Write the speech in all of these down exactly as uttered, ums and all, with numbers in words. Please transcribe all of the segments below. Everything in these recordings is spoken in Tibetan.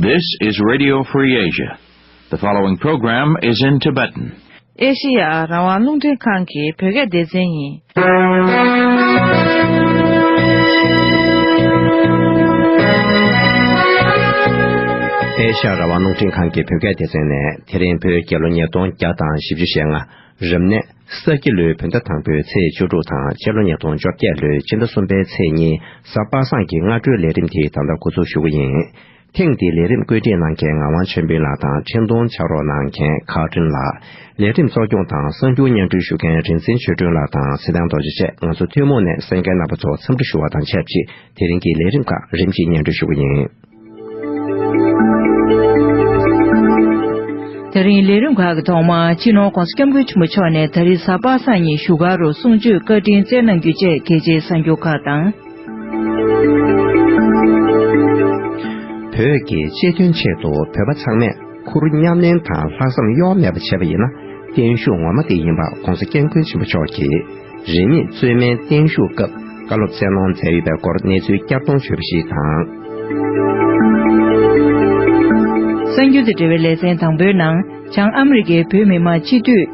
This is Radio Free Asia. The following program is in Tibetan. ཨེ་ཤེ་ཡ་རང་དབང་རླུང་འཕྲིན་ཁང་གི་བོད་སྐད་སྡེ་ཚན་ཡིན། ཨེ་ཤེ་ཡ་རང་དབང་རླུང་འཕྲིན་ཁང་གི་བོད་སྐད་སྡེ་ཚན་ནས་དེ་རིང་བོད་རྒྱལ་ལོ་ཉིས་སྟོང་བརྒྱ་དང་བཞི་བཅུ་ཞེ་ལྔ། རབ་གནས་ས་ཁྱི་ལོའི་བོད་ཟླ་དང་པོའི་ཚེས་བཅུ་དྲུག་དང་། སྤྱི་ལོ་ཉིས་སྟོང་བཅོ་བརྒྱད་ལོའི་ཕྱི་ཟླ་གསུམ་པའི་ཚེས་གཉིས། གཟའ་པ་སངས་ཀྱི་སྔ་དྲོའི་ལས་རིམ་དེ་ད་ལྟ་འགོ་འཛུགས་ཞུ་གི་ཡིན། ཐེངས་འདིའི་ལས་རིམ་བཀོད་སྒྲིག་གནང་མཁན་ངག་དབང་ཆོས་འཕེལ་ལགས་དང་། འཕྲིན་གཏོང་ཕྱག་རོགས་གནང་མཁན་ཁ་བྲིན་ལགས། ལས་རིམ་གཙོ་སྐྱོང་དང་གསར་འགྱུར་སྙན་སྒྲོན་ཞུ་མཁན་རིག་འཛིན་ཆོས་སྒྲོན་ལགས་དང་། སྲིད་ཐང་རྡོ་རྗེ་བཅས། ང་ཚོ་ཐུན་མོང་ནས་གསན་མཁན་རྣམ་པ་ཚོ་འཚམས་འདྲི་ཞུ་བ་དང་ཆབས་ཅིག་དེ་རིང་གི་ལས་རིམ་ཁག་རིམ་གྱིས་སྙན་སྒྲོན་ཞུ་གི་ཡིན། དེ་རིང་ལས་རིམ་ཁག་གི་ཐོག་མར་སྤྱི་ནོར་༸གོང་ས་༸སྐྱབས་མགོན་ཆེན་པོ་མཆོག་ནས་ད་རེས་གཟའ་པ་སངས་ཉིན་བཞུགས་སྒར་རུ་གསུང་ཆོས་བཀའ་དྲིན་སྩལ་གནང་རྒྱུ་བཅས་གལ་ཆེའི་གསར་འགྱུར་ཁག་དང་། བོད་ཀྱི་སྤྱི་དོན་ཆེད་དུ་བོད་པ་ཚང་མས་ཁུར་མཉམ་ལེན་དང་ལྷག་བསམ་གཡོ་བ་མེད་པ་བྱས་པ་ཡིན་ན། བརྟན་བཞུགས་ངོ་མ་དེ་ཡིན་པ་༸གོང་ས་༸སྐྱབས་མགོན་ཆེན་པོ་མཆོག་གིས་རིས་མེད་གཙོས་མའི་བརྟན་བཞུགས་སྐབས་བཀའ་སློབ་སྩལ་གནང་མཛད་ཡོད་པའི་སྐོར་གནས་ཚུལ་བསྐྱར་གཏོང་ཞུས་པ་ཞིག་དང་། གསར་འགྱུར་དང་འབྲེལ་བའི་ལེ་ཚན་དང་པོའི་ནང་། བྱང་ཨ་མི་རི་ཀའི་བོད་མི་མང་སྤྱི་འཐུས་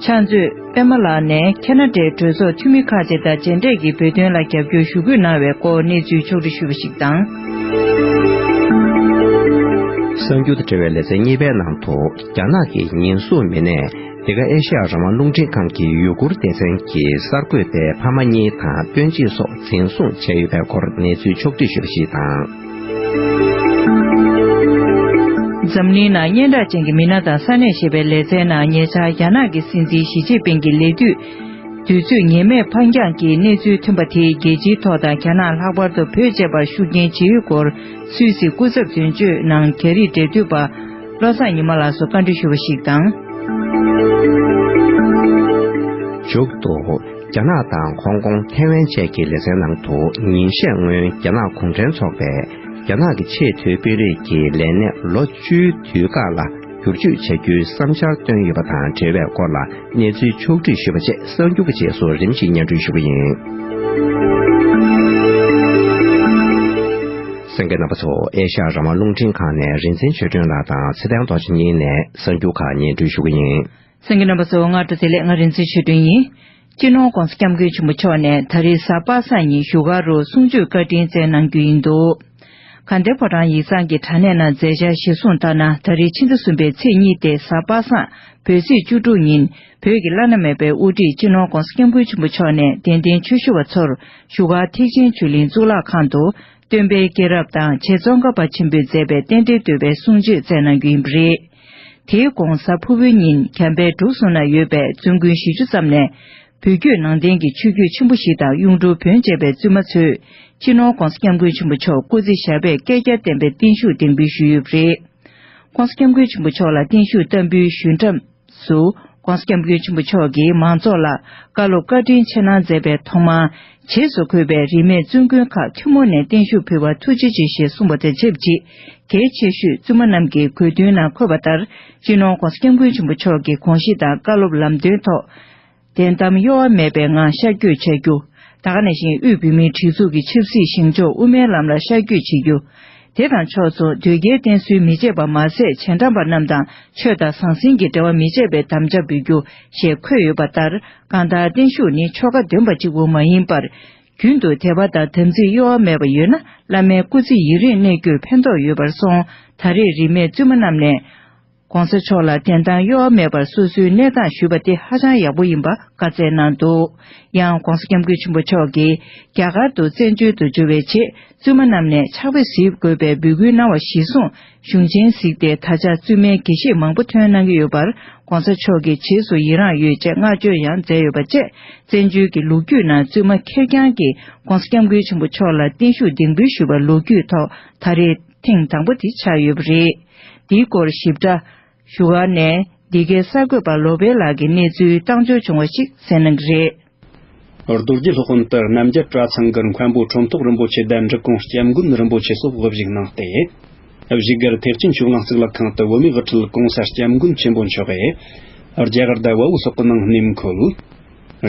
ཕྱག་མཛོད་པད་མ་ལགས་ནས་ཁ་ན་ཌའི་གྲོས་ཚོགས་འཐུས་མི་ཁག་ཅིག་དང་མཇལ་འཕྲད་ཀྱིས་བོད་དོན་ལ་རྒྱབ་སྐྱོར་ཞུ་སྐུལ་གནང་བའི་སྐོར་གནས་ཚུལ་ཕྱོགས་བསྒྲིགས་ཞུས་པ་ཞིག་དང་། གསར་འགྱུར་དང་འབྲེལ་བའི་ལེ་ཚན་གཉིས་པའི་ནང་དུ། རྒྱ་ནག་གི་ཉེན་སྲུང་མི་སྣས་འདི་ག་ཨེ་ཤ་ཡ་རང་དབང་རླུང་འཕྲིན་ཁང་གི་ཡུ་གུར་སྡེ་ཚན་གྱི་གསར་འགོད་པའི་ཕ་མ་གཉིས་དང་སྤུན་མཆེད་སོགས་འཛིན་བཟུང་བྱས་ཡོད་པའི་སྐོར་གནས་ཚུལ་ཕྱོགས་བསྒྲིགས་ཞུས་པ་ཞིག་དང་། འཛམ་གླིང་ནང་སྙན་གྲགས་ཅན་གྱི་མི་སྣ་དང་ས་གནས་ཞེས་པའི་ལེ་ཚན་ནང་ཉེ་ཆར་རྒྱ་ནག་གི་སྲིད་འཛིན་ཞི་ཅིན་ཕིང་གི་ལས་དུས་དུས་ཚོད་ངེས་མེད་ཕར་འགྱངས་ཀྱི་གནས་ཚུལ་ཐོན་པ་དེས་རྒྱལ་སྤྱིའི་ཐོག་དང་རྒྱ་ནག་ལྷག་པར་དུ་བོད་བཅས་པར་ཤུགས་རྐྱེན་ཇི་ཡོད་སྐོར་སུད་སི་སྐུ་ཚབ་དོན་གཅོད་ནང་རྒྱ་རིགས་འབྲེལ་མཐུད་པ་བློ་བཟང་ཉི་མ་ལགས་སུ་བཀའ་འདྲི་ཞུས་པ་ཞིག་དང་། མཇུག་ཏུ། རྒྱ་ནག་དང་ཧོང་ཀོང་། ཐའེ་ཝན་བཅས་ཀྱི་ལེ་ཚན་ནང་དུ། ཉིན་ཤས་སྔོན་རྒྱ་ནག་གུང་ཁྲན་ཚོགས་པས་རྒྱ་ནག་གི་ཆེས་མཐོའི་དཔོན་རིགས་ཀྱི་ལས་གནས་ལོ་བཅུའི་དུས་བཀག་ལ་བསྒྱུར་བཅོས་བྱ་རྒྱུའི་བསམ་འཆར་བཏོན་ཡོད་པ་དང་འབྲེལ་བའི་སྐོར་ལ་གནས་ཚུལ་ཕྱོགས་བསྒྲིགས་ཞུས་པ་བཅས་གསར་འགྱུར་གྱི་རྗེས་སུ་རིམ་བཞིན་སྙན་སྒྲོན་ཞུ་གི་ཡིན། གསན་མཁན་རྣམ་པ་ཚོ། ཨེ་ཤ་ཡ་རང་དབང་རླུང་འཕྲིན་ཁང་ནས་རིག་འཛིན་ཆོས་སྒྲོན་ལགས་དང་ཚེ་བརྟན་རྡོ་རྗེ་གཉིས་ནས་གསར་འགྱུར་ཁག་སྙན་སྒྲོན་ཞུ་གི་ཡིན། གསན་མཁན་རྣམ་པ་ཚོ། སྔ་དྲོ་བདེ་ལེགས། ང་རིག་འཛིན་ཆོས་སྒྲོན་ཡིན། སྤྱི་ནོར་༸གོང་ས་༸སྐྱབས་མགོན་ཆེན་པོ་མཆོག་ནས་ད་རེས་གཟའ་པ་སངས་ཉིན་བཞུགས་སྒར་རུ་གསུང་ཆོས་བཀའ་དྲིན་སྩལ་གནང་རྒྱུ་ཡིན་འདུག་དགའ་ལྡན་ཕོ་བྲང་ཡིག་ཚང་གི་དྲ་གནས་ནང་མཛད་འཆར་གཞིར་བཟུང་ལྟར་ན། ད་རེས་ཕྱི་ཟླ་གསུམ་པའི་ཚེས་གཉིས་ཏེ་གཟའ་པ་སངས་བོད་ཚེས་བཅུ་དྲུག་ཉིན་བོད་ཀྱི་བླ་ན་མེད་པའི་དབུ་ཁྲིད་སྤྱི་ནོར་༸གོང་ས་༸སྐྱབས་མགོན་ཆེན་པོ་མཆོག་ནས་དད་ལྡན་ཆོས་ཞུ་བ་ཚོར་བཞུགས་སྒར་ཐེག་ཆེན་ཆོས་གླིང་གཙུག་ལག་ཁང་དུ། སྟོན་པའི་སྐྱེས་རབས་དང་རྗེ་ཙོང་ཁ་པ་ཆེན་པོས་མཛད་པའི་རྟེན་འབྲེལ་བསྟོད་པའི་གསུང་ཆོས་སྩལ་གནང་རྒྱུ་ཡིན་པ་རེད། དེའི་གོང་གཟའ་ཕུར་བུའི་ཉིན་གྱམ་པའི་འབྲུག་གསུམ་ན་ཡོད་པའི་བཙུན་དགོན་བཞི་བཅུ་ཙམ་ནས། བོད་བརྒྱུད་ནང་བསྟན་གྱི་ཆོས་བརྒྱུད་ཆེན་པོ་བཞི་དང་གཡུང་དྲུང་བོན་བཅས་པའི་བཙུན་མ་ཚོས་སྤྱི་ནོར་༸གོང་ས་༸སྐྱབས་མགོན་ཆེན་པོ་མཆོག་སྐུ་ཚེ་ཞབས་པད་བསྐལ་བརྒྱར་བརྟན་པའི་བརྟན་བཞུགས་གདན་འབུལ་ཞུས་ཡོད་པ་རེད། ༸གོང་ས་༸སྐྱབས་མགོན་ཆེན་པོ་མཆོག་ལ་བརྟན་བཞུགས་བསྟར་འབུལ་ཞུས་མཚམས་སུ། ༸གོང་ས་༸སྐྱབས་མགོན་ཆེན་པོ་མཆོག་གིས་མང་ཚོགས་ལ་བཀའ་སློབ་བཀའ་དྲིན་ཆེ་གནང་མཛད་པའི་ཐོག་མར། རྗེས་སུ་འཁོད་པའི་རིས་མེད་བཙུན་དགོན་ཁག་ཐུན་མོང་ནས་བརྟན་བཞུགས་ཕུལ་བར་ཐུགས་རྗེ་ཆེ་ཞེས་གསུངས་པ་དང་ཆབས་ཅིག་གལ་ཆེ་ཤོས་བཙུན་མ་རྣམས་ཀྱི་དགོས་འདུན་ནང་འཁོད་པ་ལྟར། སྤྱི་ནོར་༸གོང་ས་༸སྐྱབས་མགོན་ཆེན་པོ་མཆོག་གི་དགོངས་གཞི་དང་བཀའ་སློབ་ལམ་སྟོན་ཐོག་དོན་དམ་གཡོ་བ་མེད་པའི་ངང་ཤར་བསྐྱོད་བྱ་རྒྱུ། ད་ག་ནང་བཞིན་དབུས་བོད་མིའི་སྒྲིག་འཛུགས་ཀྱི་ཆབ་སྲིད་ཞིང་ཕྱོགས་དབུ་མའི་ལམ་ལ་ཤར་བསྐྱོད་བྱེད་རྒྱུ། དེ་དང་ཕྱོགས་མཚུངས་དོལ་རྒྱལ་བསྟེན་གསོལ་མི་བྱེད་པ་མ་ཟད། རྗེས་འབྲང་པ་རྣམས་དང་ཆོས་དང་ཟང་ཟིང་གི་འབྲེལ་བ་མི་བྱེད་པའི་དམ་བཅའ་འབུལ་རྒྱུ་ཞེས་འཁོད་ཡོད་པ་ལྟར། གང་ལྟར་བརྟན་བཞུགས་ནི་ཆོ་ག་འདོན་པ་གཅིག་པུ་མ་ཡིན་པར། རྒྱུན་དུ་དད་པ་དང་དམ་ཚིག་གཡོ་བ་མེད་པ་ཡོད་ན། བླ་མའི་སྐུ་ཚེ་ཡུན་རིང་གནས་རྒྱུར་ཕན་ཐོགས་ཡོད་པར་སོང་། ད་རེས་རིས་མེད་བཙུན་མ་རྣམས་ནས། ༸གོང་ས་མཆོག་ལ་དོན་དམ་གཡོ་བ་མེད་པར་སོ་སོའི་གནས་སྟངས་ཞུས་པ་དེ་ཧ་ཅང་ཡག་པོ་ཡིན་པ་བཀའ་སྩལ་གནང་འདུག་ཡང་༸གོང་ས་༸སྐྱབས་མགོན་ཆེན་པོ་མཆོག་གིས་རྒྱ་གར་དུ་བཙན་བྱོལ་དུ་འབྱོར་བའི་རྗེས། བཙུན་མ་རྣམས་ནས་ཕྱག་དཔེ་གཟིགས་དགོས་པའི་འབོད་སྐུལ་གནང་བ་གཞིར་བཟུང་། གཞུང་ཆེན་གཟིགས་ཏེ་ད་ཆ་བཙུན་མའི་དགེ་བཤེས་མང་པོ་ཐོན་གནང་གི་ཡོད་པར། ༸གོང་ས་མཆོག་གིས་རྗེས་སུ་ཡི་རངས་ཡོད་ཅེས་བསྔགས་བརྗོད་ཡང་མཛད་ཡོད་པ་བཅས། བཙན་བྱོལ་གྱི་ལོ་རྒྱུས་ནང་བཙུན་མ་ཁེར་རྐྱང་གིས་༸གོང་ས་༸སྐྱབས་མགོན་ཆེན་པོ་མཆོག་ལ་བརྟན་བཞུགས་གདན་འབུལ་ཞུས་པ་ལོ་རྒྱུས་ཐོག་ད་རེས་ཐེངས་དང་པོ་དེ་ཆགས་ཡོད་པ་རེད། འདིའི་སྐོར་ཞིབ་ཕྲ། བཞུགས་སྒར་ནས་འདི་གའི་གསར་འགོད་པ་ལོ་པཎ་ལགས་ཀྱིས་གནས་ཚུལ་བཏང་འབྱོར་བྱུང་བ་ཞིག་གསན་གནང་གི་རེད། རྡོ་རྗེ་སློབ་དཔོན་ལྟར་རྣམ་རྒྱལ་གྲྭ་ཚང་གི་མཁན་པོ་ཁྲོམ་ཐོག་རིན་པོ་ཆེ་དང་འབྲི་གུང་སྐྱབས་མགོན་རིན་པོ་ཆེ་སོགས་དབུ་བཞུགས་གནང་སྟེ། བཞུགས་སྒར་ཐེག་ཆེན་ཆོས་གླིང་གཙུག་ལག་ཁང་དུ་བོད་མིའི་དབུ་ཁྲིད་༸གོང་ས་༸སྐྱབས་མགོན་ཆེན་པོ་མཆོག་གིས་རྒྱ་གར་དང་བལ་པོ་སོགས་ཀྱི་ནང་གནས་འཁོད།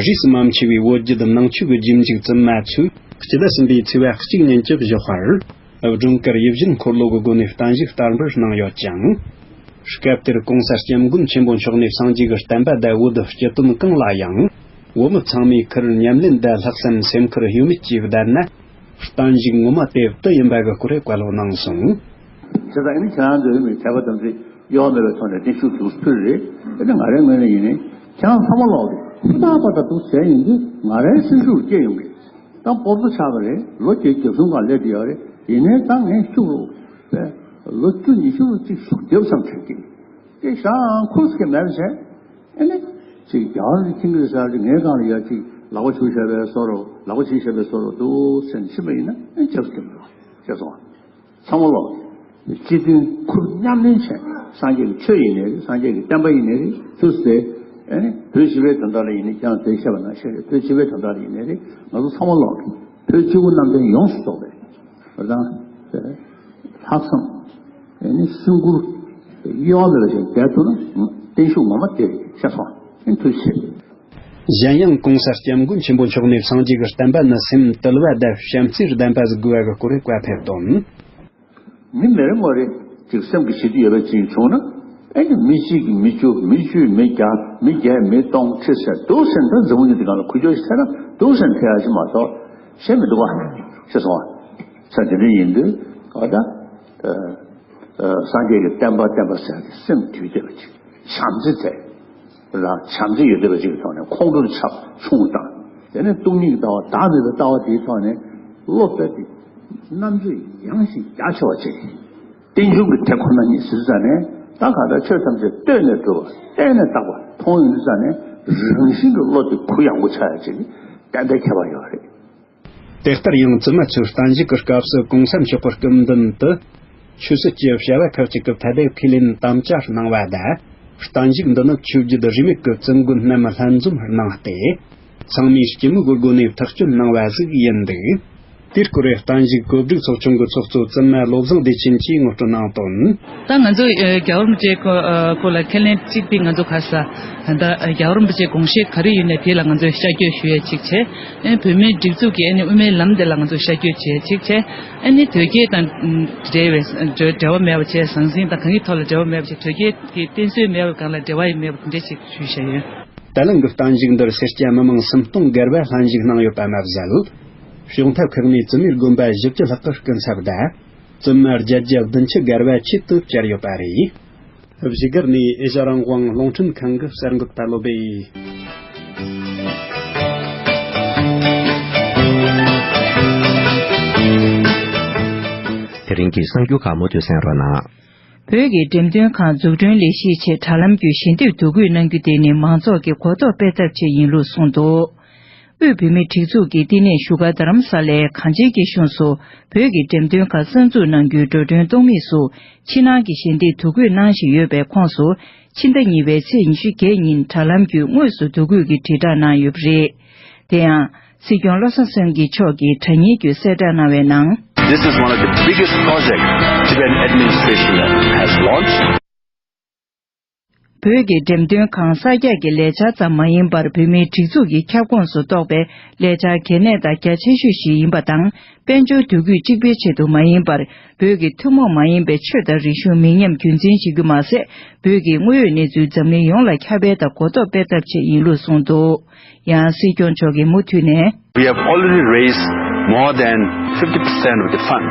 རིས་སུ་མ་ཆད་པའི་བོད་བརྒྱུད་ནང་ཆོས་ཀྱི་རྗེས་འཇུག་བཙུན་མ་ཚོས་སྤྱི་ཟླ་གསུམ་པའི་ཚེས་པ་གཅིག་ཉིན་གྱི་ཞོགས་པར། སྒྲོལ་དཀར་ཡིད་བཞིན་འཁོར་ལོ་གི་སྒོ་ནས་བརྟན་བཞུགས་བསྟར་འབུལ་གནང་ཡོད་ཅིང་། སྐབས་དེར་གོང་ས་སྐྱབས་མགོན་ཆེན་པོ་མཆོག་ནས་སངས་རྒྱས་ཀྱི་བསྟན་པ་དང་བོད་སྤྱི་དོན་གང་ལ་ཡང་བོད་མི་ཚང་མས་ཁུར་ཉམས་ལེན་དང་ལྷག་བསམ་སེམས་ཁུར་ཡོད་མེད་ཀྱིས་བསྡད་ན། བརྟན་བཞུགས་ངོ་མ་དེ་དུ་ཡིན་པ་གི་སྐོར་བཀའ་སློབ་གནང་སོང་། བྱས་ཙང་ཨ་ནི་ཁྱེད་རང་ཚོའི་མི་དད་པ་དམ་ཚིག་གཡོ་བ་མེད་པའི་ཐོག་ནས་བརྟན་བཞུགས་འདུག་ཕུལ་རེད། དེ་ནི་ང་རའི་ངོས་ནས་ཡིན་ནའི་ཁྱེད་རང་ཚང་མ་ལོག་གི་ཧུར་ཐག་པ་དང་འདུག་བྱས་ཡོང་དུས་ང་རའི་སེམས་ཤུགས་སྐྱེ་ཡོང་གི། ད་སྤོབས་པ་ཆགས་པ་རེད། ལོ་བརྒྱད་ཅུ་གྱ་གསུམ་སྒང་སླེབས་བསྡད་ཡོད་རེད། ཡིན་ནའི་ད་ངས་ཤུགས་རུ་ལོ་བཅུ་ཉི་ཤུ་རུ་གཅིག་ཤུགས་རྒྱབ་བསམ་དྲན་གི། དེ་ཤང་ཁུར་སྐད་མེད་པ་བྱས། ཨེ་ནི། ཅིག་རྒྱ་གར་གྱི་ཁྱིམ་གྱི་སར་ངའི་སྒང་ལ་ཡ་ཅིག་ལག་པ་ཆུ་བཞག་པའི་བཟོ་འདྲ་ལག་པ་ཆུ་བཞག་པའི་བཟོ་འདྲ་འདུག་ཟེར་ནས་ཕྱིན་པ་ཡིན་ན་ཨེ་རྒྱབ་སྐྱོར་མི་འདུག་ཤེས་སོང་ང་། ཚང་མ་ལོག་སྤྱི་མཐུན་ཁུར་མཉམ་ལེན་བྱས། སངས་རྒྱས་ཀྱི་ཆོས་ཡིན་ནའི་རེད། སངས་རྒྱས་ཀྱི་བསྟན་པ་ཡིན་ནའི་རེད། ཐུགས་སྲས་ཨེ་ནི་བོད་སྤྱི་པའི་དོན་དག་ལ་ཡིན་ནའི་ཁྱེད་རང་ཚོས་བཤད་པ་ནང་བཞིན་རེད། བོད་སྤྱི་པའི་དོན་དག་ལ་ཡིན་ནའི་རེད། ང་ཚོ་ཚང་མ་ལོག་གི་བོད་སྤྱི་བོ་གནམ་བསྟན་ཡོངས་སུ་རྫོགས་པའི་བོད་དང་ལྷག་བསམ་ཨེ་ནི་སེམས་ཁུར་གཡོ་བ་མེད་པ་ཞིག་བསྡད་ཐུབ་ན་བརྟན་བཞུགས་ངོ་མ་དེ་རེད་ཤེས་སོང་། ཨེ་ཐུགས་རྗེ་ཆེ། གཞན་ཡང་གོང་ས་སྐྱབས་མགོན་ཆེན་པོ་མཆོག་ནས་སངས་རྒྱས་ཀྱི་བསྟན་པ་ནི་སེམས་དུལ་བ་དང་བྱམས་བརྩེས་ལྡན་པ་ཟིག་དགོས་པ་གི་སྐོར་བཀའ་ཕེབས་དོན། མི་མེད་རེ་མོ་རེ་ཅིག་སེམས་ཀྱི་ཞི་དུལ་ཡོད་པ་ཅིག་བྱུང་ན། ཨེ་ནི་མི་གཅིག་གིས་མི་བཅུ། མི་བཅུས་མི་བརྒྱ། མི་བརྒྱས་མི་སྟོང་། ཁྲི་ཟེར་འདུག་ཟེར་ད་འཛམ་བུ་གླིང་འདི་སྒང་ལ་ཁུ་བྱུག་ཞིག་ཐེབས་ན་འདུག་ཟེར་ཐེབས་ཡ་ཞིག་མ་གཏོགས་གཞན་མི་འདུག་བ། ཤེས་སོང་བ། ས་དེ་འདྲ་ཡིན་དུས་ཨ་ད་སངས་རྒྱས་ཀྱི་བསྟན་པ་བསྟན་པ་ཟེར་ཏེ་སེམས་དུལ་བསྡད་པ་ཅིག་བྱམས་བརྩེ་དེ། རང་བྱམས་བརྩེ་ཡོད་བསྡད་པ་ཅིག་གི་ཐོག་ནས་ཁོང་ཁྲོ་ཆགས་ཆུང་དང་། དེ་ནས་སྟོང་ཉིད་ཀྱི་ལྟ་བ་བདག་མེད་པའི་ལྟ་བ་དེའི་ཐོག་ནས་བློ་དཔེ་དེ་རྣམ་དཔྱོད་ཡངས་ཤིང་རྒྱ་ཆེ་བ་བྱེད། རྟེན་འབྱུང་གི་དེ་ཁོ་ན་ཉིད་ཟེར་ཙང་ནས་ད་ག་ད་ཆོས་ཐམས་ཅད་ལྟོས་ནས་གྲུབ་པ། བལྟས་ནས་བཏགས་པ་མཐོང་ཡོང་དུས་ཙང་ནས་རང་བཞིན་གྱི་བློ་དེ་གུ་ཡངས་པོ་ཆགས་ཡ་ཅིག་གཏན་གཏན་ཁྱད་པར་ཡོད་རེད། དེ་ལྟར་ཡང་བཙུན་མ་ཚོས་བརྟན་བཞུགས་ཀྱི་སྐབས་སུ་གོང་ས་མཆོག་གི་སྐུ་མདུན་དུ། ཆོས་སྲིད་ཀྱི་བྱ་བ་ཁག་ཅིག་གི་ཐད་དེ་ཁས་ལེན་དམ་བཅའ་གནང་བ་དང་། བརྟན་བཞུགས་འདི་ནི་ཆོས་བརྒྱུད་རིས་མེད་ཀྱི་བཙུན་དགོན་རྣམས་ལྷན་འཛོམས་གནང་སྟེ། ཚང་མས་སྐྱིད་མོས་སྒོ་ནས་ཐག་གཅོད་གནང་བ་ཟིག་ཡིན་འདུག་དེའི་སྐོར་བརྟན་བཞུགས་གོ་སྒྲིག་ཚོགས་ཆུང་གི་ཚོགས་གཙོ་བཙུན་མ་བློ་བཟང་བདེ་ཆེན་གྱིས་ངོ་སྤྲོད་གནང་དོན། ད་ང་ཚོ་ཨ་རྒྱལ་བ་རིན་པོ་ཆེ་ཁོ་ཨ་ཁོ་ལ་ཁས་ལེན་གཅིག་དེ་ང་ཚོ་ག་ས་ད་རྒྱལ་བ་རིན་པོ་ཆེ་དགོངས་བཞེད་ག་རེ་ཡོད་ནས་དེ་ལ་ང་ཚོས་ཤར་བསྐྱོད་ཞུ་ཡས་གཅིག་བྱས། ཨ་བོད་མིའི་སྒྲིག་འཛུགས་ཀྱི་ཨ་ནི་དབུ་མའི་ལམ་དེ་ལ་ང་ཚོས་ཤར་བསྐྱོད་བྱས་གཅིག་བྱས། ཨ་ནི་དོལ་རྒྱལ་དང་འབྲེལ་བའི་འབྲེལ་བ་མེད་པ་བྱས། ཟང་ཟིང་དང་གང་གི་ཐོག་ལ་འབྲེལ་བ་མེད་པ་བྱས། དོལ་རྒྱལ་གྱི་བསྟེན་གསོལ་མེད་པའི་སྒང་ལ་འབྲེལ་བ་ཡང་མེད་པ་དེ་འདྲ་ཞིག་ཞུས་བཞག་ཡོད། ད་ལན་གྱི་བརྟན་བཞུགས་འདིར་སེར་སྐྱ་མི་མང་སུམ་སྟོང་བརྒལ་བ་ལྷན་ཞུགས་གནང་ཡོད་པ་མ་ཟད། གཞུང་ཐབ་ཁག་ནས་བཙུན་མའི་དགོན་པ་བཞི་བཅུ་ལྷག་གི་སྐུ་ཚབ་དང་། བཙུན་མ་བརྒྱད་བརྒྱ་བདུན་ཅུ་བརྒལ་བ་ཆེད་དུ་བཅར་ཡོད་པ་རེད། བཞུགས་སྒར་ནས་ཨེ་ཤ་རང་དབང་རླུང་འཕྲིན་ཁང་གི་གསར་འགོད་པ་བློ་བྷེ། དེ་རིང་གི་གསར་འགྱུར་ཁག་མུ་མཐུད་གསན་རོགས་གནང་། བོད་ཀྱི་འགྲེམས་སྟོན་ཁང་འཛུགས་སྐྲུན་ལས་གཞིའི་ཆེད་དྲ་ལམ་བརྒྱུད་ཞལ་འདེབས་བསྡུ་སྐུལ་གནང་རྒྱུ་དེ་ནི་མང་ཚོགས་ཀྱི་གོ་རྟོགས་སྤེལ་ཐབས་ཆེད་ཡིན་ལུགས་གསུངས་འདུག་དབུས་བོད་མིའི་སྒྲིག་འཛུགས་ཀྱི་བསྟི་གནས་བཞུགས་སྒར་རྡ་རམ་ས་ལའི་གངས་ཅན་སྐྱིད་གཤོངས་སུ་བོད་ཀྱི་འགྲེམས་སྟོན་ཁང་གསར་འཛུགས་གནང་རྒྱུའི་འགྲོ་གྲོན་གཏོང་མིག་སུ་ཕྱི་ནང་གི་ཞལ་འདེབས་བསྡུ་སྐུལ་གནང་བཞིན་ཡོད་པའི་ཁོངས་སུ། ཕྱི་ཟླ་གཉིས་པའི་ཚེས་ཉི་ཤུ་བརྒྱད་ཉིན་དྲ་ལམ་བརྒྱུད་དངོས་སུ་བསྡུ་སྐུལ་གྱི་དྲིལ་བསྒྲགས་གནང་ཡོད་པ་རེད། དེ་ཡང་། སྲིད་སྐྱོང་བློ་བཟང་སེང་གེ་མཆོག་གིས་དྲ་བརྙན་བརྒྱུད་གསལ་བསྒྲགས་གནང་བའི་ནང་། This is one of the biggest projects Tibetan administration has launched. བོད་ཀྱི་འགྲེམས་སྟོན་ཁང་གསར་རྒྱག་གི་ལས་འཆར་ཙམ་མ་ཡིན་པར། བོད་མིའི་སྒྲིག་འཛུགས་ཀྱི་ཁྱབ་ཁོངས་སུ་གཏོགས་པའི་ལས་འཆར་གལ་གནད་དང་རྒྱ་ཆེ་ཤོས་ཤིག་ཡིན་པ་དང་། དཔལ་འབྱོར་འདུ་འགོད་གཅིག་པུའི་ཆེད་དུ་མ་ཡིན་པར། བོད་ཀྱི་ཐུན་མོང་མ་ཡིན་པའི་ཆོས་དང་རིག་གཞུང་མི་ཉམས་རྒྱུན་འཛིན་བྱེད་རྒྱུ་མ་ཟད། བོད་ཀྱི་དངོས་ཡོད་གནས་ཚུལ་འཛམ་གླིང་ཡོངས་ལ་ཁྱབ་སྤེལ་དང་གོ་རྟོགས་སྤེལ་ཐབས་ཆེད་ཡིན་ལུགས་གསུངས་འདུག་ཡང་སྲིད་སྐྱོང་མཆོག་གིས་མུ་མཐུད་ནས། We have already raised more than fifty percent of the fund,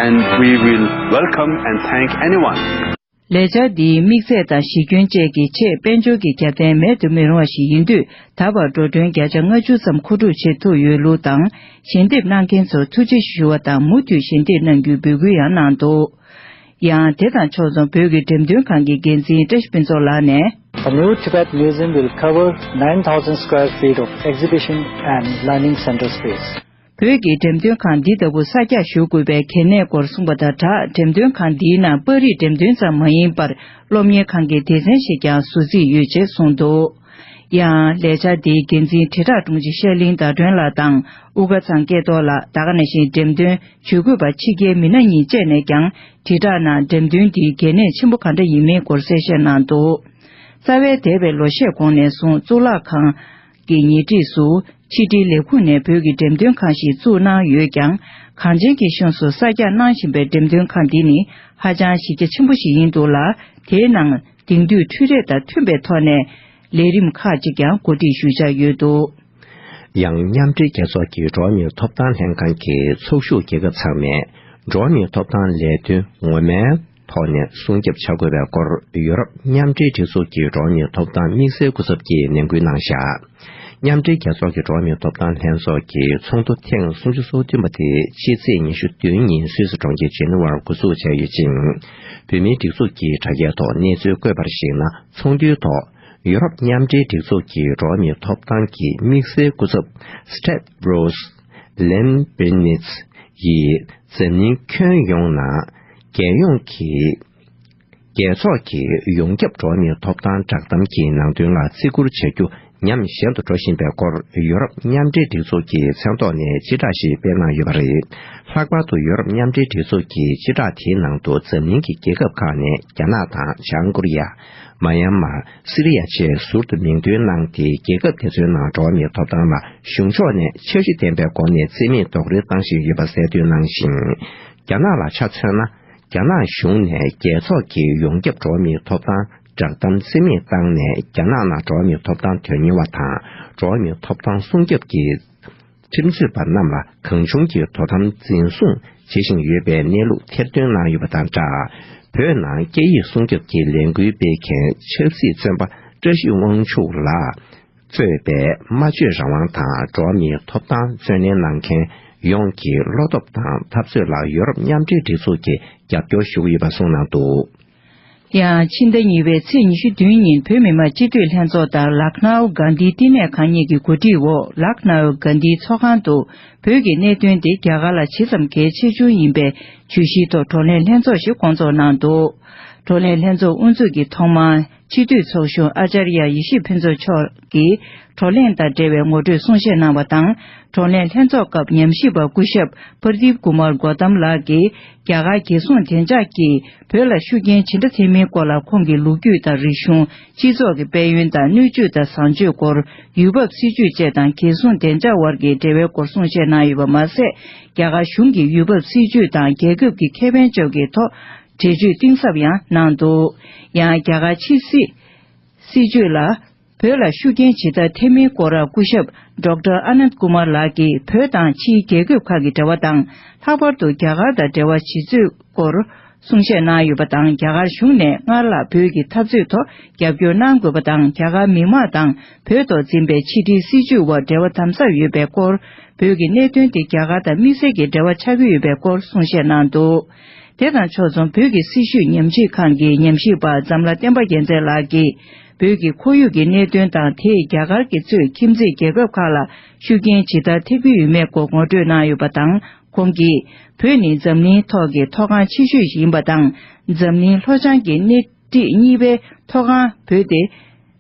and we will welcome and thank anyone. ལས་འཆར་འདིའི་དམིགས་ཚད་དང་གཞི་ཁྱོན་བཅས་ཀྱི་ཆེད་དཔལ་འབྱོར་གྱི་རྒྱབ་རྟེན་མེད་དུ་མི་རུང་བ་ཞིག་ཡིན་དུས། ད་བར་འགྲོ་གྲོན་བརྒྱ་ཆ་ལྔ་བཅུ་ཙམ་མཁོ་སྒྲུབ་བྱེད་ཐུབ་ཡོད་ལུགས་དང་། ཞལ་འདེབས་གནང་མཁན་ཚོར་ཐུགས་རྗེ་ཞུ་བ་དང་། མུ་མཐུད་ཞལ་འདེབས་གནང་རྒྱུའི་འབོད་སྐུལ་ཡང་གནང་འདུག་ཡང་དེ་དང་ཕྱོགས་མཚུངས་བོད་ཀྱི་འགྲེམས་སྟོན་ཁང་གི་འགན་འཛིན་བཀྲ་ཤིས་ཕུན་ཚོགས་ལགས་ནས། The new Tibet Museum will cover nine thousand square feet of exhibition and learning center space. བོད་ཀྱི་འགྲེམས་སྟོན་ཁང་འདི་ལྟ་བུ་གསར་རྒྱག་ཞུ་དགོས་པའི་གལ་གནད་སྐོར་གསུངས་པ་དང་སྦྲགས། འགྲེམས་སྟོན་ཁང་འདིའི་ནང་པར་རིས་འགྲེམས་སྟོན་ཙམ་མ་ཡིན་པར། སློབ་གཉེར་ཁང་གི་སྡེ་ཚན་ཞིག་ཀྱང་བཟོ་རྩིས་ཡོད་ཅེས་གསུངས་འདུག་ཡང་ལས་འཆར་འདིའི་འགན་འཛིན་དྲིལ་བསྒྲགས་དྲུང་ཆེ་ཤར་གླིང་ཟླ་སྒྲོན་ལགས་དང་། དབུ་དཀར་ཚང་སྐལ་རྡོར་ལགས། ད་ག་ནང་བཞིན་འགྲེམས་སྟོན་ཇུས་འགོད་པ་ཕྱི་རྒྱལ་མི་སྣ་གཉིས་བཅས་ནས་ཀྱང་། དྲིལ་བསྒྲགས་ནང་འགྲེམས་སྟོན་འདིའི་གལ་གནད་ཆེན་པོ་ག་འདྲ་ཡིན་མིན་སྐོར་གསལ་བཤད་གནང་འདུག་རྩ་བའི་འདས་པའི་ལོ་ཤས་གོང་ནས་བཟུང་གཙུག་ལག་ཁང་གི་ཉེ་འཁྲིས་སུ། ཕྱི་དྲིལ་ལས་ཁུངས་ནས་བོད་ཀྱི་འགྲེམས་སྟོན་ཁང་ཞིག་བཙུགས་གནང་ཡོད་ཀྱང་། གངས་ཅན་གྱི་ཤང་སུ་གསར་རྒྱག་གནང་བཞིན་པའི་འགྲེམས་སྟོན་ཁང་འདི་ནི་ཧ་ཅང་གཞི་རྒྱ་ཆེན་པོ་ཞིག་ཡིན་འདུག་ལ། དེའི་ནང་དེང་དུས་འཕྲུལ་རིག་དང་མཐུན་པའི་ཐོག་ནས་ལས་རིམ་ཁག་ཅིག་ཀྱང་གོ་སྒྲིག་ཞུས་བཞག་ཡོད་འདུག། ཡང་མཉམ་འབྲེལ་རྒྱལ་ཚོགས་ཀྱི་འགྲོ་བ་མིའི་ཐོབ་ཐང་ལྷན་ཁང་གི་ཚོགས་ཞུགས་རྒྱལ་ཁབ་ཚང་མས་འགྲོ་བ་མིའི་ཐོབ་ཐང་ལས་དོན་ངོ་མའི་ཐོག་ནས་སྲུང་སྐྱོབ་བྱ་དགོས་པའི་སྐོར་ཡུ་རོབ་མཉམ་འབྲེལ་སྒྲིག་འཛུགས་ཀྱི་འགྲོ་བ་མིའི་ཐོབ་ཐང་དམིགས་བསལ་སྐུ་ཚབ་ཀྱིས་ནན་སྐུལ་གནང་བཞག། མཉམ་འབྲེལ་རྒྱལ་ཚོགས་ཀྱི་འགྲོ་བ་མིའི་ཐོབ་ཐང་ལྷན་ཚོགས་ཀྱི་ཚོགས་འདུ་ཐེངས་སུམ་ཅུ་སོ་བདུན་པ་དེ་ཕྱི་ཚེས་ཉི་ཤུ་བདུན་ཉིན་སུད་སི་གྲོང་ཁྱེར་ཇེ་ནི་ཝར་འགོ་འཛུགས་བྱས་ཡོད་ཅིང་། བོད་མིའི་སྒྲིག་འཛུགས་ཀྱི་དྲ་རྒྱའི་ཐོག་གནས་ཚུལ་བཀོད་པར་གཞིགས་ན། ཚོགས་འདུའི་ཐོག་ཡུ་རོབ་མཉམ་འབྲེལ་སྒྲིག་འཛུགས་ཀྱི་འགྲོ་བ་མིའི་ཐོབ་ཐང་གི་དམིགས་བསལ་སྐུ་ཚབ་སི་ཊེ་ཝོ་རོས་ལེམ་བྷི་ནིས་ཡིས་འཛམ་གླིང་ཁྱོན་ཡོངས་ནང་རྒྱལ་ཡོངས་ཀྱི་རྒྱལ་ཚོགས་ཀྱི་ཡོངས་ཁྱབ་འགྲོ་བ་མིའི་ཐོབ་ཐང་བསྒྲགས་གཏམ་གྱི་ནང་དོན་ལ་བརྩི་བཀུར་བྱ་རྒྱུ་ཉམས་ཞན་དུ་འགྲོ་བཞིན་པའི་སྐོར་ཡུ་རོབ་མཉམ་འབྲེལ་སྒྲིག་འཛུགས་ཀྱི་མཚན་ཐོག་ནས་སྤྱི་བསྒྲགས་ཤིག་སྤེལ་གནང་ཡོད་པ་རེད། ལྷག་པར་དུ་ཡུ་རོབ་མཉམ་འབྲེལ་སྒྲིག་འཛུགས་ཀྱི་སྤྱི་བསྒྲགས་དེའི་ནང་དུ་འཛམ་གླིང་གི་རྒྱལ་ཁབ་ཁག་ནས་རྒྱ་ནག་དང་བྱང་ཀོ་རི་ཡ། མ་ཡན་མར། སི་རི་ཡ་བཅས་ཟུར་དུ་མིང་འདོན་གནང་སྟེ། རྒྱལ་ཁབ་དེ་ཚོའི་ནང་འགྲོ་བ་མིའི་ཐོབ་ཐང་ལ་གཞུང་ཕྱོགས་ནས་འཆར་གཞི་ལྡན་པའི་སྒོ་ནས་བརྩི་མེད་རྡོག་རོལ་བཏང་བཞིན་ཡོད་པ་གསལ་སྟོན་གནང་ཞིང་། རྒྱ་ནག་ལ་ཆ་མཚོན་ན། རྒྱ་ནག་གཞུང་ནས་རྒྱལ་ཚོགས་ཀྱི་ཡོངས་ཁྱབ་འགྲོ་བ་མིའི་ཐོབ་ཐང་བསྒྲགས་གཏམ་བརྩི་མེད་བཏང་ནས། རྒྱ་ནག་ནང་འགྲོ་བ་མིའི་ཐོབ་ཐང་དོན་གཉེར་བ་དང་། འགྲོ་བ་མིའི་ཐོབ་ཐང་སྲུང་སྐྱོབ་ཀྱི་ཁྲིམས་རྩོད་པ་རྣམས་ལ་གང་བྱུང་གིས་དོ་དམ་འཛིན་བཟུང་བྱེད་བཞིན་ཡོད་པའི་གནས་ལུགས་ཐེར་འདོན་གནང་ཡོད་པ་དང་སྦྲགས། བོད་ནང་སྐད་ཡིག་སྲུང་སྐྱོབ་ཀྱི་ལས་འགུལ་སྤེལ་མཁན་ཆབ་སྲིད་བཙོན་པ་བཀྲ་ཤིས་དབང་ཕྱུག་ལགས་གཙོས་པའི་སྨྲ་བརྗོད་རང་དབང་དང་འགྲོ་བ་མིའི་ཐོབ་ཐང་བརྩོན་ལེན་གནང་མཁན་ཡོངས་ཀྱི་བློ་སྟོབས་དང་འཐབ་རྩོད་ལ་ཡོ་རོབ་མཉམ་འབྲེལ་སྒྲིག་འཛུགས་ཀྱིས་རྒྱབ་སྐྱོར་ཞུ་གི་ཡོད་པ་གསུངས་གནང་འདུག། ཡང་ཕྱི་ཟླ་གཉིས་པའི་ཚེས་ཉི་ཤུ་བདུན་ཉིན་བོད་མི་མང་སྤྱི་འཐུས་ལྷན་ཚོགས་དང་ལག་ནའུ་གྷན་དྷི་བསྟི་གནས་ཁང་གཉིས་ཀྱི་གོ་སྒྲིག་འོག་ལག་ནའུ་གྷན་དྷི་ཚོགས་ཁང་དུ་བོད་ཀྱི་གནད་དོན་དེ་རྒྱ་གར་ལ་ཇི་ཙམ་གལ་ཆེ་ཆུང་ཡིན་པའི་བརྗོད་གཞིའི་ཐོག་བགྲོ་གླེང་ལྷན་ཚོགས་ཤིག་བསྐོང་ཚོགས་གནང་འདུག། བགྲོ་གླེང་ལྷན་ཚོགས་དབུ་འཛུགས་ཀྱི་ཐོག་མར་སྤྱི་འཐུས་ཚོགས་གཞོན་ཨ་ཅར་ཡ་ཡེ་ཤེས་ཕུན་ཚོགས་མཆོག་གིས་བགྲོ་གླེང་དང་འབྲེལ་བའི་ངོ་སྤྲོད་གསུང་བཤད་གནང་བ་དང་། བགྲོ་གླེང་ལྷན་ཚོགས་སྐབས་ཉམས་ཞིབ་པ་སྐུ་ཞབས་པར་དིབ་ཀུ་མར་གོ་ཏམ་ལགས་ཀྱིས་རྒྱ་གར་རྒྱལ་སྲུང་བདེ་འཇགས་ཀྱིས་བོད་ལ་ཤུགས་རྐྱེན་ཇི་འདྲ་ཐེབས་མིན་སྐོར་ལ་ཁོང་གི་ལོ་རྒྱུས་དང་རིག་གཞུང་། སྤྱི་ཚོགས་ཀྱི་དཔལ་ཡོན་དང་སྣོད་བཅུད་དང་བཟང་སྤྱོད་སྐོར། ཡུལ་བབ་སྲིད་ཇུས་བཅས་དང་རྒྱལ་སྲུང་བདེ་འཇགས་དབར་གྱི་འབྲེལ་བའི་སྐོར་གསུང་བཤད་གནང་ཡོད་པ་མ་ཟད། རྒྱ་གར་གཞུང་གི་ཡུལ་བབ་སྲིད་ཇུས་དང་རྒྱལ་ཁབ་ཀྱི་ཁེ་ཕན་ཕྱོགས་ཀྱི་ཐོག་འགྲེལ་བརྗོད་གཏིང་ཟབ་ཡང་གནང་འདུག། ཡང་རྒྱ་གར་ཕྱི་སྲིད་སྲིད་ཇུས་ལ་བོད་ལ་ཤུགས་རྐྱེན་ཇི་ལྟར་ཐེབས་མིན་སྐོར་སྐུ་ཞབས་ཌོག་ཊར་ཨ་ནནྡ་ཀུ་མར་ལགས་ཀྱིས་བོད་དང་ཕྱིའི་རྒྱལ་ཁབ་ཁག་གི་འབྲེལ་བ་དང་། ལྷག་པར་དུ་རྒྱ་གར་དང་འབྲེལ་བ་བྱེད་ཚུལ་སྐོར་གསུང་བཤད་གནང་ཡོད་པ་དང་། རྒྱ་གར་གཞུང་ནས་སྔར་ལྷག་བོད་ཀྱི་འཐབ་རྩོད་ཐོག་རྒྱབ་སྐྱོར་གནང་དགོས་པ་དང་། རྒྱ་གར་མི་དམངས་དང་བོད་ཐོག་འཛིན་པའི་ཕྱི་འབྲེལ་སྲིད་ཇུས་དབར་འབྲེལ་བ་དམ་ཟབ་ཡོད་པའི་སྐོར། བོད་ཀྱི་གནད་དོན་དེ་རྒྱ་གར་དང་དམིགས་བསལ་གྱི་འབྲེལ་བ་ཆགས་ཀྱི་ཡོད་པའི་སྐོར་གསུང་བཤད་གནང་འདུག། དེ་དང་ཕྱོགས་མཚུངས་བོད་ཀྱི་སྲི་ཞུས་ཉམས་ཞིབ་ཁང་གི་ཉམས་ཞིབ་པ་འཛམ་ལྷ་བསྟན་པ་རྒྱལ་མཚན་ལགས་ཀྱིས། བོད་ཀྱི་ཁོར་ཡུག་གི་གནད་དོན་དང་། དེས་རྒྱ་གར་གྱིས་གཙོས་ཁྱིམ་མཚེས་རྒྱལ་ཁབ་ཁག་ལ་ཤུགས་རྐྱེན་ཇི་ལྟར་ཐེབས་ཀྱི་ཡོད་མེད་སྐོར་ངོ་སྤྲོད་གནང་ཡོད་པ་དང་། ཁོང་གིས། བོད་ནི་འཛམ་གླིང་ཐོག་གི་མཐོ་སྒང་ཆེ་ཤོས་ཤིག་ཡིན་པ་དང་། འཛམ་གླིང་ལྷོ་བྱང་གི་སྣེ་ཁྲིད་གཉིས་པའི་མཐོ་སྒང་བོད་དེ།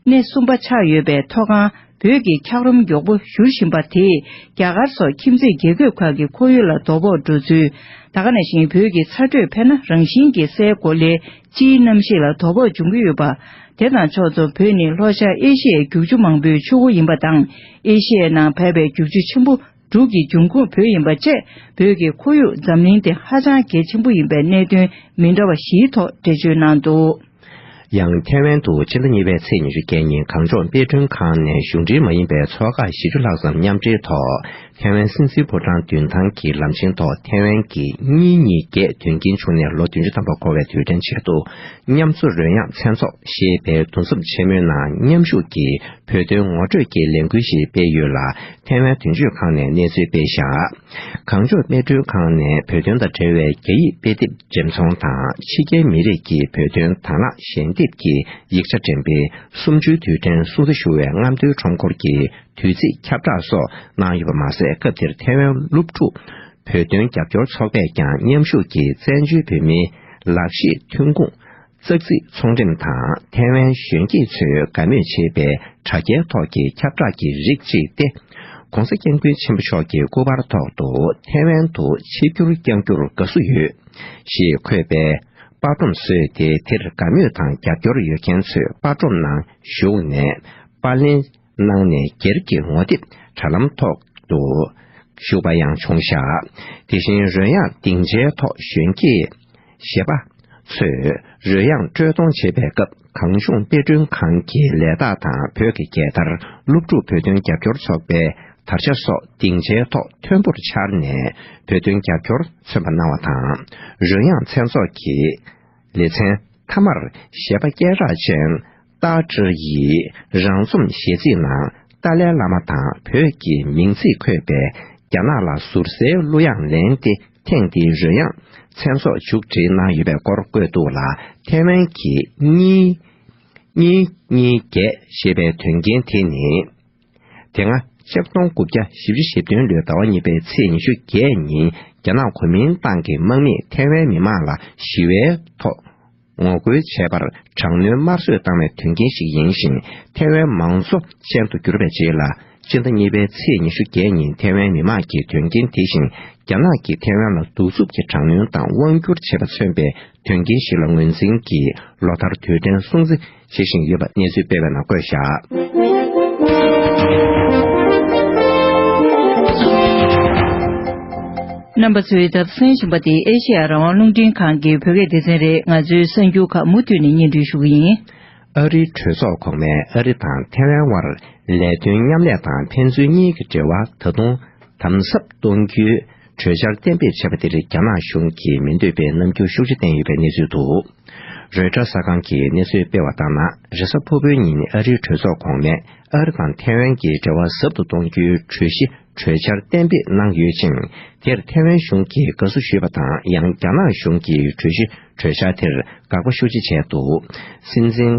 སྣེ་གསུམ་པ་ཆགས་ཡོད་པའི་མཐོ་སྒང་བོད་ཀྱི་འཁྱགས་རོམ་མགྱོགས་པོ་བཞུར་བཞིན་པ་དེས་རྒྱ་གར་སོགས་ཁྱིམ་མཚེས་རྒྱལ་ཁབ་ཁག་གི་ཁོར་ཡུག་ལ་དོ་ཕོག་འགྲོ་ཚུལ། ད་ག་ནང་བཞིན་བོད་ཀྱི་ཚ་དྲོད་འཕེལ་ན་རང་བཞིན་གྱིས་སའི་གོ་ལའི་སྤྱིའི་གནམ་གཤིས་ལ་དོ་ཕོག་འབྱུང་གི་ཡོད་པ། དེ་དང་ཕྱོགས་མཚུངས་བོད་ནི་ལྷོ་ཤར་ཨེ་ཤི་ཡའི་རྒྱུག་ཆུ་མང་པོའི་ཆུ་བོ་ཡིན་པ་དང་། ཨེ་ཤི་ཡའི་ནང་བབས་པའི་རྒྱུག་ཆུ་ཆེན་པོ་དྲུག་གི་འབྱུང་ཁུངས་བོད་ཡིན་པ་བཅས། བོད་ཀྱི་ཁོར་ཡུག་འཛམ་གླིང་སྟེང་ཧ་ཅང་གལ་ཆེན་པོ་ཡིན་པའི་གནད་དོན་མི་འདྲ་བ་བཞིའི་ཐོག་འགྲེལ་བརྗོད་གནང་འདུག། ཡང་ཐེ་ཝན་དུ་ཕྱི་ཟླ་གཉིས་པའི་ཚེས་ཉི་ཤུ་བརྒྱད་ཉིན་གངས་ལྗོངས་དཔེ་སྐྲུན་ཁང་ནས་གཞུང་འབྲེལ་མ་ཡིན་པའི་ཚོགས་ཁག་བཞི་བཅུ་ལྷག་ཙམ་མཉམ་འབྲེལ་ཐོག་ཐེ་ཝན་སྲིད་འཛིན་ཕོ་བྲང་མདུན་ཐང་གི་ལམ་ཆེན་ཐོག་ཐེ་ཝན་གྱི་གཉིས་གཉིས་བརྒྱད་དོན་རྐྱེན་བྱུང་ནས་ལོ་བདུན་ཅུ་ཐམ་པ་འཁོར་བའི་དུས་དྲན་ཆེད་དུ། མཉམ་འཚོ་རོལ་དབྱངས་མཚན་ཚོགས་ཞེས་པའི་འདུ་འཛོམས་ཆེན་མོའི་ནང་མཉམ་ཞུགས་ཀྱིས་བོད་དོན་ངོ་སྤྲོད་ཀྱི་ལས་འགུལ་ཞིག་སྤེལ་ཡོད་ལ། ཐེ་ཝན་དོན་གཅོད་ཁང་ནས་གནས་ཚུལ་སྤེལ་བཞག། གངས་ལྗོངས་དཔེ་སྐྲུན་ཁང་ནས་བོད་དོན་དང་འབྲེལ་བའི་རྒྱ་ཡིག་དཔེ་དེབ་འགྲེམས་ཚོང་དང་། ཕྱི་རྒྱལ་མི་རིགས་ཀྱི་བོད་དོན་དང་བླངས་ཞལ་འདེབས་ཀྱི་ཡིག་ཆ་འགྲེམས་སྤེལ་གསུམ་བཅུའི་དུས་དྲན་སྲུང་བརྩི་ཞུ་བའི་རྔམ་སྟོན་ཁྲོམ་སྐོར་གྱི་དུས་ཚིགས་ཁྱབ་བསྒྲགས་སོགས་གནང་ཡོད་པ་མ་ཟད། སྐབས་དེར་ཐེ་ཝན་སློབ་ཕྲུག་བོད་དོན་རྒྱབ་སྐྱོར་ཚོགས་པས་ཀྱང་མཉམ་ཞུགས་ཀྱིས་བཙན་བྱོལ་བོད་མིའི་ལག་ཤེས་ཐོན་ཁུངས། ཙག་ཙིག་ཚོང་འགྲེམས་དང་། ཐེ་ཝན་གཞོན་སྐྱེས་ཚོས་དགའ་མོས་བྱེད་པའི་དྲ་རྒྱའི་ཐོག་གི་ཁྱབ་བསྒྲགས་ཀྱི་རིགས་གཅིག་སྟེ། ྋགོང་ས་ྋསྐྱབས་མགོན་ཆེན་པོ་མཆོག་གི་སྐུ་པར་ཐོག་ཏུ་ཐེ་ཝན་དུ་ཆིབས་བསྒྱུར་བསྐྱང་རྒྱུར་དགའ་བསུ་ཡོད། ཞེས་འཁོད་པའི་པར་སྒྲོམ་བཟོས་ཏེ། དེར་དགའ་མོས་དང་རྒྱབ་སྐྱོར་ཡོད་མཁན་ཚོས་པར་སྒྲོམ་ནང་ཞུགས་ནས་པར་ལེན་གནང་ནས། སྒེར་གྱི་ངོ་དེབ་ དྲ་ལམ་ཐོག་ཏུ་ཞུགས་པ་ཡང་བྱུང་བཞག་དེ་བཞིན་རོལ་དབྱངས་སྡིངས་ཆའི་ཐོག་གཞོན་སྐྱེས་གཞས་པ་ཚོས་རོལ་དབྱངས་དཀྲོལ་གཏོང་བྱེད་པའི་སྐབས། གངས་ལྗོངས་དཔེ་སྐྲུན་ཁང་གི་ལས་རྟགས་དང་། བོད་ཀྱི་རྒྱལ་དར། སློབ་ཕྲུག་བོད་དོན་རྒྱབ་སྐྱོར་ཚོགས་པའི་དར་ཆ་སོགས་སྡིངས་ཆའི་ཐོག་མཐོན་པོར་འཕྱར་ནས་བོད་དོན་རྒྱབ་སྐྱོར་མཚོན་པ་གནང་བ་དང་། རོལ་དབྱངས་མཚན་ཚོགས་ཀྱི་ལེ་ཚན་མཐའ་མར་གཞས་པ་སྐད་གྲགས་ཅན་ཏཱ་ཀྲི་ཡི་རང་རྩོམ་གཞས་ཚིག་ནང་ཏཱ་ལའི་བླ་མ་དང་བོད་ཀྱི་མིང་ཚིག་འཁོད་པའི་རྒྱ་ནག་ལ་ཟུར་ཟའི་གླུ་དབྱངས་ལེན་ཏེ། ཐེངས་འདིའི་རོལ་དབྱངས་མཚན་ཚོགས་མཇུག་སྒྲིལ་གནང་ཡོད་པའི་སྐོར་བཀོད་འདུག་ལ། ཐའེ་ཝན་གྱི་གཉིས་གཉིས་གཉིས་བརྒྱད་ཞེས་པའི་དོན་རྐྱེན་དེ་ནི། དེ་སྔ་ཆིག་སྟོང་དགུ་བརྒྱ་བཞི་བཅུ་ཞེ་བདུན་ལོའི་ཟླ་བ་གཉིས་པའི་ཚེས་ཉི་ཤུ་བརྒྱད་ཉིན་རྒྱ་ནག་གོ་མིན་ཏང་གི་དམག་མིས་ཐའེ་ཝན་མི་མང་ལ་ཞི་བའི་ཐོག་ངོ་རྒོལ་བྱས་པར་དྲག་གནོན་དམར་གསོད་བཏང་བའི་དོན་རྐྱེན་ཞིག་ཡིན་ཞིང་། ཐའེ་ཝན་མང་གཙོ་ཅན་དུ་གྱུར་པའི་རྗེས་ལ། ཕྱི་ཟླ་གཉིས་པའི་ཚེས་ཉི་ཤུ་བརྒྱད་ཉིན་ཐའེ་ཝན་མི་མང་གིས་དོན་རྐྱེན་དེ་བཞིན་རྒྱ་ནག་གིས་ཐའེ་ཝན་ལ་གདུག་རྩུབ་ཀྱི་དྲག་གནོན་དང་དབང་བསྒྱུར་བྱས་པ་མཚོན་པའི་དོན་རྐྱེན་ཞིག་ལ་ངོས་འཛིན་གྱིས་ལོ་ལྟར་དུས་དྲན་སྲུང་བརྩི་བྱེད་བཞིན་ཡོད་པ་གནས་ཚུལ་སྤེལ་བའི་ནང་བཀོད་བཞག་རྣམ་པ་ཚོས་ད་གསན་བཞིན་པ་དེ་ཨེ་ཤེ་ཡ་རང་དབང་རླུང་འཕྲིན་ཁང་གི་བོད་སྐད་སྡེ་ཚན་རེད། ང་ཚོའི་གསར་འགྱུར་ཁག་མུ་མཐུད་ནས་སྙན་སྒྲོན་ཞུ་གི་ཡིན། ཨ་རིའི་གྲོས་ཚོགས་གོང་མས་ཨ་རི་དང་ཐའེ་ཝན་དབར་ལས་དོན་མཉམ་ལས་དང་ཕན་ཚུན་གཉིས་ཀྱི་འབྲེལ་བ་ད་དུང་དམ་ཟབ་གཏོང་རྒྱུའི་གྲོས་འཆར་གཏན་འབེབས་བྱས་པ་དེར་རྒྱ་ནག་གཞུང་གིས་མི་འདོད་པའི་རྣམ་འགྱུར་ཤུགས་ཆེ་བསྟན་ཡོད་པའི་གནས་ཚུལ་འདུག་རོའི་ཊར་གསར་ཁང་གིས་གནས་ཚུལ་སྤེལ་བ་ལྟར་ན། རེས་གཟའ་ཕུར་བུའི་ཉིན་ཨ་རིའི་གྲོས་ཚོགས་གོང་མས་ཨ་རི་དང་ཐའེ་ཝན་གྱི་འབྲེལ་བ་ཟབ་ཏུ་གཏོང་རྒྱུའི་གྲོས་གཞི་གྲོས་འཆར་གཏན་འབེབས་གནང་ཡོད་ཅིང་། དེར་ཐའེ་ཝན་གཞུང་གིས་དགའ་བསུ་ཞུས་པ་དང་། ཡང་རྒྱ་ནག་གཞུང་གིས་གྲོས་གཞི་གྲོས་འཆར་དེར་དགག་པ་ཤུགས་ཆེ་བྱས་འདུག་སྲིད་འཛིན་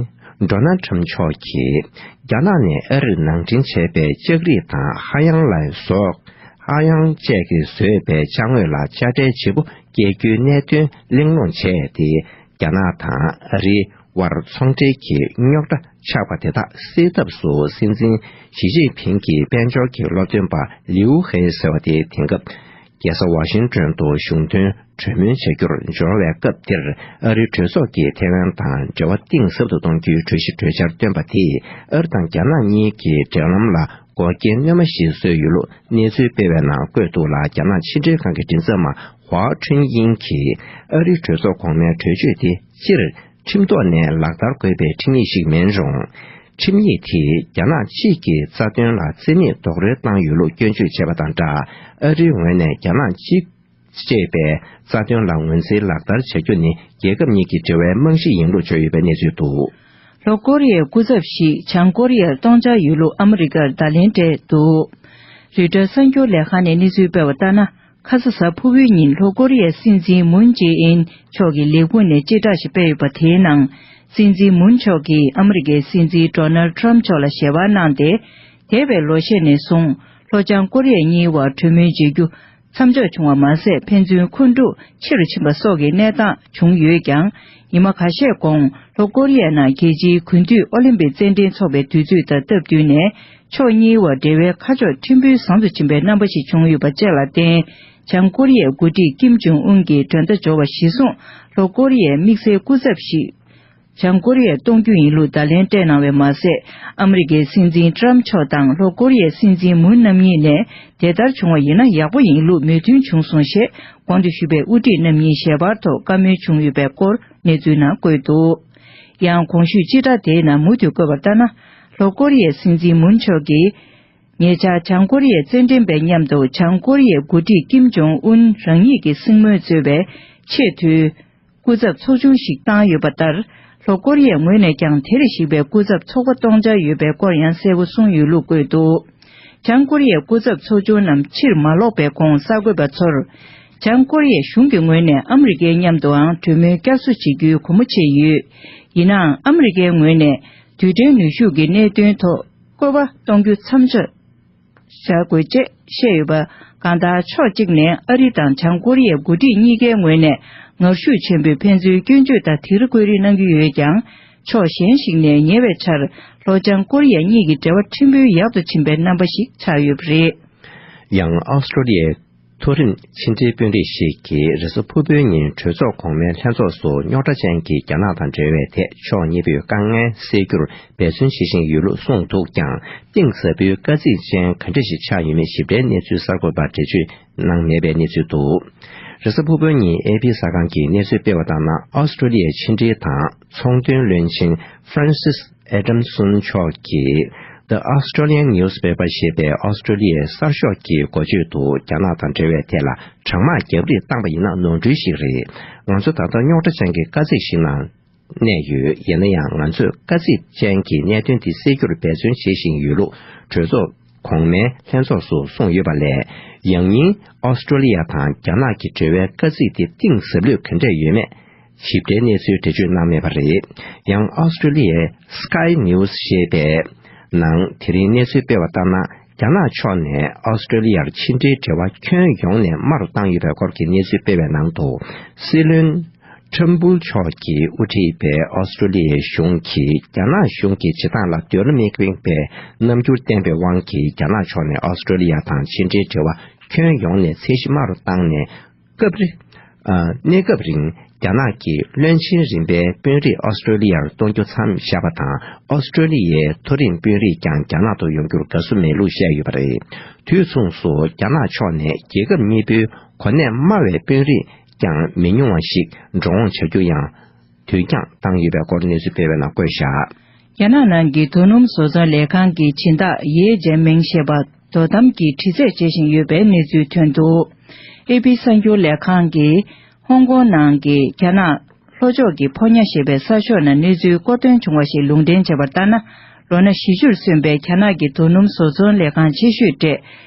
ཌོ་ནལ་ཁྲམ་མཆོག་གིས་རྒྱ་ནག་ནས་ཨ་རིར་ནང་འདྲེན་བྱས་པའི་ལྕགས་རིགས་དང་ཧ་ཡང་ལ་སོགས། ཧ་ཡང་བཅས་ཀྱིས་བཟོས་པའི་ཅ་དངོས་ལ་དཔྱ་ཁྲལ་ལྗིད་པོ་བཀལ་རྒྱུའི་གནད་དོན་གླེང་སློང་བྱས་ཏེ། རྒྱ་ནག་དང་ཨ་རིའི་དབར་ཚོང་འབྲེལ་གྱི་རྙོག་དྲ་ཆགས་པ་དེ་དག་སེལ་ཐབས་སུ། སྲིད་འཛིན་ཞི་ཅིན་ཕིང་གི་དཔལ་འབྱོར་གྱི་སློབ་སྟོན་པ་ལིའུ་ཧེ་ཟེར་བ་དེ་དེང་སྐབས་རྒྱལ་ས་ཝ་ཤིང་ཏོན་དུ་གཞུང་དོན་གྲོས་མོལ་བྱ་རྒྱུར་འབྱོར་བའི་སྐབས་དེར། ཨ་རིའི་གྲོས་ཚོགས་ཀྱིས་ཐའེ་ཝན་དང་འབྲེལ་བ་གཏིང་ཟབ་ཏུ་གཏོང་རྒྱུའི་གྲོས་གཞི་གྲོས་འཆར་བཏོན་པ་དེས། ཨ་རི་དང་རྒྱ་ནག་གཉིས་ཀྱི་འབྲེལ་ལམ་ལ་འགོག་རྐྱེན་སྣོན་མ་ཞིག་བཟོས་ཡོད་ལུགས་གནས་ཚུལ་སྤེལ་བའི་ནང་བཀོད་འདུག་ལ། རྒྱ་ནག་ཕྱི་འབྲེལ་ཁང་གི་མགྲིན་ཚབ་པ་ཧྭ་ཁྲུན་དབྱིང་གིས། ཨ་རིའི་གྲོས་ཚོགས་གོང་མའི་གྲོས་ཆོད་དེ་སྤྱིར་ཁྲིམས་ཐོག་ནས་ལག་བསྟར་དགོས་པའི་ཁྲིམས་ཡིག་ཞིག་མིན་རུང་། ཁྲིམས་ཡིག་དེས་རྒྱ་ནག་གཅིག་གི་རྩ་དོན་ལ་རྩིས་མེད་རྡོག་རོལ་བཏང་ཡོད་ལུགས་སྐྱོན་བརྗོད་བྱས་པ་དང་སྦྲགས། ཨ་རིའི་ངོས་ནས་རྒྱ་ནག་གཅིག་ཅེས་པའི་རྩ་དོན་ལ་ངོས་འཛིན་ལག་བསྟར་བྱ་རྒྱུ་ནི། རྒྱལ་ཁབ་གཉིས་ཀྱི་འབྲེལ་བའི་རྨང་གཞི་ཡིན་ལུགས་བརྗོད་ཡོད་པའི་གནས་ཚུལ་འདུག་ལྷོ་ཀོ་རི་ཡའི་སྐུ་ཚབ་ཞིག་བྱང་ཀོ་རི་ཡར་གཏོང་འཆར་ཡོད་ལུགས་ཨ་མི་རི་ཀར་བརྡ་ལན་སྤྲད་འདུག་རོའི་ཊར་གསར་འགྱུར་ལས་ཁང་ནས་གནས་ཚུལ་སྤེལ་བ་ལྟར་ན། ཁ་ས་གཟའ་ཕུར་བུའི་ཉིན་ལྷོ་ཀོ་རི་ཡའི་སྲིད་འཛིན་མུན་ཇེ་ཨིན་མཆོག་གི་ལས་ཁུངས་ནས་སྤྱི་བསྒྲགས་ཤིག་སྤེལ་ཡོད་པ་དེའི་ནང་། སྲིད་འཛིན་མུན་མཆོག་གིས་ཨ་མི་རི་ཀའི་སྲིད་འཛིན་ཌོ་ནལ་ཁྲམ་མཆོག་ལ་ཞལ་པར་གནང་སྟེ། འདས་པའི་ལོ་ཤས་ནས་བཟུང་ལྷོ་བྱང་ཀོ་རི་ཡ་གཉིས་བར་གྲོས་མོལ་བྱེད་རྒྱུ་མཚམས་འཇོག་བྱུང་བ་མ་ཟད། ཕན་ཚུན་འཁོན་འཁྲུག་ཆེ་རུ་ཕྱིན་པ་སོགས་ཀྱི་གནས་སྟངས་བྱུང་ཡོད་ཀྱང་། ཉི་མ་ཁ་ཤས་གོང་ལྷོ་ཀོ་རི་ཡའི་ནང་རྒྱལ་སྤྱིའི་དགུན་དུས་ཨོ་ལིམ་པིག་རྩེད་འགྲན་འཚོགས་པའི་དུས་ཚོད་དང་སྟབས་བསྟུན་ནས། ཕྱོགས་གཉིས་བར་འབྲེལ་བའི་ཁ་ཕྱོགས་ཕྲན་བུ་བཟང་དུ་ཕྱིན་པའི་རྣམ་པ་ཞིག་བྱུང་ཡོད་པ་བཅས་ལ་བརྟེན། བྱང་ཀོ་རི་ཡའི་འགོ་ཁྲིད་ཀིམ་ཇོང་ཨུན་གྱིས་མགྲོན་བརྡ་འབྱོར་བ་གཞིར་བཟུང་། ལྷོ་ཀོ་རི་ཡའི་དམིགས་བསལ་སྐུ་ཚབ་ཞིག་བྱང་ཀོ་རི་ཡར་གཏོང་རྒྱུ་ཡིན་ལུགས་བརྡ་ལན་སྤྲད་གནང་བས་མ་ཟད། ཨ་མི་རི་ཀའི་སྲིད་འཛིན་ཏྲམ་མཆོག་དང་ལྷོ་ཀོ་རི་ཡའི་སྲིད་འཛིན་མུན་རྣམ་གཉིས་ནས་དེ་ལྟར་བྱུང་བ་ཡིན་ན་ཡག་པོ་ཡིན་ལུགས་མོས་མཐུན་བྱུང་སོང་ཞེས་གོང་དུ་ཞུས་པའི་དབུ་ཁྲིད་རྣམ་གཉིས་ཞལ་པར་ཐོག་བཀའ་མོལ་བྱུང་ཡོད་པའི་སྐོར་གནས་ཚུལ་ནང་བཀོད་འདུག་ཡང་གོང་ཞུས་སྤྱི་བསྒྲགས་དེའི་ནང་མུ་མཐུད་བཀོད་པ་ལྟར་ན། ལྷོ་ཀོ་རི་ཡའི་སྲིད་འཛིན་མུན་མཆོག་གིས། ཉེ་ཆར་བྱང་ཀོ་རི་ཡའི་རྩེད་འགྲན་པའི་མཉམ་དུ་བྱང་ཀོ་རི་ཡའི་འགོ་ཁྲིད་ཀིམ་ཇོང་ཨུན་རང་ཉིད་ཀྱི་སྲིང་མོས་གཙོས་པའི་ཆེས་མཐོའི་སྐུ་ཚབ་ཚོགས་ཆུང་ཞིག་བཏང་ཡོད་པ་ལྟར། ལྷོ་ཀོ་རི་ཡའི་ངོས་ནས་ཀྱང་དེ་ལ་གཞིགས་པའི་སྐུ་ཚབ་ཚོགས་པ་གཏོང་འཆར་ཡོད་པའི་སྐོར་ཡང་གསལ་པོ་གསུངས་ཡོད་ལུགས་བཀོད་འདུག་བྱང་ཀོ་རི་ཡའི་སྐུ་ཚབ་ཚོགས་ཆུང་རྣམས་ཕྱིར་མ་ལོག་པའི་གོང་གསར་འགོད་པ་ཚོར། བྱང་ཀོ་རི་ཡའི་གཞུང་གི་ངོས་ནས་ཨ་མི་རི་ཀའི་མཉམ་དུའང་གྲོས་མོལ་བསྐྱར་གསོ་བྱེད་རྒྱུའི་གོ་མོ་ཕྱེ་ཡོད། ཡིན་ནའང་ཨ་མི་རི་ཀའི་ངོས་ནས་རྡུལ་ཕྲན་ནུས་ཤུགས་ཀྱི་གནད་དོན་ཐོག་བཀོད་པ་གཏོང་རྒྱུ་མཚམས་འཇོག་བྱ་དགོས་ཅེས་བཤད་ཡོད་པ། གང་ལྟར་ཕྱོགས་གཅིག་ནས་ཨ་རི་དང་བྱང་ཀོ་རི་ཡའི་འགོ་ཁྲིད་གཉིས་ཀའི་ངོས་ནས་ངར་ཤུགས་ཆེན་པོས་ཕན་ཚུན་སྐྱོན་བརྗོད་དང་དིང་རི་བཀོད་རེས་གནང་གི་ཡོད་ཀྱང་། ཕྱོགས་གཞན་ཞིག་ནས་ཉེ་བའི་ཆར་ལྷོ་བྱང་ཀོ་རི་ཡ་གཉིས་ཀྱི་འབྲེལ་བ་ཕྲན་བུ་ཡག་ཏུ་ཕྱིན་པའི་རྣམ་པ་ཞིག་ཆགས་ཡོད་པ་རེད། ཡང་ཨོ་སི་ཀྲོ་ལི་ཡའི་ མཐོ་རིམ་ཕྱི་འབྲེལ་དཔོན་རིགས་ཤིག་གིས་རེས་གཟའ་ཕུར་བུའི་ཉིན་གྲོས་ཚོགས་གོང་མའི་ལྷན་ཚོགས་སུ་རྙོག་དྲ་ཅན་གྱི་རྒྱ་ནག་དང་འབྲེལ་བའི་ཐད་ཕྱོགས་གཉིས་པོས་དཀའ་ངལ་སེལ་རྒྱུར་འབད་བརྩོན་བྱེད་བཞིན་ཡོད་ལུགས་གསུངས་འདུག་ཀྱང་། གཏིང་ཟབ་པོའི་དཀའ་ཚེགས་ཅན་ག་འདྲ་ཞིག་ཆགས་ཡོད་མེད་ཞིབ་ཕྲའི་གནས་ཚུལ་གསར་འགོད་པར་འགྲེལ་བརྗོད་གནང་མེད་པའི་གནས་ཚུལ་འདུག་རེས་གཟའ་ཕུར་བུ་ཉིན་ཨེ་པི་གསར་ཁང་གིས་གནས་ཚུལ་སྤེལ་བ་ལྟར་ན། ཨོ་སི་ཀྲོ་ལི་ཡའི་ཕྱི་འབྲེལ་དང་ཚོང་དོན་བློན་ཆེན་Francis Adamson་མཆོག་གིས་The Australian Newspaper་ཞེས་པའི་ཨོ་སི་ཀྲོ་ལི་ཡའི་གསར་ཤོག་གི་འགོ་བརྗོད་དུ། རྒྱ་ནག་དང་འབྲེལ་བའི་ཐད་ལ་གྲང་དམག་རྒྱབ་རིས་བཏང་པ་ཡིན་ན་ནོར་འཁྲུལ་ཞིག་རེད། ང་ཚོ་ད་ལྟ་རྙོག་དྲ་ཅན་གྱི་དཀའ་ཚེགས་ཤིག་ནང་གནས་ཡོད། ཡིན་ན་ཡང་ང་ཚོས་དཀའ་ཚེགས་ཅན་གྱི་གནད་དོན་དེ་སེལ་རྒྱུར་འབད་བརྩོན་བྱེད་བཞིན་ཡོད་ལུགས་གྲོས་ཚོགས་གོང་མའི་ལྷན་ཚོགས་སུ་གསུངས་ཡོད་པ་ལས། ཡང་སྙིང་ཨོ་སི་ཀྲོ་ལི་ཡ་དང་རྒྱ་ནག་གི་འབྲེལ་བའི་དཀའ་ཚེགས་དེ་གཏིང་ཟབ་ལོས་ག་འདྲས་ཡོད་མེད་ཞིབ་ཕྲའི་གནས་ཚུལ་འགྲེལ་བརྗོད་གནང་མེད་པ་རེད། ཡང་ཨོ་སི་ཀྲོ་ལི་ཡའི་Sky News་ཞེས་པའི་ནང་དེ་རིང་གནས་ཚུལ་སྤེལ་བ་ལྟར་ན། རྒྱ་ནག་ཕྱོགས་ནས་ཨོ་སི་ཀྲོ་ལི་ཡར་ཕྱི་འབྲེལ་འབྲེལ་བ་ཁྱོན་ཡོངས་ནས་དམའ་རུ་བཏང་ཡོད་པའི་སྐོར་གྱི་གནས་ཚུལ་སྤེལ་བའི་ནང་དུ། སྲིད་བློན་ཁྲིམ་ཕུལ་མཆོག་གིས་དབུ་ཁྲིད་པའི་ཨོ་སི་ཀྲོ་ལི་ཡའི་གཞུང་གིས་རྒྱ་ནག་གཞུང་གི་བྱེད་སྟངས་ལ་འདོད་བློ་མི་དབེན་པའི་རྣམ་འགྱུར་བསྟན་པའི་དབང་གིས། རྒྱ་ནག་ཕྱོགས་ནས་ཨོ་སི་ཀྲོ་ལི་ཡ་དང་ཕྱི་འབྲེལ་འབྲེལ་བ་ཁྱོན་ཡོངས་ནས་ཚད་གཞི་དམའ་རུ་བཏང་ནས། སྐབས་རེ། ཨ། གནས་སྐབས་རིང་རྒྱ་ནག་གི་བློན་ཆེན་རིམ་པའི་དཔོན་རིགས་ཨོ་སི་ཀྲོ་ལི་ཡར་གཏོང་རྒྱུ་མཚམས་བཞག་པ་དང་། ཨོ་སི་ཀྲོ་ལི་ཡའི་མཐོ་རིམ་དཔོན་རིགས་ཀྱང་རྒྱ་ནག་ཏུ་ཡོང་རྒྱུར་དགའ་བསུ་མེད་ལུགས་བཤད་ཡོད་པ་རེད། དུས་མཚུངས་སུ་རྒྱ་ནག་ཕྱོགས་ནས་རྒྱལ་ཁབ་གཉིས་པོའི་གོ་གནས་དམའ་བའི་དཔོན་རིགས་ཀྱང་མི་ཉུང་བ་ཞིག་འགྲོ་འོང་བྱ་རྒྱུ་ཡང་དུས་འགྱངས་བཏང་ཡོད་པའི་སྐོར་གནས་ཚུལ་སྤེལ་བའི་ནང་བཀོད་བཞག་རྒྱ་ནག་ནང་གི་རྡོ་སྣུམ་བཟོ་ཚོང་ལས་ཁང་གི་སྦྱིན་བདག་ཡེ་ཅན་མིང་ཞེས་པ་དོ་དམ་གྱི་དྲི་རྩད་བྱེད་བཞིན་ཡོད་པའི་གནས་ཚུལ་ཐོན་འདུག་ཨེ་པི་གསར་འགྱུར་ལས་ཁང་གིས་ཧོང་ཀོང་ནང་གི་རྒྱ་ནག་ལྷོ་ཕྱོགས་ཀྱི་ཕོ་ཉ་ཞེས་པའི་གསར་ཤོག་ནང་གནས་ཚུལ་མཁོ་འདོན་བྱུང་བ་ཞིག་ལུང་འདྲེན་བྱས་པར་ལྟར་ན། ལོ་ན་བཞི་བཅུར་སོན་པའི་རྒྱ་ནག་གི་རྡོ་སྣུམ་བཟོ་ཚོང་ལས་ཁང་ཆེ་ཤོས་གྲས་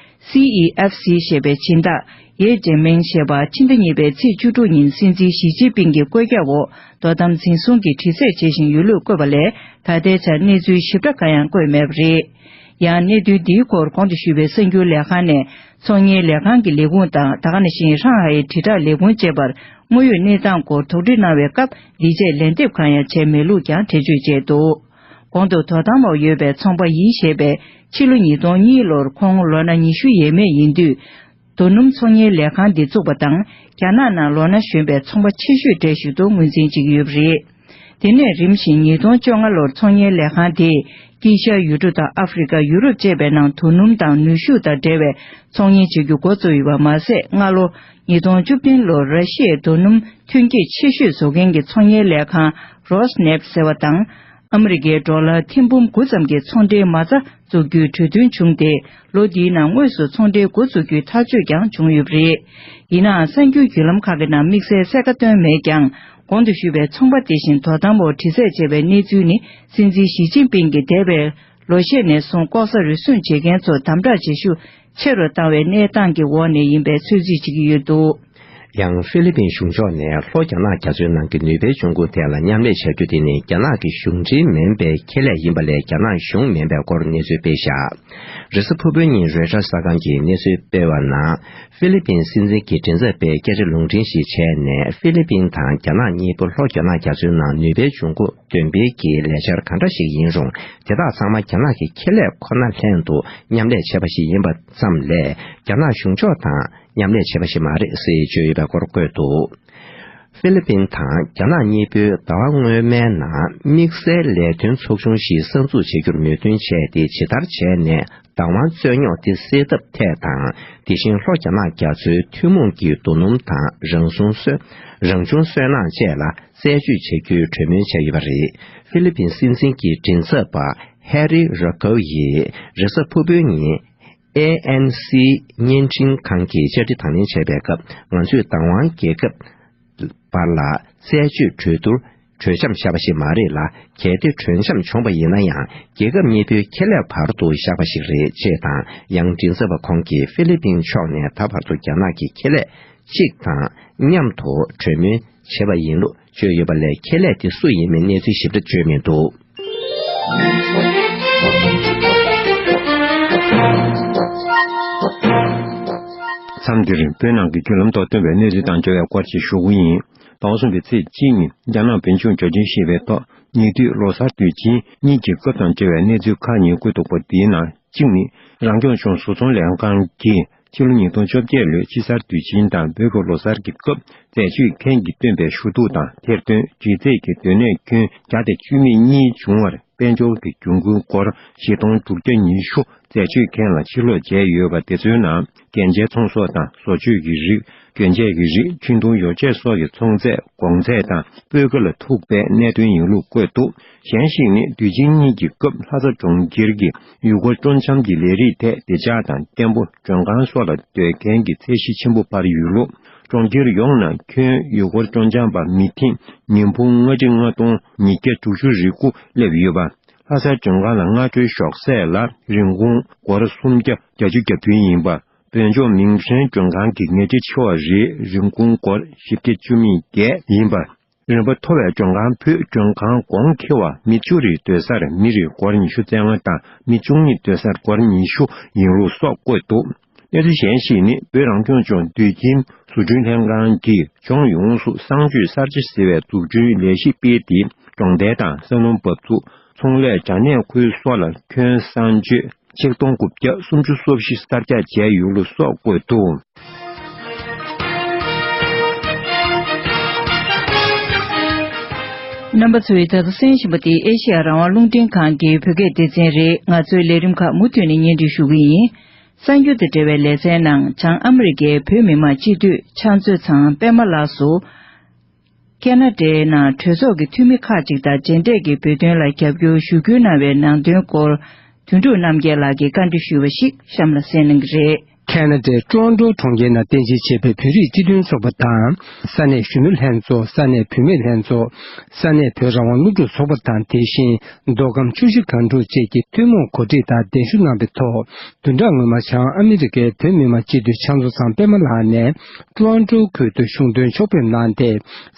སི་ཨི་ཨེཕ་སི་ཞེས་པའི་སྦྱིན་བདག་ཡེ་ཅན་མིང་ཞེས་པ་ཕྱི་ཟླ་གཉིས་པའི་ཚེས་བཅུ་དྲུག་ཉིན་སྲིད་འཛིན་ཞི་ཅིན་ཕིང་གི་བཀོད་ཁྱབ་འོག་དོ་དམ་འཛིན་བཟུང་གིས་དྲི་རྩད་བྱེད་བཞིན་ཡོད་ལུགས་བཀོད་པ་ལས། ད་ལྟའི་ཆར་གནས་ཚུལ་ཞིབ་ཕྲ་གང་ཡང་བཀོད་མེད་པ་རེད། ཡང་གནད་དོན་འདིའི་སྐོར་གོང་དུ་ཞུས་པའི་གསར་འགྱུར་ལས་ཁང་ནས་ཚོང་གཉེར་ལས་ཁང་གི་ལས་ཁུངས་དང་། ད་ག་ནང་བཞིན་ཧྲང་ཧའེ་དྲིལ་བསྒྲགས་ལས་ཁུངས་བཅས་པར་དངོས་ཡོད་གནས་སྟངས་སྐོར་དོགས་འདྲི་གནང་བའི་སྐབས། འདིའི་ཆེད་ལན་འདེབས་གང་ཡང་བྱས་མེད་ལུགས་ཀྱང་འགྲེལ་བརྗོད་བྱས་འདུག་གོང་དུ་དོ་དམ་འོག་ཡོད་པའི་ཚོང་པ་ཡི་ཞེས་པས་ཕྱི་ལོ་ཉིས་སྟོང་གཉིས་ལོར་ཁོང་ལོ་ན་ཉི་ཤུ་ཡས་མས་ཡིན་དུས། རྡོ་སྣུམ་ཚོང་གཉེར་ལས་ཁང་འདི་བཙུགས་པ་དང་། རྒྱ་ནག་ནང་ལོ་ན་གཞོན་པའི་ཚོང་པ་ཆེ་ཤོས་གྲས་ཤིག་ཏུ་ངོས་འཛིན་བྱེད་ཀྱི་ཡོད་པ་རེད། དེ་ནས་རིམ་བཞིན་ཉིས་སྟོང་བཅོ་ལྔ་ལོར་ཚོང་གཉེར་ལས་ཁང་དེས་དཀྱིལ་ཤར་ཡུལ་གྲུ་དང་ཨ་ཧྥེ་རི་ཁ། ཡུ་རོབ་བཅས་པའི་ནང་རྡོ་སྣུམ་དང་ནུས་ཤུགས་དང་འབྲེལ་བའི་ཚོང་གཉེར་བྱེད་རྒྱུ་འགོ་བཙུགས་ཡོད་པ་མ་ཟད། སྔ་ལོ་ཉིས་སྟོང་བཅུ་བདུན་ལོར་ར་ཤི་ཡའི་རྡོ་སྣུམ་ཐོན་སྐྱེད་ཆེ་ཤོས་བཟོ་མཁན་གྱི་ཚོང་གཉེར་ལས་ཁང་རོས་ནེབ་ཟེར་བ་དང་། ཨ་མི་རི་ཀའི་ཌོ་ལར་ཐེར་འབུམ་དགུ་ཙམ་གྱི་ཚོང་འབྲེལ་མ་རྩ་འཛུགས་རྒྱུའི་གྲོས་མཐུན་བྱུང་སྟེ། ལོ་འདིའི་ནང་དངོས་སུ་ཚོང་འབྲེལ་འགོ་འཛུགས་རྒྱུའི་ཐག་གཅོད་ཀྱང་བྱུང་ཡོད་པ་རེད། ཡིན་ནའང་། གསར་འགྱུར་བརྒྱུད་ལམ་ཁག་གི་ནང་དམིགས་བསལ་གསལ་ཁ་བཏོན་མེད་ཀྱང་། གོང་དུ་ཞུས་པའི་ཚོང་པ་དེ་བཞིན་དོ་དམ་འོག་དྲི་རྩད་བྱས་པའི་གནས་ཚུལ་ནི། སྲིད་འཛིན་ཞི་ཅིན་ཕིང་གིས་འདས་པའི་ལོ་ཤས་ནས་བཟུང་ལྐོག་ཟ་རུལ་སུངས་བྱེད་མཁན་ཚོར་དམ་དྲག་བྱེད་ཤུགས་ཆེ་རུ་བཏང་བའི་གནས་སྟངས་ཀྱི་འོག་ནས་ཡིན་པའི་ཚོད་རྩིས་བྱེད་ཀྱི་ཡོད་འདུག་ཡང་ཧྥི་ལི་པིན་གཞུང་ཕྱོགས་ནས་ལྷོ་རྒྱ་ནག་རྒྱ་མཚོའི་ནང་གི་ནུས་པའི་འབྱུང་ཁུངས་ཐད་ལ་མཉམ་ལས་བྱ་རྒྱུ་དེ་ནི་རྒྱ་ནག་གི་གཞུང་འབྲེལ་མིན་པའི་ཁེ་ལས་ཡིན་པ་ལས། རྒྱ་ནག་གཞུང་མིན་པའི་སྐོར་གནས་ཚུལ་སྤེལ་བཞག་རེས་གཟའ་ཕུར་བུའི་ཉིན་རོའི་ཊར་གསར་ཁང་གིས་གནས་ཚུལ་སྤེལ་བ་ནང་། ཧྥི་ལི་པིན་སྲིད་འཛིན་གྱི་མགྲིན་ཚབ་པས་སྐད་ཆ་ལུང་འདྲེན་ཞིག་བྱས་ནས། ཧྥི་ལི་པིན་དང་རྒྱ་ནག་གཉིས་པོ་ལྷོ་རྒྱ་ནག་རྒྱ་མཚོའི་ནང་ནུས་པའི་འབྱུང་ཁུངས་འདོན་སྤེལ་གྱི་ལས་འཆར་གང་འདྲ་ཞིག་ཡིན་རུང་། དེ་དག་ཚང་མ་རྒྱ་ནག་གི་ཁེ་ལས་ཁོ་ན་ལྷན་དུ་མཉམ་ལས་བྱས་པ་ཞིག་ཡིན་པ་ཙམ་ལས། རྒྱ་ནག་གཞུང་ཕྱོགས་དང་མཉམ་ལས་བྱས་པ་ཞིག་མ་རེད་ཟེར་བརྗོད་ཡོད་པའི་སྐོར་བཀོད་འདུག་ཧྥི་ལི་པིན་དང་རྒྱ་ནག་གཉིས་པོས་ཟླ་བ་སྔོན་མའི་ནང་དམིགས་བསལ་ལས་དོན་ཚོགས་ཆུང་ཞིག་གསར་འཛུགས་བྱེད་རྒྱུར་མོས་མཐུན་བྱས་ཏེ། ཇི་ལྟར་བྱས་ནས་བདག་དབང་རྩོད་རྙོག་དེ་སེལ་ཐབས་ཐད་དང་། དེ་བཞིན་ལྷོ་རྒྱ་ནག་རྒྱ་མཚོའི་ཐུན་མོང་གི་རྡོ་སྣུམ་དང་། རང་བྱུང་སོལ་རང་བྱུང་སོལ་རླངས་བཅས་ལ་རྩད་གཅོད་བྱ་རྒྱུའི་གྲོས་མོལ་བྱས་ཡོད་པ་རེད། ཧྥི་ལི་པིན་སྲིད་འཛིན་གྱི་མགྲིན་ཚབ་པ་ཧེ་རི་ར་ཀའུ་ཡིས་རེས་གཟའ་ཕུར་བུའི་ཉིན། ཨེ་ཨེན་སི་བརྙན་འཕྲིན་ཁང་གིས་བཅར་འདྲི་དང་ལེན་བྱས་པའི་སྐབས། ང་ཚོས་བདག་དབང་རྒྱལ་ཁབ་བར་ལ་རྩད་གཅོད་གྲོས་བསྡུར་གྲོས་འཆམ་བཞག་པ་ཞིག་མ་རེད་ལ། གལ་ཏེ་གྲོས་འཆམ་བྱུང་བ་ཡིན་ན་ཡང་། རྒྱལ་ཁབ་གཉིས་པོའི་ཁེ་ལས་བར་དུ་བཞག་པ་ཞིག་རེད་ཅེས་དང་། ཡང་མགྲིན་ཚབ་པ་ཁོང་གིས་ཧྥི་ལི་པིན་ཕྱོགས་ནས་ད་བར་དུ་རྒྱ་ནག་གི་ཁེ་ལས་གཅིག་དང་མཉམ་དུ་གྲོས་མོལ་བྱས་པ་ཡིན་ལུགས་བརྗོད་ཡོད་པ་ལས། ཁེ་ལས་དེ་སུ་ཡིན་མིན་གནས་ཚུལ་ཞིབ་ཕྲ་བརྗོད་མི་འདུག་མཚམས་འདིར་བོད་ནང་གི་བརྒྱུད་ལམ་ཐོག་ཐོན་པའི་གནས་ཚུལ་དང་འབྲེལ་བའི་སྐོར་ཞིག་ཞུ་གི་ཡིན། ཟླ་བ་གསུམ་པའི་ཚེས་གཅིག་ཉིན་རྒྱ་ནག་བོད་ལྗོངས་འབྱོར་འབྲིང་ཞེས་པའི་ཐོག་ཉེ་དུས་ལོ་གསར་དུས་ཆེན་གཉིས་ཀྱི་སྐབས་དང་འབྲེལ་བའི་གནས་ཚུལ་ཁག་གཉིས་བཀོད་འདུག་པ། དེའི་ནང་གཅིག་ནི། རང་སྐྱོང་ལྗོངས་བཟོ་ཚོང་ལས་ཁང་གིས་ ཕྱི་ལོ་ཉིས་སྟོང་བཅོ་བརྒྱད་ལོའི་དཔྱིད་གསར་དུས་ཆེན་དང་བོད་ཀྱི་ལོ་གསར་གྱི་སྐབས་རྩད་གཅོད་མཁན་གྱིས་བཏོན་པའི་ཞུ་གཏུག་དང་ཐེར་འདོན། ཇི་རྩིས་ཀྱི་སྡོད་གནས་ཁྱོན་བརྒྱ་དང་བཅུ་མེད་གཉིས་བྱུང་བར། དཔལ་འབྱོར་གྱི་གྱོང་གུན་སྒོར་བཞི་སྟོང་དྲུག་བརྒྱ་ཉི་ཤུ་རྩད་གཅོད་མཁན་ལ་ཕྱིར་སློག་བྱས་ཡོད་པ། དེ་ཚོའི་ནང་རྒྱན་ཆའི་ཚོང་ཟོག་དང་བཟོ་བཅོས་ཀྱི་རིགས། གྱོན་ཆས་ཀྱི་རིགས། འཕྲིན་གཏོང་ཡོ་བྱད་སོགས་ཀྱི་ཚོང་རྫས། གོང་ཚད་དང་སྤུས་ཀ་ལ་ཐུག་པའི་གནད་དོན་ཡིན་ལུགས་བཀོད་འདུག་གཞན་ཞིག་ནི། དུས་ཆེན་གཉིས་ཀྱི་སྐབས་ལྷ་ས་གྲོང་ཁྱེར་གྱི་ཡུལ་སྐོར་སྤྲོ་འཆམ་གྱི་ལས་རིགས་ཐད་བདེ་འཇགས་དང་བརྟན་པོ། མགྲོན་ཁང་སོགས་ལ་སྡོད་མཁན་གྱི་ཚད་གཞི་ཆེན་པོ་འཕར་ཡོད་ལུགས། གྲོང་ཁྱེར་ཡོངས་ནང་ཁྱོན་ཡུལ་སྐོར་སྤྲོ་འཆམ་པ་མི་ཐེངས་ཉིས་འབུམ་ལྔ་ཁྲི་ལྔ་སྟོང་ཉིས་བརྒྱ་དྲུག་ཅུ་རེ་དགུ་སླེབས་ཡོད་པ། ལྷ་སའི་མགྲོན་ཁང་ལ་སྔ་དྲོའི་ཞོགས་ཟས་ལ་རིན་གོང་སྒོར་སུམ་བརྒྱ་བརྒྱད་ཅུ་གྱ་བདུན་ཡིན་པ། བོད་ལྗོངས་མིང་སྲིང་མགྲོན་ཁང་གི་ཉལ་ཁྲི་ཆེ་བ་རེའི་རིན་གོང་སྒོར་བཞི་བརྒྱ་བཅུ་མེད་བརྒྱད་ཡིན་པ། རིན་པ་མཐོ་བའི་མགྲོན་ཁང་བུད་མགྲོན་ཁང་གོང་ཁེ་བ་མི་བཅུ་རེ་སྡོད་སར་མི་རེར་སྒོར་ཉི་ཤུ་རྩ་ལྔ་དང་མི་བཅུ་གཉིས་སྡོད་སར་སྒོར་ཉི་ཤུ་ཡིན་ལུགས་སོགས་བཀོད་འདུག་གནས་ཚུལ་གཞན་ཞིག་ནི། བོད་རང་སྐྱོང་ལྗོངས་དུད་ཁྱིམ་བཟོ་སྐྲུན་ལྷན་ཁང་གིས་ལྗོངས་ཡོངས་སུ་གསང་སྤྱོད་གསར་བརྗེ་ཟེར་བའི་འཛུགས་སྐྲུན་ལས་གཞི་སྤེལ་ཏེ། གྲོང་རྡལ་དང་ས་སྣུམ་འབབ་ཚུགས། ཚོང་ལས་དྲ་གནས་ཁུལ་སོགས་ལ་ཁྱོན་གསང་སྤྱོད་ཆིག་སྟོང་དགུ་བརྒྱ་སུམ་ཅུ་སོ་བཞི་གསར་རྒྱག་བྱས་ཡོད་ལུགས་སོགས་བཀོད་འདུག་རྣམ་པ་ཚོས་ད་ལྟ་གསན་བཞིན་པ་དེ་ཨེ་ཤེ་ཡ་རང་དབང་རླུང་འཕྲིན་ཁང་གི་བོད་སྐད་སྡེ་ཚན་རེད། ང་ཚོའི་ལས་རིམ་ཁག་མུ་མཐུད་ནས་སྙན་སྒྲོན་ཞུ་གི་ཡིན། གསར་འགྱུར་དང་འབྲེལ་བའི་ལེ་ཚན་ནང་། བྱང་ཨ་མི་རི་ཀའི་བོད་མི་མང་སྤྱི་འཐུས་ཕྱག་མཛོད་ཚང་པད་མ་ལགས་སུ། ཁ་ན་ཌའི་ནང་གྲོས་ཚོགས་ཀྱི་འཐུས་མི་ཁག་ཅིག་དང་རྗེས་འབྲས་ཀྱི་བོད་དོན་ལ་རྒྱབ་སྐྱོར་ཞུ་སྐུལ་གནང་བའི་ནང་དོན་སྐོར། དོན་གྲུབ་རྣམ་རྒྱལ་ལགས་ཀྱིས་བཀའ་འདྲི་ཞུས་པ་ཞིག་གཤམ་ལ་གསན་གནང་གི་རེད། ཁ་ན་ཌའི་ཀྲོ་ཨན་ཀྲོ་གྲོང་ཁྱེར་ནང་རྟེན་གཞི་བྱས་པའི་བོད་རིགས་སྤྱི་མཐུན་ཚོགས་པ་དང་། ས་གནས་གཞོན་ནུ་ལྷན་ཚོགས། ས་གནས་བུད་མེད་ལྷན་ཚོགས། ས་གནས་བོད་རང་དབང་སློབ་ཕྲུག་ཚོགས་པ་དང་། དེ་བཞིན་མདོ་ཁམས་ཆུ་བཞི་སྒང་དྲུག་བཅས་ཀྱིས་ཐུན་མོང་གོ་སྒྲིག་དང་གདན་ཞུ་གནང་བའི་ཐོག་བདུན་ཕྲག་སྔོན་མ་བྱང་ཨ་མི་རི་ཀའི་བོད་མི་མང་སྤྱི་འཐུས་ཕྱག་མཛོད་ཚང་པད་མ་ལགས་ནས། ཀྲོ་ཨན་ཀྲོ་ཁུལ་དུ་གཞུང་དོན་ཕྱོགས་ཕེབས་གནང་སྟེ།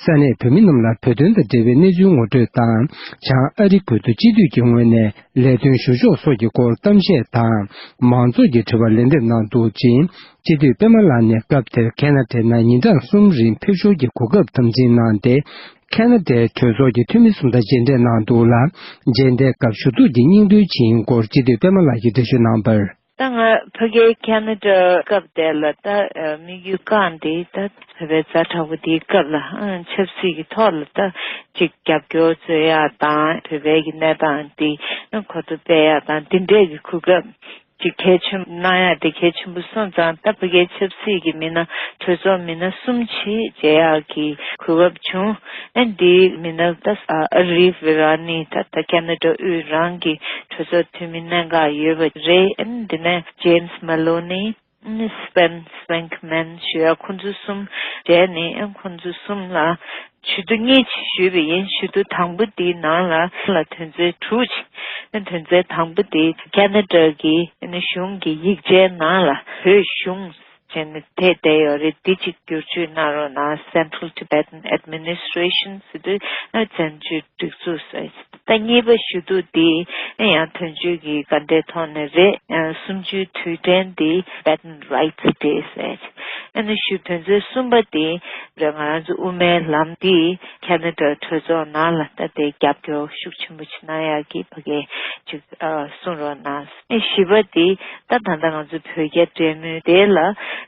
ས་གནས་བོད་མི་རྣམས་ལ་བོད་དོན་དང་འབྲེལ་བའི་གནས་ཚུལ་ངོ་སྤྲོད་དང་། བྱང་ཨ་རི་ཁུལ་དུ་སྤྱི་འཐུས་ཀྱི་ངོས་ནས་ལས་དོན་ཞུ་ཕྱོགས་སོགས་ཀྱི་སྐོར་གཏམ་བཤད་དང་། མང་ཚོགས་ཀྱི་དྲི་བར་ལན་འདེབས་གནང་འདུག་ཅིང་། སྤྱི་འཐུས་པད་མ་ལགས་ནས་སྐབས་དེར་ཁ་ན་ཌའི་ནང་ཉིན་གྲངས་གསུམ་རིང་ཕེབས་ཞོར་གྱི་གོ་སྐབས་དམ་འཛིན་གནང་སྟེ། ཁ་ན་ཌའི་གྲོས་ཚོགས་ཀྱི་འཐུས་མི་གསུམ་དང་མཇལ་འཕྲད་གནང་འདུག་ལ། མཇལ་འཕྲད་སྐབས་ཞུ་གཏུག་གི་སྙིང་དོན་ཇི་ཡིན་སྐོར་སྤྱི་འཐུས་པད་མ་ལགས་ཀྱིས་འགྲེལ་བརྗོད་གནང་བར། ད་ང་ཕ་གིའི་ཁ་ན་ཌ་སྐབས་དེ་ལ་ད་དམིགས་ཡུལ་བསྐངས་ཏེ། ད་བོད་པའི་ཛ་དྲག་པོ་དེའི་སྐབས་ལ་ཆབ་སྲིད་ཀྱི་ཐོག་ལ་ད་ཅིག་རྒྱབ་སྐྱོར་རྩོད་ཡག་དང་། བོད་པའི་གི་གནས་སྟངས་དེ་གོ་རྟོགས་སྤེལ་ཡག་དང་། དེ་འདྲས་ཀྱི་གོ་སྐབས་ཅིག་གལ་ཆེན་པོ་གནང་ཡག་དེ་གལ་ཆེན་པོ་སོང་ཙང་། ད་ཕ་གིའི་ཆབ་སྲིད་ཀྱི་མི་སྣ། གྲོས་ཚོགས་མི་སྣ་གསུམ་ཆེད་མཇལ་ཡག་གི་གོ་སྐབས་བྱུང་། ཨ་ནི་དེའི་མི་སྣ་ད་ཨ་རི་ཝེ་ར་ནི། ད་ད་ཁ་ན་ཌ་དབུས་རང་གི་གྲོས་ཚོགས་འཐུས་མི་གནད་འགག་ཡོད་པ་རེད། ཨ་ནི་དེ་ནས་ཇེམ་སི་མ་ལོ་ནི། ཨ་ནི་སྤེན་སི་ཝིང་ཀི་མན་ཞུ་ཡག་ཁོང་ཚོ་གསུམ་མཇལ་ནས། ཨ་ཁོང་ཚོ་གསུམ་ལ་ཞུ་གཏུག་གཉིས་ཅིག་ཞུས་པ་ཡིན། ཞུ་གཏུག་དང་པོ་དེའི་ནང་ལ་ལ་དོན་ཚན་དྲུག་ཅིག་ཨ་དོན་ཚན་དང་པོ་དེ་ཁ་ན་ཌ་གི་ཨ་ནི་གཞུང་གི་ཡིག་ཆའི་ནང་ལ་བོད་གཞུང་ཅེས་ནི་དེབ་བསྡད་ཡོད་རེད། འདི་གཅིག་བསྒྱུར་བཅོས་གནང་རོགས་གནང་། Central Tibetan Administration ཟེར་དུས་བཙན་བྱོལ་སྒྲིག་འཛུགས་ཟེར། ད་གཉིས་པ་ཞུ་གཏུག་འདི་ཡང་དོན་གཅོད་ཀྱི་ག་འདྲའི་ཐོག་ནས་རེད། གསུམ་བཅུའི་དུས་དྲན་འདི་Tibetan Rights Day ཟེར། ཨ་ནི་ཞུ་དོན་ཚན་གསུམ་པ་འདི་རེད། ང་རང་ཚོ་དབུ་མའི་ལམ་འདི་ཁ་ན་ཌ་གྲོས་ཚོགས་ནང་ལ་ད་དེ་རྒྱབ་སྐྱོར་ཤུགས་ཆེན་པོ་ཅིག་གནང་ཡག་གི་ཕ་གིར་ཅིག་གསུང་རོགས་གནང་། ཨེ་བཞི་པ་དེ་ད་ད་ལྟ་ང་ཚོ་བོད་རྒྱ་འབྲེལ་མོལ་དེ་ལ་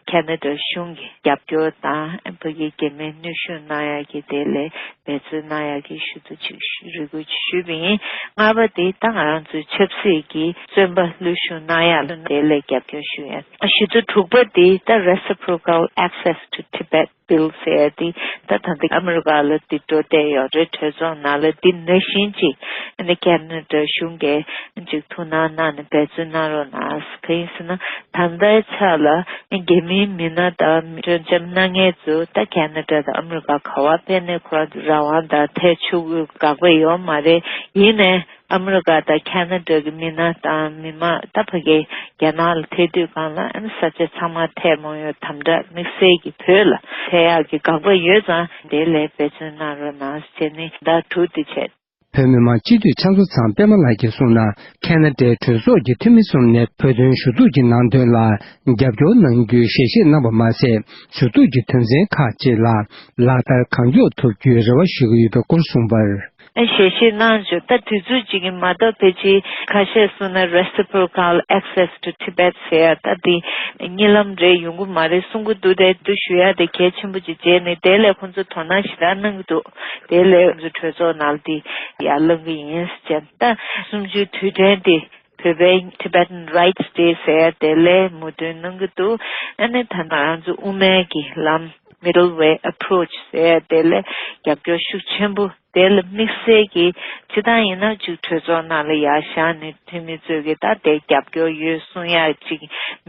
ཁ་ན་ཌ་གཞུང་གི་རྒྱབ་སྐྱོར་དང་། ཨེ་ཕ་གིའི་རྒྱ་མིའི་གནོན་ཤུགས་གནང་ཡག་གི་དེ་ལ་འབད་བརྩོན་གནང་ཡག་གི་ཞུ་གཏུག་ཅིག་རེ་སྐུལ་ཅིག་ཞུས་པ་ཡིན། ལྔ་པ་དེ་ད་ང་རང་ཚོའི་ཆབ་སྲིད་ཀྱི་བཙོན་པ་གློད་བཤུད་གནང་ཡག་ལ་དེ་ལ་རྒྱབ་སྐྱོར་ཞུ་ཡག་ཞུ་གཏུག་དྲུག་པ་དེ་ད་Reciprocal Access to Tibet Bill ཟེར་ཡག་དེ། ད་ད་ལྟ་ཨ་མི་རི་ཀ་ལ་འདི་འགྲོ་བསྡད་ཡོད་རེད། གྲོས་ཚོགས་ནང་ལ་འདི་ནང་བཞིན་ཅིག་ཨ་ནི་ཁ་ན་ཌ་གཞུང་གིས་ཅིག་ཐུགས་སྣང་གནང་ནས་འབད་བརྩོན་གནང་རོགས་གནང་། གང་ཡིན་ཟེར་ན་ད་ལྟའི་ཆ་ལ་རྒྱ་མིའི་མི་སྣ་དང་སྤྲོ་འཆམ་གནང་མཁན་ཚོ་ད་ཁ་ན་ཌ་དང་ཨ་མི་རི་ཀ་ག་པར་ཕེབས་ནའི་ཁོ་རང་ཚོ་རང་དབང་དང་ཐད་ཆོག་གི་དགག་པ་ཡོད་མ་རེད། ཡིན་ནའི་ཨ་མི་རི་ཀ་དང་ཁ་ན་ཌ་གི་མི་སྣ་དང་མི་མང་ད་ཕ་གི་རྒྱ་ནག་ལ་ཐད་དུས་སྒང་ལ་ཨ་ནི་ས་ཆ་ཚང་མ་ཐད་མ་ཡོང་། དམ་དྲག་དམིགས་བསལ་གྱི་བོད་ལ་ཐད་ཡག་གི་དགག་པ་ཡོད་ཙང་དེ་ལ་འབད་བརྩོན་གནང་རོགས་གནང་ཟེར་ནས་ཟླ་དྲུག་དེ་བྱས། བོད་མི་མང་སྤྱི་འཐུས་ཕྱག་མཛོད་ཚང་པད་མ་ལགས་ཀྱིས་གསུངས་ན། ཁ་ན་ཌའི་གྲོས་ཚོགས་ཀྱི་འཐུས་མི་གསུམ་ནས་བོད་དོན་ཞུ་གཏུག་གི་ནང་དོན་ལ་རྒྱབ་སྐྱོར་གནང་རྒྱུའི་ཞལ་བཞེས་གནང་བ་མ་ཟད། ཞུ་གཏུག་གི་དོན་ཚན་ཁག་ཅིག་ལ་ལག་བསྟར་གང་མགྱོགས་ཐུབ་རྒྱུའི་རེ་བ་ཞུ་གི་ཡོད་པའི་སྐོར་གསུངས་པར། ཨ་ཞལ་བཞེས་གནང་བྱུང་། ད་དུས་ཚོད་ཅིག་གི་མ་གཏོགས་ཕལ་ཆེར་ཁ་ཤས་གསུངས་ན་reciprocal access to Tibet ཟེར་ཡ་ད་འདི་གཉིད་ལམ་རེ་ཡོང་གི་མ་རེད་གསུང་གི་འདུག་དེ་འདུག་ཞུ་ཡ་དེ་གལ་ཆེན་པོ་ཅིག་བྱས་ནས་དེ་ལས་ཁོང་ཚོ་དོ་སྣང་ཞེ་དྲག་གནང་གི་འདུག་དེ་ལས་ཁོང་ཚོ་གྲོས་ཚོགས་ནང་ལ་འདི་ཡར་ལངས་གི་ཡིན་ཟེར་བྱས། ད་གསུམ་བཅུའི་དུས་དྲན་དེ་བོད་པའི་Tibetan Rights Day ཟེར་ཡ་དེ་ལས་མོས་མཐུན་གནང་གི་འདུག་ཨ་ནི་ད་ང་རང་ཚོ་དབུ་མའི་གི་ལམ་Middle Way Approach ཟེར་ཡ་དེ་ལས་རྒྱབ་སྐྱོར་ཤུགས་ཆེན་པོ། དེ་ལ་དམིགས་བསལ་གྱིས་སྤྱིར་བཏང་ཡིན་ན་ཅིག་གྲོས་ཚོགས་ནང་ལ་ཡར་བཞེངས་ནས་འཐུས་མི་ཚོས་ཀྱིས་ད་དེ་རྒྱབ་སྐྱོར་ཡོད་གསུང་ཡག་ཅིག་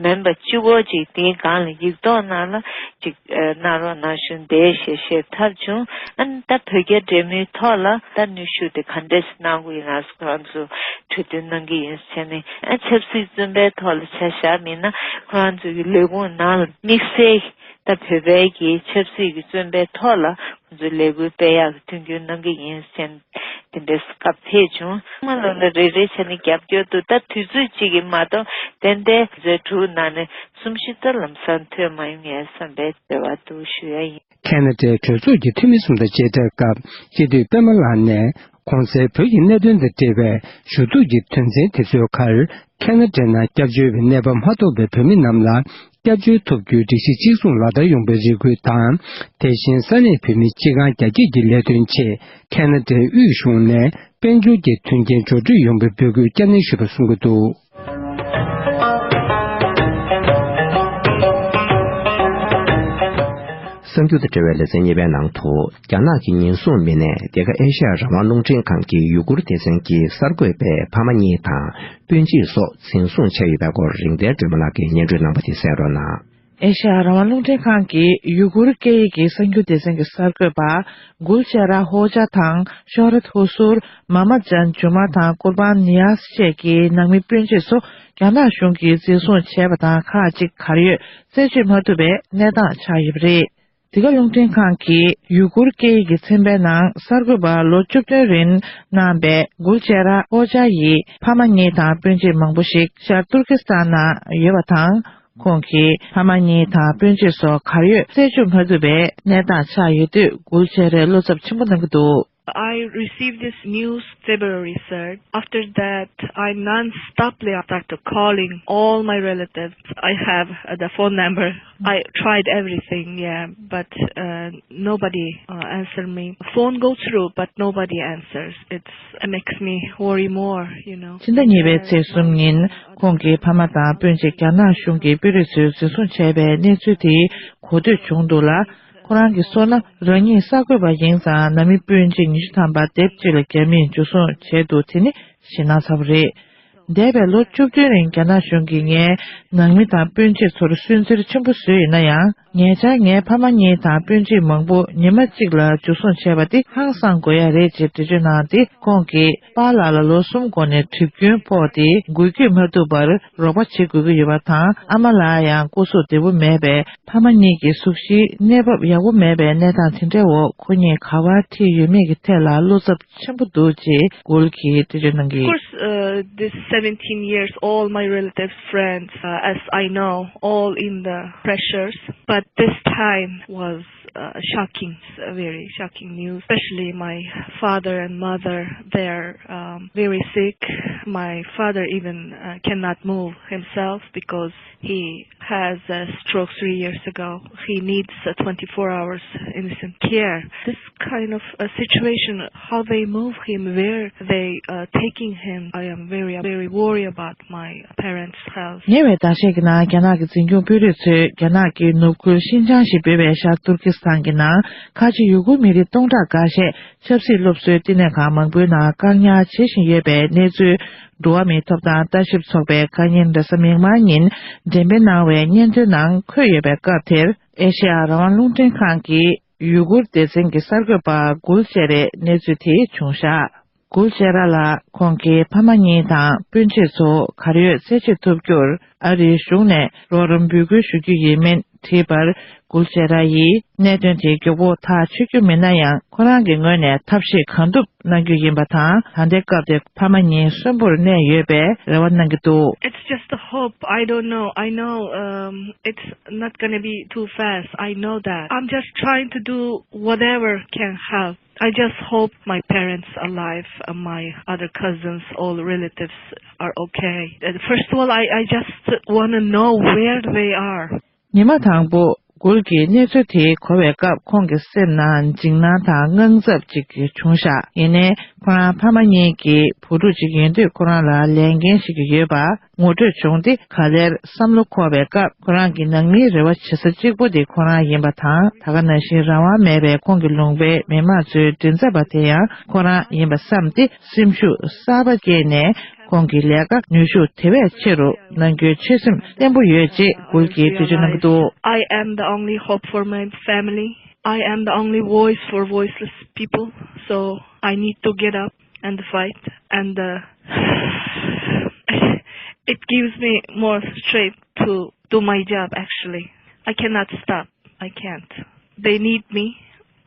མིན་པ་གཅིག་པོ་ཅིག་དེའི་སྒང་ལ་ཡིག་ཐོག་ནང་ལ་ཅིག་གནང་རོགས་གནང་ཞུ་དེ་ཞལ་བཞེས་ཐོབ་བྱུང་། ཨ་ནི་ད་བོད་རྒྱ་འབྲེལ་མོལ་ཐོག་ལ་ད་ནུས་ཤུགས་དེ་ག་འདྲས་གནང་དགོས་ཡིན་ན་ཁོ་རང་ཚོ་གྲོས་བསྡུར་གནང་གི་ཡིན་ཟེར་ནས། ཨ་ཆབ་སྲིད་བཙོན་པའི་ཐོག་ལ་ཆ་བཞག་མིན་ན་ཁོ་རང་ཚོ་གི་ལས་ཁུངས་ནང་ལ་དམིགས་བསལ་ད་བོད་པའི་གི་ཆབ་སྲིད་ཀྱི་བཙོན་པའི་ཐོག་ལ་ཁོང་ཚོས་ལས་འགུལ་སྤེལ་ཡག་གི་མཐུན་འགྱུར་གནང་གི་ཡིན་ཟེར་དེ་འདྲའི་སྐབས་ཕེབས་བྱུང་། ཚང་མ་ལོ་ལ་རེ་རེ་བྱས་ནས་རྒྱབ་སྐྱོར་འདུག་ད་དུས་ཚོད་གཅིག་གིས་མ་གཏོགས་ཏན་ཏན་མཛད་དྲུག་ནང་ནས་གསུམ་བཞི་ཙམ་ལམ་སང་ཐོན་མ་ཡོང་ངས་བསམ་པའི་རེ་བ་འདུག་ཞུ་ཡ་ཡིན། ཁེ་ན་ཌའི་གྲོས་ཚོགས་ཀྱི་འཐུས་མི་གསུམ་དང་མཇལ་འཕྲད་སྐབས་སྤྱི་འཐུས་པད་མ་ལགས་ནས་གོང་གསལ་བོད་ཀྱི་གནད་དོན་དང་འབྲེལ་བའི་ཞུ་གཏུག་གི་དོན་ཚན་དེ་ཚོའི་ཁར་ཁེ་ན་ཌའི་ནང་སྐྱབས་བཅོལ་བའི་གནས་བབ་མ་ཐོབ་པའི་བོད་མི་རྣམས་ལ་སྐྱབས་བཅོལ་ཐོབ་རྒྱུའི་སྒྲིག་གཞི་གཅིག་མཚུངས་ལག་བསྟར་ཡོང་བའི་རེ་སྐུལ་དང་། དེ་བཞིན་ས་གནས་བོད་མི་སྤྱི་ཁང་རྒྱ་སྐྱེད་ཀྱི་ལས་དོན་ཆེད་ཁེ་ན་ཌའི་དབུས་གཞུང་ནས་དཔལ་འབྱོར་གྱི་མཐུན་རྐྱེན་འགྲོ་གྲོན་ཡོང་བའི་འབོད་སྐུལ་བསྐྱར་ནན་ཞུས་པ་གསུང་གི་འདུག་གསར་འགྱུར་དང་འབྲེལ་བའི་ལེ་ཚན་གཉིས་པའི་ནང་དུ། རྒྱ་ནག་གི་ཉེན་སྲུང་མི་སྣས་འདི་ག་ཨེ་ཤ་ཡ་རང་དབང་རླུང་འཕྲིན་ཁང་གི་ཡུ་གུར་སྡེ་ཚན་གྱི་གསར་འགོད་པའི་ཕ་མ་གཉིས་དང་སྤུན་མཆེད་སོགས་འཛིན་བཟུང་བྱས་ཡོད་པའི་སྐོར་རིག་ལྡན་སྒྲོལ་མ་ལགས་ཀྱིས་སྙན་སྒྲོན་གནང་བ་དེ་གསན་རོགས་གནང་། ཨེ་ཤ་ཡ་རང་དབང་རླུང་འཕྲིན་ཁང་གི་ཡུ་གུར་སྐད་ཡིག་གི་གསར་འགྱུར་སྡེ་ཚན་གྱི་གསར་འགོད་པ་གུལ་ཅེ་ར་ཧོ་ཅཱ་དང་ཤོ་རད་ཧུ་སུར། མ་མ་ཅན་ཇུ་མ་དང་ཀུར་བན་ནི་ཡཱས་བཅས་ཀྱི་ནང་མི་སྤུན་མཆེད་ཚོ་རྒྱ་ནག་གཞུང་གིས་འཛིན་བཟུང་བྱས་པ་དང་ཁག་ཅིག་གར་ཡོད་རྩད་གཅོད་མ་ཐུབ་པའི་གནས་སྟངས་ཆགས་ཡོད་པ་རེད། འདི་ག་རླུང་འཕྲིན་ཁང་གིས་ཡུ་གུར་སྐད་ཡིག་གི་ཚན་པའི་ནང་གསར་འགོད་པ་ལོ་བཅུ་བདུན་རིང་གནང་པའི་གུལ་ཅེ་ར་ཧོ་ཅཱ་ཡི་ཕ་མ་གཉིས་དང་སྤུན་མཆེད་མང་པོ་ཞིག་ཤར་ཏུར་ཀི་སི་ཐན་ནང་ཡོད་པ་དང་། ཁོང་གི་ཕ་མ་གཉིས་དང་སྤུན་མཆེད་སོགས་གར་ཡོད་རྩད་གཅོད་མ་ཐུབ་པའི་གནས་སྟངས་ཆགས་ཡོད་དུས་གུལ་ཅེ་རས་བློ་འཚབ་ཆེན་པོ་གནང་གི་འདུག I received this news February third. After that, I non-stoply started calling all my relatives. I have uh, the phone number. I tried everything, yeah, but uh, nobody uh, answered me. Phone go through, but nobody answers. It's, it makes me worry more, you know. ཕྱི་ཟླ་གཉིས་པའི་ཚེས་གསུམ་ཉིན་ཁོང་གི་ཕ་མ་དང་སྤུན་མཆེད་རྒྱ་ནག་གཞུང་གི་དཔོན་རིགས་ཚོས་འཛིན་བཟུང་བྱས་པའི་གནས་ཚུལ་དེ་གོ་ཐོས་བྱུང་འདུག་ལ། ཁོ་རང་གིས་སོང་ན་རང་ཉིད་གསར་འགོད་པ་ཡིན་ཙང་ནང་མི་སྤུན་མཆེད་ཉི་ཤུ་ཐམ་པ་དེབ་གཅིག་ལ་རྒྱ་མིས་འཇུ་བཟུང་བྱས་འདུག་དེ་ནི་ཞེད་སྣང་ཚ་པོ་རེད། འདས་པའི་ལོ་བཅུ་བདུན་རིང་རྒྱ་ནག་གཞུང་གིས་ངའི་ནང་མི་དང་སྤུན་མཆེད་ཚོར་སུན་གཙེར་ཆེན་པོ་བཟོས་ཡིན་ན་ཡང་། ཉེ་ཆར་ངའི་ཕ་མ་གཉིས་དང་སྤུན་མཆེད་མང་པོ་ཉི་མ་གཅིག་ལ་འཇུ་བཟུང་བྱས་པ་དེ་ཧང་སང་དགོས་ཡ་རེད་ཅེས་འགྲེལ་བརྗོད་གནང་སྟེ། ཁོང་གིས་པཱ་ལགས་ལ་ལོ་གསུམ་འགོར་ནས་གྲིབ་སྐྱོན་ཕོག་སྟེ་འགུལ་སྐྱོད་མ་ཐུབ་པར་རོགས་པ་བྱེད་དགོས་ཀྱི་ཡོད་པ་དང་། ཨ་མ་ལགས་ཡང་སྐུ་གཟུགས་བདེ་པོ་མེད་པས། ཕ་མ་གཉིས་ཀྱི་གཟུགས་གཞིའི་གནས་བབ་ཡག་པོ་མེད་པའི་གནས་སྟངས་དེ་འདྲའི་འོག་ཁོ་གཉིས་ག་པར་ཁྲིད་ཡོད་མེད་ཀྱི་ཐད་ལ་བློ་འཚབ་ཆེན་པོ་འདུག་ཅེས་གུལ་གྱིས་འགྲེལ་བརྗོད་གནང་གི། Of course, uh, this seventeen years, all my relatives, friends, uh, as I know, all in the pressures. But this time was uh, shocking, a very shocking news. Especially my father and mother, they're um, very sick. My father even uh, cannot move himself because he has a stroke three years ago. He needs a twenty-four hours instant care. This kind of a situation, how they move him, where they uh, taking him, I am very, very worried about my parents' health. ཉེ་བའི་ཟླ་ཤས་ཀྱི་ནང་རྒྱ་ནག་གི་འཛིན་སྐྱོང་དཔོན་རིགས་ཚོས་རྒྱ་ནག་གི་ནུབ་ཁུལ་ཤིན་ཅང་ཞེས་འབོད་པའི་ཤར་ཏུར་ཀི་སི་ཐན་གྱི་ནང་ཁ་ཆེ་ཡུ་གུར་མི་རིགས་སྟོང་ཕྲག་འགའ་ཤས་ཆབ་སྲིད་སློབ་གསོའི་བསྟི་གནས་ཁང་མང་པོའི་ནང་བཀག་ཉར་བྱེད་བཞིན་ཡོད་པའི་གནས་ཚུལ། འགྲོ་བ་མིའི་ཐོབ་ཐང་ལྟ་ཞིབ་ཚོགས་པའི་ཁ་ཉིན་རེས་གཟའ་མིག་དམར་ཉིན་འགྲེམས་སྤེལ་གནང་བའི་སྙན་ཐོའི་ནང་འཁོད་ཡོད་པའི་སྐབས་དེར། ཨེ་ཤེ་ཡ་རང་དབང་རླུང་འཕྲིན་ཁང་གི་ཡུ་གུར་སྡེ་ཚན་གྱི་གསར་འགོད་པ་གུལ་ཅེ་རེས་གནས་ཚུལ་དེ་བྱུང་བཞག་གུལ་ཅེ་ར་ལགས་ཁོང་གི་ཕ་མ་གཉིས་དང་སྤུན་མཆེད་ཚོ་གར་ཡོད་རྩད་གཅོད་ཐུབ་རྒྱུར་ཨ་རིའི་གཞུང་ནས་རོགས་རམ་འབོད་སྐུལ་ཞུ་རྒྱུ་ཡིན་མིན་དྲིས་པར། གུལ་ཅེ་ར་ཡིས་གནད་དོན་དེ་མགྱོགས་པོ་ཐག་ཆོད་རྒྱུ་མིན་ན་ཡང་། ཁོ་རང་གི་ངོས་ནས་ཐབས་ཤེས་གང་ཐུབ་གནང་རྒྱུ་ཡིན་པ་དང་། ད་ལྟའི་སྐབས་དེར་ཕ་མ་གཉིས་གསོན་པོར་གནས་ཡོད་པའི་རེ་བ་གནང་གི་འདུག It's just a hope. I don't know. I know um, it's not gonna be too fast. I know that. I'm just trying to do whatever can help. I just hope my parents alive, uh, my other cousins, all relatives are okay. Uh, first of all, I, I just want to know where they are. ཉི་མ་དང་པོ་གུལ་གྱིས་གནས་ཚུལ་དེ་གོ་བའི་སྐབས་ཁོང་གི་སེམས་ནང་འཇིགས་སྣང་དང་དངངས་འཚབ་ཅིག་བྱུང་ཤག་ཡིན་ནའི་ཁོ་རང་ཕ་མ་གཉིས་ཀྱི་བུ་ཕྲུག་ཅིག་ཡིན་དུས་ཁོ་རང་ལ་ལས་འགན་ཞིག་ཡོད་པ་ངོ་སྤྲོད་བྱུང་སྟེ། ག་ལེར་བསམ་བློ་འཁོར་བའི་སྐབས་ཁོ་རང་གི་ནང་མིའི་རེ་བ་བྱེད་ས་གཅིག་པུ་དེ་ཁོ་རང་ཡིན་པ་དང་། ད་ག་ནང་བཞིན་རང་དབང་མེད་པའི་ཁོང་གི་ལུང་པའི་མི་མང་ཚོའི་མགྲིན་ཚབ་པ་དེ་ཡང་ཁོ་རང་ཡིན་པ་བསམས་ཏེ། སེམས་ཤུགས་གསར་པ་སྐྱེས་ནས་ཁོང་གི་ལས་ཀ་ནུས་ཤུགས་དེ་བས་ཆེ་རུ་གནང་རྒྱུའི་ཆོད་སེམས་བརྟན་པོ་ཡོད་ཅེས་གུལ་གྱིས་འགྲེལ་བརྗོད་གནང་གི་འདུག I am the only hope for my family. I am the only voice for voiceless people. So I need to get up and fight. And uh, it gives me more strength to do my job, actually. I cannot stop. I can't. They need me.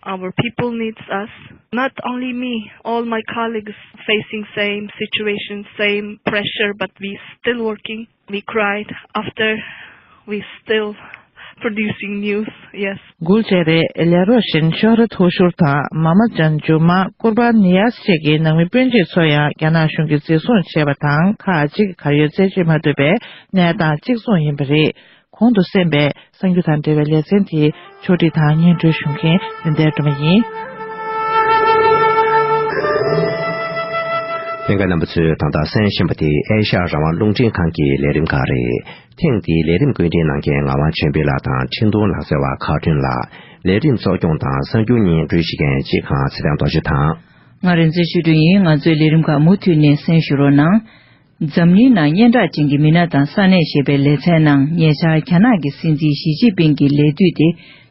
Our people needs us. Not only me, all my colleagues facing same situation, same pressure, but we still working. We cried after we still producing news. Yes. གུལ་ཇེ་རེ་ལེ་རོ་ཤིན་ཤོ་ར་ཐོ་ཤུར་དང་མ་མ་ཅན་ཇུ་མ་ཀུར་པ་ནི་ཡ་སི་བཅས་ཀྱི་ནང་མི་སྤུན་མཆེད་ཚོ་ཡང་རྒྱ་ནག་གཞུང་གིས་འཛིན་བཟུང་བྱས་པ་དང་ཁག་ཅིག་གར་ཡོད་རྩད་གཅོད་མ་ཐུབ་པའི་གནས་སྟངས་གཅིག་མཚུངས་ཡིན་པ་རེད། གོང་དུ་གསན་པའི་གསར་འགྱུར་དང་འབྲེལ་བའི་ལེ་ཚན་དེ་ཕྱོགས་སྒྲིག་དང་སྙན་སྒྲོན་ཞུ་མཁན་ལིན་ཏའི་སྒྲོལ་མ་ཡིན། ལྷན་རྒྱས་རྣམ་པ་ཚོས་ད་ལྟ་གསན་བཞིན་པ་དེ་ཨེ་ཤ་ཡ་རང་དབང་རླུང་འཕྲིན་ཁང་གི་ལས་རིམ་ཁག་རེད། ཐེངས་འདིའི་ལས་རིམ་བཀོད་སྒྲིག་གནང་མཁན་ངག་དབང་ཆོས་འཕེལ་ལགས་དང་འཕྲིན་གཏོང་ལག་རྩལ་བ་ཁག་ཁྲོན་ལགས། ལས་རིམ་གཙོ་སྐྱོང་དང་གསར་འགྱུར་སྙན་སྒྲོན་ཞུ་མཁན་སྤྱི་ཁང་ཚེ་བརྟན་རྡོ་རྗེ་དང་། ང་རིག་འཛིན་ཆོས་སྒྲོན་ཡིན། ང་ཚོའི་ལས་རིམ་ཁག་མུ་མཐུད་ནས་གསན་ཞུ་རོགས་གནང་། འཛམ་གླིང་ནང་སྙན་གྲགས་ཅན་གྱི་མི་སྣ་དང་ས་གནས་ཞེས་པའི་ལེ་ཚན་ནང་ཉེ་ཆར་རྒྱ་ནག་གི་སྲིད་འཛིན་ཞི་ཅིན་ཕིང་གི་ལས་དུས་དེ་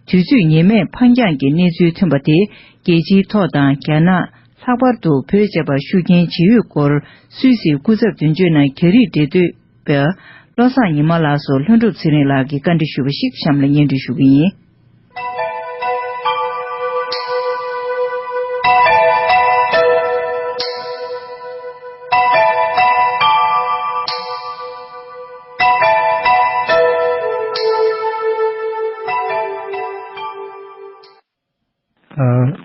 དུས་ཚོད་ངེས་མེད་ཕར་འགྱངས་ཀྱི་གནས་ཚུལ་ཐོན་པ་དེ་རྒྱལ་སྤྱིའི་ཐོག་དང་རྒྱ་ནག་ལྷག་པར་དུ་བོད་ཅེས་པར་ཤུགས་རྐྱེན་ཇི་ཡོད་སྐོར་སུད་སིའི་སྐུ་ཚབ་དོན་གཅོད་ནང་རྒྱ་རིགས་འབྲེལ་མཐུད་པ་བློ་བཟང་ཉི་མ་ལགས་སུ་ལྷུན་གྲུབ་ཚེ་རིང་ལགས་ཀྱིས་བཀའ་འདྲི་ཞུས་པ་ཞིག་གཤམ་ལ་སྙན་སྒྲོན་ཞུ་གི་ཡིན།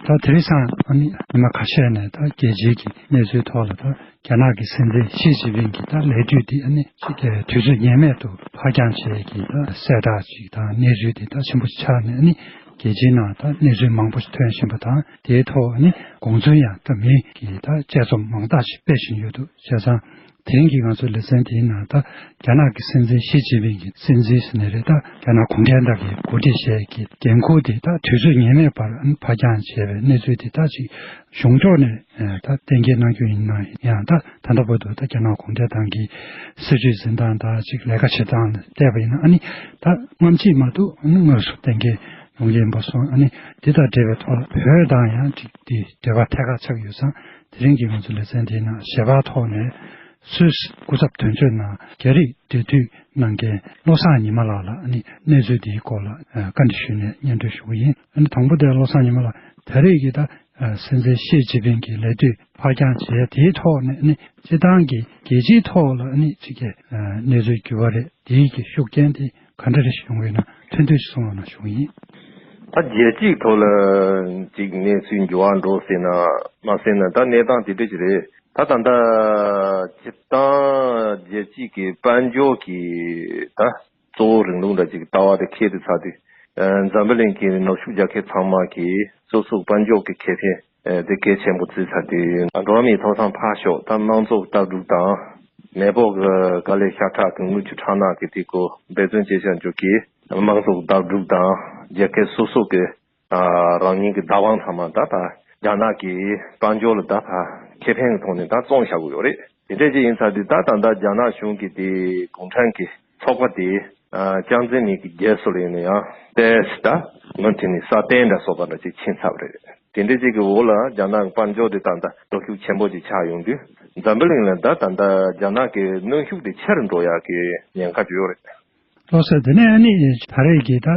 ད་དེ་རིང་སང་ཨ་ནི་ཉི་མ་ཁ་ཤས་ནས་ད་རྒྱལ་སྤྱིའི་གི་གནས་ཚུལ་ཐོག་ལ་ད་རྒྱ་ནག་གི་སྲིད་འཛིན་ཞི་ཅིན་ཕིང་གི་ད་ལས་དུས་འདི་ཨ་ནི་ཅིག་གི་དུས་ཚོད་ངེས་མེད་དུ་ཕར་འགྱངས་བྱས་ཀྱི་ད་གསལ་བསྒྲགས་ཅིག་དང་གནས་ཚུལ་འདི་ད་ཆེན་པོ་ཆགས་ནས་ཨ་ནི་རྒྱལ་སྤྱིའི་ནང་ད་གནས་ཚུལ་མང་པོ་ཞིག་ཐོན་བཞིན་པ་དང་། དེའི་ཐོག་ཨ་ནི་དགོངས་ཚུལ་ཡང་ད་མི་གི་ད་དཔྱད་རྩོམ་མང་དག་ཞིག་སྤེལ་བཞིན་ཡོད་འདུག་བྱས་ཙང་དེ་རིང་གི་ང་ཚོའི་ལེ་ཚན་དེའི་ནང་ད་རྒྱ་ནག་གི་སྲིད་འཛིན་ཞི་ཅིན་ཕིང་གི་སྲིད་འཛིན་ཟེར་ནའི་རེད། ད་རྒྱ་ནག་གུང་ཁྲན་ཏང་གི་འགོ་ཁྲིད་ཞིག་གི་འགན་ཁུར་དེ་ད་དུས་ཚོད་ངེས་མེད་པར་ཕར་འགྱངས་བྱས་པའི་གནས་ཚུལ་དེ་ད་ཅིག་གཞུང་ཕྱོགས་ནས་ད་གཏན་འཁེལ་གནང་རྒྱུ་ཡིན་ན་ཡང་། ད་ད་ལྟ་བར་དུ་ད་རྒྱ་ནག་གུང་ཁྲན་ཏང་གི་སྲིད་བྱུས་འཛིན་སྟངས་དང་ཅིག་ལས་ཀ་བྱེད་སྟངས་ལ་བལྟས་པ་ཡིན་ན་ཨ་ནི་ད་སྔ་ཕྱི་མ་གཏོགས་ཨ་ནི་སྔར་སུ་གཏན་འཁེལ་ཡོང་གི་ཡིན་པ་སོང་། ཨ་ནི་འདི་དང་འབྲེལ་བའི་ཐོག་ལ་བོད་དང་ཡང་ཅིག་འདི་འབྲེལ་བ་ཐད་ཀར་ཆགས་ཀྱི་ཡོད་ཙང་། དེ་རིང་གི་ང་ཚོའི་ལེ་ཚན་དེའི་ནང་ཞལ་པར་ཐོག་ནས་སུད་སི་སྐུ་ཚབ་དོན་གཅོད་ནང་རྒྱ་རིགས་འབྲེལ་མཐུད་གནང་མཁན་བློ་བཟང་ཉི་མ་ལགས་ལ་ཨ་ནི་གནས་ཚུལ་འདིའི་སྐོར་ལ་ཨ་བཀའ་འདྲི་ཞུས་ནས་སྙན་སྒྲོན་ཞུ་གི་ཡིན། ཨ་ནི་དང་པོ་དེ་བློ་བཟང་ཉི་མ་ལགས། ད་རེས་ཀྱི་ད་ཨ་སྲིད་འཛིན་ཞི་ཅིན་ཕིང་གི་ལས་དུས་ཕར་འགྱངས་བྱས་དེའི་ཐོག་ནས་ཨ་ནི་སྤྱི་བཏང་གི་རྒྱལ་སྤྱིའི་ཐོག་ལ་ཨ་ནི་ཅིག་གི་ཨ་གནས་ཚུལ་འགྱུར་བ་རེད། དེའི་གི་ཤུགས་རྐྱེན་དེ་ག་འདྲ་རེ་ཞིག་ཡོང་གི་ཡོད་ན་ཐུང་ཐུང་ཞིག་གསུང་རོགས་གནང་ཞུ་གི་ཡིན། ད་རྒྱལ་སྤྱིའི་ཐོག་ལ་ཅིག་གནས་ཚུལ་འགྱུར་བ་འགྲོ་ཟེར་ན་མ་ཟེར་ན་ད་གནས་སྟངས་དེ་འདྲ་ཞིག་རེད། ད་ད་ལྟ་སྤྱིར་བཏང་རྒྱལ་སྤྱིའི་གི་དཔལ་འབྱོར་གྱི་ད་གཙོ་བོ་རིང་ལུགས་འདྲ་ཅིག་ལྟ་བ་དེ་འཁེལ་དུ་ཚར་དུས། ཨ་འཛམ་བུ་གླིང་གི་ནུབ་ཕྱོགས་རྒྱལ་ཁབ་ཚང་མ་གིས་སོ་སོའི་དཔལ་འབྱོར་གྱི་ཁེ་ཕན་ཨ་དེ་གལ་ཆེན་པོ་བརྩིས་ཚར་དུས། འགྲོ་བ་མིའི་ཐོབ་ཐང་ཕར་ཞོག་ད་དམངས་གཙོ་ལྟ་གྲུབ་དང་། མེས་པོ་གི་དཀའ་ལས་ཤ་ཁྲག་གི་རྔུལ་ཆུ་ཁྲག་ནག་གི་དེ་ཀོ་འབད་བརྩོན་བྱེད་བཞིན་འཇུག་གི་དམངས་གཙོ་ལྟ་གྲུབ་དང་རྒྱལ་ཁབ་སོ་སོ་གི་ཨ་རང་ཉིད་ཀྱི་བདག་དབང་ཚང་མ་ད་ད་རྒྱ་ནག་གི་དཔལ་འབྱོར་ལ་ད་ད་ཁེ་ཕན་གྱི་ཐོག་ནས་ད་བཙོང་བཞག་གི་ཡོད་རེད། དེ་འདྲ་ཅིག་ཡིན་ཚར་དུས་ད་ད་ལྟ་རྒྱ་ནག་གཞུང་གི་དེ་གུང་ཁྲན་གྱི་ཚོགས་པ་དེ་ཨ་ཅང་ཙེ་མིན་གྱི་རྒྱལ་སྲིད་ལ་ཡིན་ན་ཡང་ཏོག་ཙམ་ད་མུ་མཐུད་ནས་སྲ་བརྟན་འདྲ་བཟོ་ལྟ་འདྲ་ཅིག་ཕྱིན་ཚར་བ་རེད། དེ་འདྲ་ཅིག་གི་འོག་ལ་རྒྱ་ནག་གི་དཔལ་འབྱོར་དེ་ད་ད་སྟོབས་ཤུགས་ཆེན་པོ་ཅིག་ཆགས་ཡོང་དུས། འཛམ་བུ་གླིང་ལ་ད་ད་ལྟ་རྒྱ་ནག་གི་གནོན་ཤུགས་དེ་ཆེ་རུ་འགྲོ་ཡག་གི་ཉེན་ཁ་ཅིག་ཡོད་རེད། ལགས་སོ། དེ་ནས་ཨ་ནི་ད་རེས་ཀྱི་ད་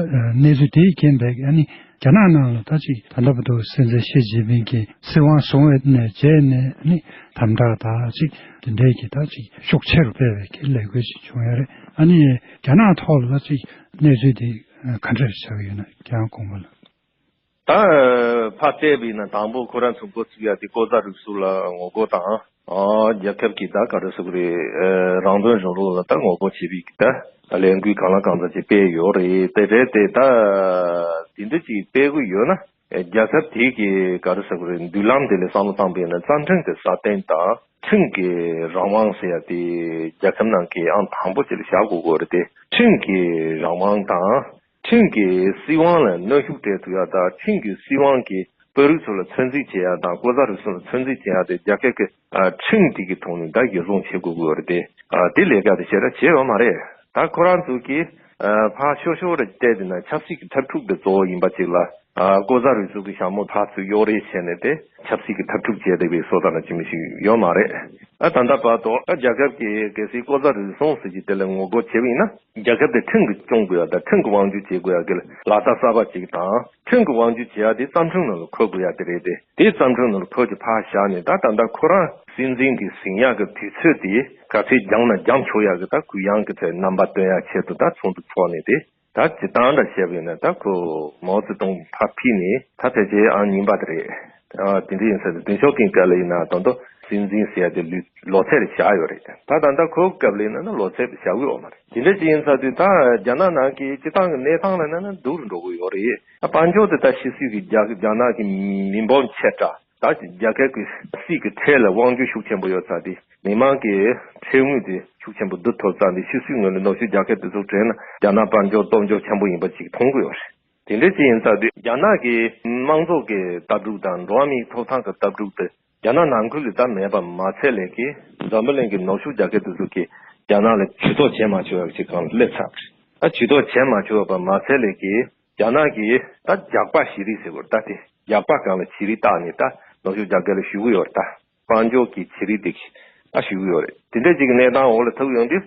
གནས་ཚུལ་དེའི་རྐྱེན་པས་ཨ་ནི་རྒྱ་ནག་ནང་ལ་ད་ཅིག་ད་ལྟ་བར་དུ་སྲིད་འཛིན་ཞི་ཅིན་ཕིང་གིས་སྲིད་དབང་བཟུང་བའི་ནས་རྗེས་ནས་ཨ་ནི་དམ་དྲག་ད་ཅིག་དེ་འདྲའི་གི་ད་ཅིག་ཤུགས་ཆེ་རུ་སྤེལ་བའི་གི་ལས་འགུལ་ཅིག་བྱུང་ཡོད་རེད། ཨ་ནི་རྒྱ་ནག་ཐོག་ལ་ད་ཅིག་གནས་ཚུལ་དེ་ག་འདྲ་ཆགས་ཀྱི་ཡོད་ན་ཁྱེད་རང་དགོངས་པ་ལ། ད་ཕར་བལྟས་པ་ཡིན་ན་དང་པོ་ཁོ་རང་ཚོ་འགོ་ཚུགས་ཡ་དེ་ལྐོག་ཟ་རུལ་སུངས་ལ་ངོ་རྒོལ་དང་། ཨ། རྒྱལ་ཁབ་ཀྱི་ད་ག་རེ་ཟེར་དགོས་རེད། ཨ། རང་དོན་གཞུང་ལུགས་ལ་ད་ངོ་རྒོལ་བྱེད་པའི་གི་ད་ད་ལས་འགུལ་གང་ལ་གང་འཚམ་ཅིག་སྤེལ་ཡོད་རེད། དེ་རེད་དེ་ད་དེ་འདྲ་ཅིག་སྤེལ་གི་ཡོད་ན། རྒྱལ་ཁབ་དེ་གི་ག་རེ་ཟེར་དགོས་རེད། མདུན་ལམ་དེ་ལ་བསམ་བློ་བཏང་པ་ཡིན་ན་རྩ་ཁྲིམས་དེ་སྲ་བརྟན་དང་ཁྲིམས་ཀྱི་རང་དབང་ཟེར་ཡ་དེ་རྒྱལ་ཁབ་ནང་གི་ཨང་དང་པོ་ཅིག་ལ་བཞག་དགོས་ཀྱི་རེད་དེ། ཁྲིམས་ཀྱི་རང་དབང་དང་། ཁྲིམས་ཀྱིས་སྲིད་དབང་ལ་གནོན་ཤུགས་སྤྲད་ཐུབ་ཡ་དང་། ཁྲིམས་ཀྱིས་སྲིད་དབང་གིས་དཔོན་རིགས་ཚོ་ལ་ཚོད་འཛིན་བྱེད་ཡ་དང་། ལྐོག་ཟ་རུལ་སུངས་ལ་ཚོད་འཛིན་བྱེད་ཡ་དེ་རྒྱལ་ཁབ་ཀྱི་ཨ་ཁྲིམས་དེ་གི་ཐོག་ནས་ད་འགན་སྲུང་བྱེད་དགོས་ཀྱི་ཡོད་རེད་དེ། ཨ་དེ་ལས་ཀ་དེ་ཞེ་དྲག་བྱས་ཡོད་མ་རེད། ད་ཁོ་རང་ཚོ་གིས་ཨ་ཕར་ཤོར་ཤོར་རེ་བལྟས་བསྡད་ན་ཆབ་སྲིད་ཀྱི་འཐབ་འཁྲུག་དེ་གཙོ་བོ་ཡིན་པ་ཅིག་ལ། ཨ་ལྐོག་ཟ་རུལ་སུངས་ཀྱི་ཞྭ་མོ་ཕར་ཚུར་གཡོག་རེས་བྱས་ནས་དེ་ཆབ་སྲིད་ཀྱི་འཐབ་འཁྲུག་བྱས་བསྡད་པའི་བཟོ་ལྟ་ན་ཅི་མི་ཞིག་ཡོད་མ་རེད། ཨ་ད་ལྟ་བར་དུ་ཨ་རྒྱལ་ཁབ་ཀྱིས་གལ་སྲིད་ལྐོག་ཟ་རུལ་སུངས་ཟེར་གྱི་དེ་ལ་ངོ་རྒོལ་བྱས་པ་ཡིན་ན། རྒྱལ་ཁབ་དེ་ཁྲིམས་ཀྱིས་སྐྱོང་དགོས་ཡ་དང་། ཁྲིམས་ཀྱིས་དབང་སྒྱུར་བྱེད་དགོས་ཡ་གི་ལག་རྟགས་གསར་པ་ཅིག་དང་། ཁྲིམས་ཀྱིས་དབང་སྒྱུར་བྱེད་ཡ་དེ་རྩ་ཁྲིམས་ནང་ལ་འཁོད་དགོས་ཡ་དེ་རེད་དེ། དེ་རྩ་ཁྲིམས་ནང་ལ་འཁོད་ཀྱི་ཕར་བཞག་ནས། ད་ད་ལྟ་ཁོ་རང་སྲིད་འཛིན་དེ་ཟིན་ཡག་གི་དུས་ཚོད་དེ་ག་ཚོད་འགྱངས་ན་འགྱངས་ཆོག་ཡག་གི་ད་གུ་ཡངས་ཀྱི་ཐད་རྣམ་པ་སྟོན་ཡག་ཆེད་དུ་ད་ཚོགས་འདུ་འཚོགས་ནས་དེ། ད་སྤྱིར་བཏང་འདྲ་བཤད་པ་ཡིན་ན། ད་ཁོ་མའོ་ཙེ་ཏུང་ཕར་ཕུད་ནས་ད་ཕལ་ཆེར་ཨང་གཉིས་པ་དེ་རེད། ཨ་དེ་འདྲ་ཡིན་ཙང་། དེ་ཏེང་ཞའོ་ཕིང་སྐབས་ལ་ཡིན་ན་ད་དུང་སྲིད་འཛིན་ཟེར་ཡ་དེ་ལོ་ལོ་ཚད་རེ་བཞག་ཡོད་རེད། ད་ད་ལྟ་ཁོའི་སྐབས་ལ་ཡིན་ན་ལོ་ཚད་བཞག་གི་ཡོད་མ་རེད། དེ་འདྲ་ཅིག་ཡིན་ཙང་དུས་ད་རྒྱ་ནག་ནང་གི་སྤྱིར་བཏང་གི་གནས་སྟངས་ལ་ན་ན་སྡུག་རུ་འགྲོ་གི་ཡོད་རེད། ད་དཔལ་འབྱོར་དེ་ད་ཕྱི་སྲིད་ཀྱི་རྒྱ་རྒྱ་ནག་གི་མི་འབོར་ཆེ་དྲགས། ད་རྒྱལ་ཁབ་ཀྱི་སྲིད་ཀྱི་ཁྲལ་ལ་དབང་སྒྱུར་ཤུགས་ཆེན་པོ་ཡོད་ཙང་དེ། མི་མང་གི་ཁྲལ་དངུལ་དེ་ཤུགས་ཆེན་པོ་བསྡུ་ཐུབ་ཙང་དེ། ཕྱི་སྲིད་ངོས་ནས་ནུབ་ཕྱོགས་རྒྱལ་ཁབ་དེ་ཚོ་དྲན་ན་རྒྱ་ནག་དཔལ་འབྱོར་སྟོབས་འབྱོར་ཆེན་པོ་ཡིན་པ་ཅིག་མཐོང་གི་ཡོད་རེད། དེ་འདྲ་ཅིག་ཡིན་ཙང་དེ་རྒྱ་ནག་གི་དམངས་གཙོ་གི་ལྟ་གྲུབ་དང་། འགྲོ་བ་མིའི་ཐོབ་ཐང་གི་ལྟ་གྲུབ་དེ་རྒྱ་ནག་ནང་ཁུལ་ལ་ད་མེད་པ་མ་ཚད་ལས་ཀྱི། འཛམ་བུ་གླིང་གི་ནུབ་ཕྱོགས་རྒྱལ་ཁབ་དེ་ཚོ་གིས་རྒྱ་ནག་ལ་ཇུས་གཏོགས་བྱེད་མ་ཆོག་ཡག་ཅིག་སྒང་ལ་སླེབས་ཚར་བ་རེད། ད་ཇུས་གཏོགས་བྱེད་མ་ཆོག་པ་མ་ཚད་ལས་ཀྱི། རྒྱ་ནག་གིས་ད་རྒྱག་པ་བྱེད་རིང་ཟེར་དགོས་རེད། ད་དེ་རྒྱག་པ་སྒང་ལ་བྱེད་རིང་བཏགས་ནས་ད་ནུབ་ཕྱོགས་རྒྱལ་ཁབ་ལ་ཞུ་གི་ཡོད་རེད། ད་དཔལ་འབྱོར་གྱི་བྱེད་རིང་དེ་ད་ཞུ་གི་ཡོད་རེད། དེ་འདྲ་ཅིག་གི་གནས་སྟངས་འོག་ལ་ཐུག་ཡོང་དུས།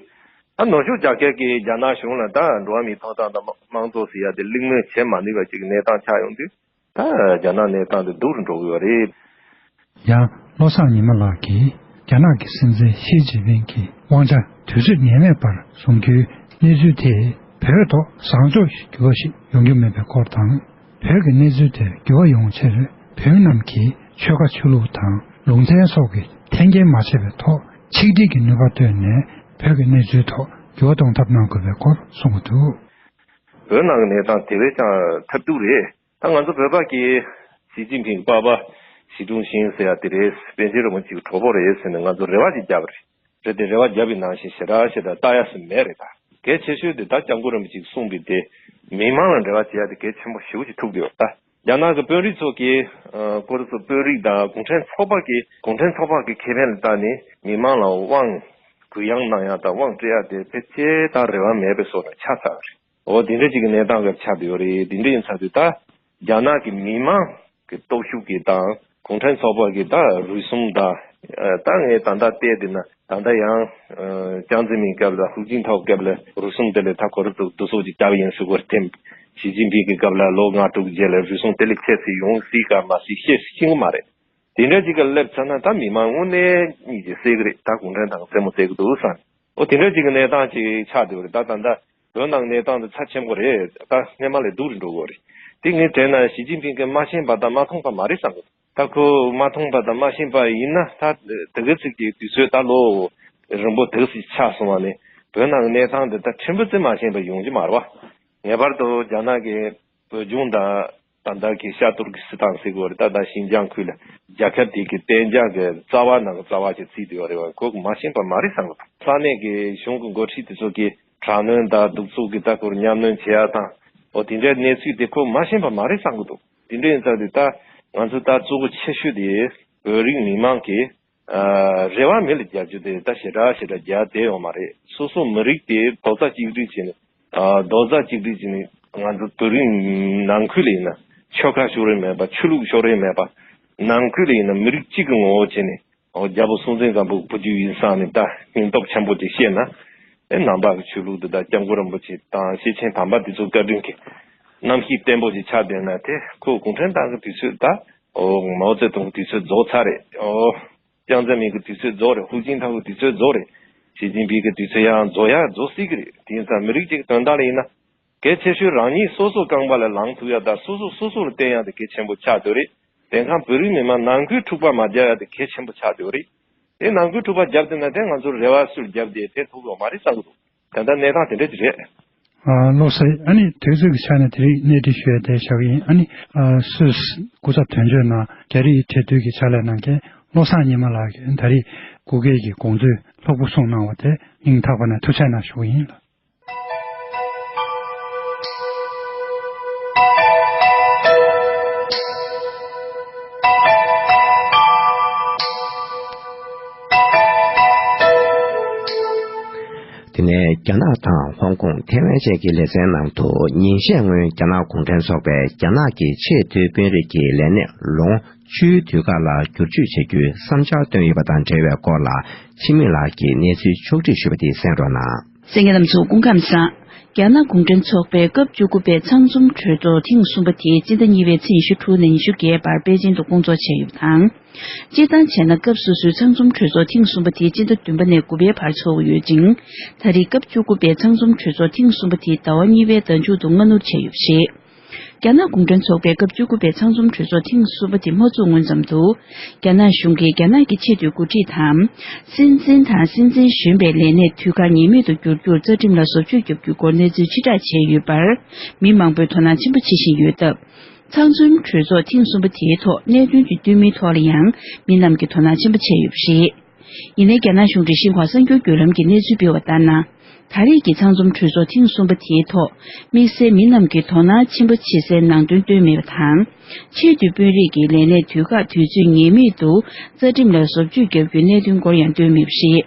ད་ནུབ་ཕྱོགས་རྒྱལ་ཁབ་ཀྱིས་རྒྱ་ནག་གཞུང་ལ་ད་འགྲོ་བ་མིའི་ཐོབ་ཐང་དང་། དམངས་གཙོ་ཟེར་ཡ་དེ་གླེང་མོལ་བྱེད་མ་ནུས་པ་ཅིག་གི་གནས་སྟངས་ཆགས་ཡོང་དུས། ད་རྒྱ་ནག་གནས་སྟངས་དེ་སྡུག་རུ་འགྲོ་གི་ཡོད་རེད། ཡང་བློ་བཟང་ཉི་མ་ལགས་ཀྱིས་རྒྱ་ནག་གི་སྲིད་འཛིན་ཞི་ཅིན་ཕིང་གི་དབང་ཆ་དུས་ཚོད་ངེས་མེད་པར་བཟུང་རྒྱུའི་གནས་ཚུལ་དེས་བོད་ཐོག་བཟང་ཕྱོགས་ཤིག་འགྱུར་བ་ཞིག་ཡོང་རྒྱུ་མེད་པའི་སྐོར་དང་། བོད་ཀྱི་གནས་ཚུལ་དེར་འགྱུར་བ་ཡོང་ཕྱིར་བོད་མི་རྣམས་ཀྱིས་ཆོལ་ཁ་ཆོས་ལུགས་དང་ལུང་ཚན་སོགས་ཀྱི་འཐེན་འཁྱེར་མ་བྱས་པའི་ཐོག་ཆིག་སྒྲིལ་གྱི་ནུས་པ་བཏོན་ནས་བོད་ཀྱི་གནས་ཚུལ་ཐོག་འགྱུར་བ་གཏོང་ཐབས་གནང་དགོས་པའི་སྐོར་གསུངས་འདུག། བོད་ནང་གི་གནས་སྟངས་དེ་བས་ཀྱང་ཐབས་སྡུག་རེད། ད་ང་ཚོ་བོད་པ་གིས་ཞི་ཅིན་ཕིང་གི་པ་ཕ་ཞི་ཀྲུང་ཞིན་ཟེར་ཡ་དེ་རེད། པཎ་ཆེན་རིན་པོ་ཆེའི་གྲོགས་པོ་རེད་ཟེར་ནས་ང་ཚོ་རེ་བ་ཅིག་བརྒྱབ་པ་རེད། རེད་དེ་རེ་བ་བརྒྱབ་པའི་ནང་བཞིན་ཞེ་དྲག་ཞེ་དྲག་ལྟ་ཡ་སུ་མེད་རེད། ད་གལ་ཆེ་ཤོས་དེ་ད་སྐྱབས་མགོན་རིན་པོ་ཆེས་གསུངས་པའི་དེ་མི་མང་ལ་འབྲེལ་བ་བྱེད་ཡ་དེ་གལ་ཆེན་པོ་ཞེ་པོ་ཅིག་ཐུག་གི་ཡོད། ད་རྒྱ་ནག་གི་དཔོན་རིགས་ཚོ་གིས་ཨ་ཁོ་རང་ཚོ་དཔོན་རིགས་དང་གུང་ཁྲན་ཚོགས་པ་གི་གུང་ཁྲན་ཚོགས་པ་གི་ཁེ་ཕན་ལ་བལྟས་ནས་མི་མང་ལ་དབང་གུ་ཡངས་གནང་ཡ་དང་དབང་སྤྲད་ཡ་དེ་ཕལ་ཆེར་ད་རེ་བ་མེད་པའི་བཟོ་འདྲ་ཆགས་ཚར་བ་རེད། འོ་དེ་འདྲ་ཅིག་གི་གནས་སྟངས་ཀྱི་ཆགས་བསྡད་ཡོད་རེད། དེ་འདྲ་ཡིན་ཙང་དུས་ད་རྒྱ་ནག་གི་མི་མང་གི་སྟོབས་ཤུགས་ཀྱིས་དང་གུང་ཁྲན་ཚོགས་པ་གི་ད་རུལ་སུངས་དང་། ད་ངས་ད་ལྟ་བལྟས་བསྡད་ན་ད་ལྟ་ཡང་ཅང་ཙེ་མིན་སྐབས་ལ་ཧུའུ་ཅིན་ཐའོ་སྐབས་ལ་རུལ་སུངས་དེ་ལས་ད་ཁོ་རང་ཚོ་བསྡུ་གསོག་ཅིག་བརྒྱབ་ཡིན་ཟེར་གོ་རེད་དེ། ཞི་ཅིན་ཕིང་གི་སྐབས་ལ་ལོ་ལྔ་དྲུག་རྗེས་ལ་རུལ་སུངས་དེ་ལས་ཆེ་ཙམ་ཡོང་སྲིད་ག་མ་སྲིད་ཤེས་ཤེས་ཀྱི་མ་རེད། དེ་འདྲ་ཅིག་ག་སླེབས་ཚར་ན་ད་མི་མང་དངོས་གནས་གཉིད་ཀྱིས་སད་ཀྱི་རེད། ད་གུང་ཁྲན་ཏང་རྩེད་མོ་རྩེ་གི་འདུག་བསམ། འོ་དེ་འདྲ་ཅིག་གི་གནས་སྟངས་ཅིག་ཆགས་བསྡད་པ་རེད། ད་ད་ལྟ་བོད་ནང་གནས་སྟངས་དེ་ཚབས་ཆེན་པོ་རེད། ད་སྔོན་མ་ལས་སྡུག་རུ་འགྲོ་གི་རེད། དེ་ངས་དྲན་ན་ཞི་ཅིན་ཕིང་གིས་མ་ཤེས་པ་དང་མ་མཐོང་པ་མ་རེད་བསམ་གི་འདུག། ད་ཁོ་མ་མཐོང་པ་དང་མ་ཤེས་པ་ཡིན་ན་ད་དེ་ག་ཚོད་ཀྱི་དུས་ཚོད་ད་ལོ་རིང་པོ་དེ་ག་ཚོད་ཆགས་སོང་བ་ནས་བོད་ནང་གི་གནས་སྟངས་དེ་ད་ཕྲན་བུ་ཙམ་མ་ཤེས་པ་ཡོང་གི་མ་རེད་བ། ངེས་པར་དུ་རྒྱ་ནག་གི་བོད་ལྗོངས་དང་ད་ལྟ་གི་ཤར་ཏུར་ཀི་སི་ཐན་ཟེར་གི་ཡོད་རེད། ད་ལྟ་ཞིན་ཅང་ཁུལ་ལ་རྒྱལ་ཁབ་དེ་གི་གཏན་འཇགས་ཀྱི་རྩ་བ་ནང་གི་རྩ་བ་ཞིག་བརྩིས་བསྡད་ཡོད་རེད་བ། ཁོ་གི་མ་ཤེས་པ་མ་རེད་བསམ་གི་འདུག། ས་གནས་ཀྱི་གཞུང་གི་འགོ་ཁྲིད་དེ་ཚོ་གིས་དྲག་གནོན་དང་གདུག་རྩུབ་ཀྱི་ལྟ་སྐོར་མཉམ་གནོན་བྱེད་ཡ་དང་། འོ་དེ་འདྲའི་གནས་ཚུལ་དེ་ཁོ་མ་ཤེས་པ་མ་རེད་བསམ་གི་འདུག། དེ་འདྲ་ཡིན་ཙང་དེ་ད་ང་ཚོ་ད་གཙོ་བོ་ཆེ་ཤོས་དེ་བོད་རིགས་མི་མང་གིས་ཨ་རེ་བ་མེད་ལ་རྒྱག་རྒྱུ་དེ་ད་ཞེ་དྲག་ཞེ་དྲག་རྒྱག་བསྡད་ཡོད་མ་རེད། སོ་སོ་མི་རིགས་དེ་རྡོག་རྩ་གཅིག་སྒྲིལ་བྱས་ནས། ཨ་རྡོག་རྩ་གཅིག་སྒྲིལ་བྱས་ནས་ང་ཚོ་བོད་རིགས་ནང་ཁུལ་ལ་ཡིན་ན་ཆོལ་ཁ་ཕྱོགས་རིས་མེད་པ། ཆོས་ལུགས་ཕྱོགས་རིས་མེད་པ། ནང་ཁུལ་ལ་ཡིན་ན་མི་རིགས་གཅིག་གི་ངོ་བོ་བྱས་ནས། ཨོ་རྒྱལ་པོ་སྲོང་བཙན་སྒམ་པོ་བུ་རྒྱུད་ཡིན་བསམ་ནས་ད་སྙིང་སྟོབས་ཆེན་པོ་ཅིག་བཤད་ན། ཨེ་ནང་པ་གི་ཆོས་ལུགས་འདི་དང་སྐྱབས་མགོན་རིན་པོ་ཆེ་དང་ཤེར་ཕྱིན་དམ་པ་འདི་ཚོ་བཀའ་དྲིན་གྱི་རྣམ་ཤེས་བརྟན་པོ་ཅིག་ཆགས་བསྡད་ན། དེ་ཁོ་གུང་ཁྲན་ཏང་གི་དུས་ཚོད་ད། ཨོ་མའོ་ཙེ་ཏུང་གི་དུས་ཚོད་རྫོགས་ཚར་རེད། ཨོ་ཅང་ཙེ་མིན་གྱི་དུས་ཚོད་རྫོགས་རེད། ཧུའུ་ཅིན་ཐའོ་གི་དུས་ཚོད་རྫོགས་རེད། ཞི་ཅིན་ཕིང་གི་དུས་ཚོད་ཡང་རྫོགས་ཡ་རྫོགས་སྲིད་ཀྱི་རེད། དེ་ཡིན་ཙང་མི་རིགས་གཅིག་གི་དོན་དག་ལ་ཡིན་ན། གལ་ཆེ་ཤོས་རང་ཉིད་སོ་སོ་རྐང་པ་ལ་ལངས་ཐུབ་ཡ་དང་སོ་སོ་སོ་སོ་ལ་བརྟེན་ཡ་དེ་གལ་ཆེན་པོ་ཆགས་བསྡད་རེད། དེང་སང་བོད་རིགས་མི་མང་ནང་ཁུལ་འཁྲུག་པ་མ་རྒྱག་ཡ་དེ་གལ་ཆེན་པོ་ཆགས་བསྡད་རེད། དེ་ནང་ཁུལ་འཁྲུག་པ་རྒྱབ་བསྡད་ན་དེ་ང་ཚོར་རེ་བ་སུས་རྒྱབ་བསྡད་ཕན་ཐོགས་ཡོད་མ་རེད་བསམ་གྱི་འདུག་ད་ལྟ་གནས་སྟངས་དེ་འདྲ་ཅིག་རེད། ཨ། བློ་གསལ། ཨ་ནི་དུས་ཚོད་ཀྱི་ཆ་ནས་དེ་རིང་གནས་འདྲི་ཞུ་ཡ་དེ་བཞག་གི་ཡིན། ཨ་ནི། ཨ། སུད་སི་སྐུ་ཚབ་དོན་གཅོད་ནང་རྒྱ་རིགས་འབྲེལ་མཐུད་ཀྱི་ཕྱག་ལས་གནང་མཁན་བློ་བཟང་ཉི་མ་ལགས་ཀྱིས་ད་རེས་སྐུ་སྒེར་གྱི་དགོངས་ཚུལ་ལྷུག་པོ་གསུངས་གནང་བ་དེ་སྙིང་ཐག་པ་ནས་ཐུགས་རྗེ་གནང་ཞུ་གི་ཡིན་ལགས། དེ་ནས་རྒྱ་ནག་དང་ཧོང་ཀོང་། ཐའེ་ཝན་བཅས་ཀྱི་ལེ་ཚན་ནང་དུ་ཉིན་ཤས་སྔོན་རྒྱ་ནག་གུང་ཁྲན་ཚོགས་པས་རྒྱ་ནག་གི་ཆེས་མཐོའི་དཔོན་རིགས་ཀྱི་ལས་གནས་ལོ་ངོ་བཅུའི་དུས་བཀག་ལ་བསྒྱུར་བཅོས་བྱ་རྒྱུའི་བསམ་འཆར་བཏོན་ཡོད་པ་དང་འབྲེལ་བའི་སྐོར་ལ་འཆི་མེད་ལགས་ཀྱིས་གནས་ཚུལ་ཕྱོགས་སྒྲིག་ཞུས་པ་དེ་གསན་རོགས་གནང་། གསན་མཁན་རྣམ་ཚོ་སྐུ་ཁམས་བཟང་། རྒྱ་ནག་གུང་ཁྲན་ཚོགས་པའི་སྐབས་བཅུ་དགུ་པའི་ཚང་འཛོམས་གྲོས་ཚོགས་ཐེངས་གསུམ་པ་དེ་སྤྱི་ཟླ་གཉིས་པའི་ཚེས་ཉི་ཤུ་དྲུག་ནས་ཉི་ཤུ་བརྒྱད་བར་པེ་ཅིང་དུ་སྐོང་ཚོགས་བྱས་ཡོད་པ་དང་། སྤྱིར་བཏང་བྱས་ན་སྐབས་སོ་སོའི་ཚང་འཛོམས་གྲོས་ཚོགས་ཐེངས་གསུམ་པ་དེ་སྤྱི་ཟླ་བདུན་པ་ནས་དགུ་པའི་བར་འཚོགས་ཀྱི་ཡོད་ཅིང་། ད་རེས་སྐབས་བཅུ་དགུ་པའི་ཚང་འཛོམས་གྲོས་ཚོགས་ཐེངས་གསུམ་པ་དེ་ཟླ་བ་གཉིས་པའི་ཟླ་མཇུག་ཏུ་སྔ་སྣུར་བྱས་ཡོད་པ་རེད། རྒྱ་ནག་གུང་ཁྲན་ཚོགས་པའི་སྐབས་བཅུ་དགུ་པའི་ཚང་འཛོམས་གྲོས་ཚོགས་ཐེངས་གསུམ་པ་དེ་མ་ཚུགས་སྔོན་ཙམ་དུ། རྒྱ་ནག་གཞུང་གིས་རྒྱ་ནག་གི་ཆེས་མཐོའི་འགོ་ཁྲིད་དམ། སྲིད་འཛིན་དང་སྲིད་འཛིན་གཞོན་པའི་ལས་གནས་དུས་བཀག་ངེས་མེད་དུ་བསྒྱུར་རྒྱུར་རྩ་ཁྲིམས་ལ་བཟོ་བཅོས་བརྒྱབ་རྒྱུའི་སྐོར་གནས་ཚུལ་ཕྱིར་བསྒྲགས་བྱས་ཡོད་པར། མི་མང་པོས་དོ་སྣང་ཆེན་པོ་བྱེད་བཞིན་ཡོད་སྟབས། ཚང་འཛོམས་གྲོས་ཚོགས་ཐེངས་གསུམ་པ་དེའི་ཐོག་གནད་དོན་གྱི་བསྟུད་མིན་ཐོག་ལ་ཡང་མི་རྣམས་ཀྱིས་དོ་སྣང་ཆེན་པོ་བྱས་ཡོད་པ་རེད། ཡིན་ནའི་རྒྱ་ནག་གཞུང་འབྲེལ་ཤིན་ཧྭ་གསར་འགྱུར་བརྒྱུད་ལམ་གྱིས་གནས་ཚུལ་སྤེལ་བ་ལྟར་ན། ད་རེས་ཀྱི་ཚང་འཛོམས་གྲོས་ཚོགས་ཐེངས་གསུམ་པ་དེའི་ཐོག་དམིགས་བསལ་མི་རྣམས་ཀྱིས་དོ་སྣང་ཆེན་པོ་བྱེད་སའི་ནང་དོན་བཏོན་མེད་པ་དང་། ཆེས་མཐོའི་དཔོན་རིགས་ཀྱི་ལས་གནས་དུས་བཀག་དུས་ཚོད་ངེས་མེད་དུ་རྩ་ཁྲིམས་ལ་བཟོ་བཅོས་བརྒྱབ་རྒྱུའི་གནད་དོན་སྐོར་ཡང་བཏོན་མེད་པ་རེད།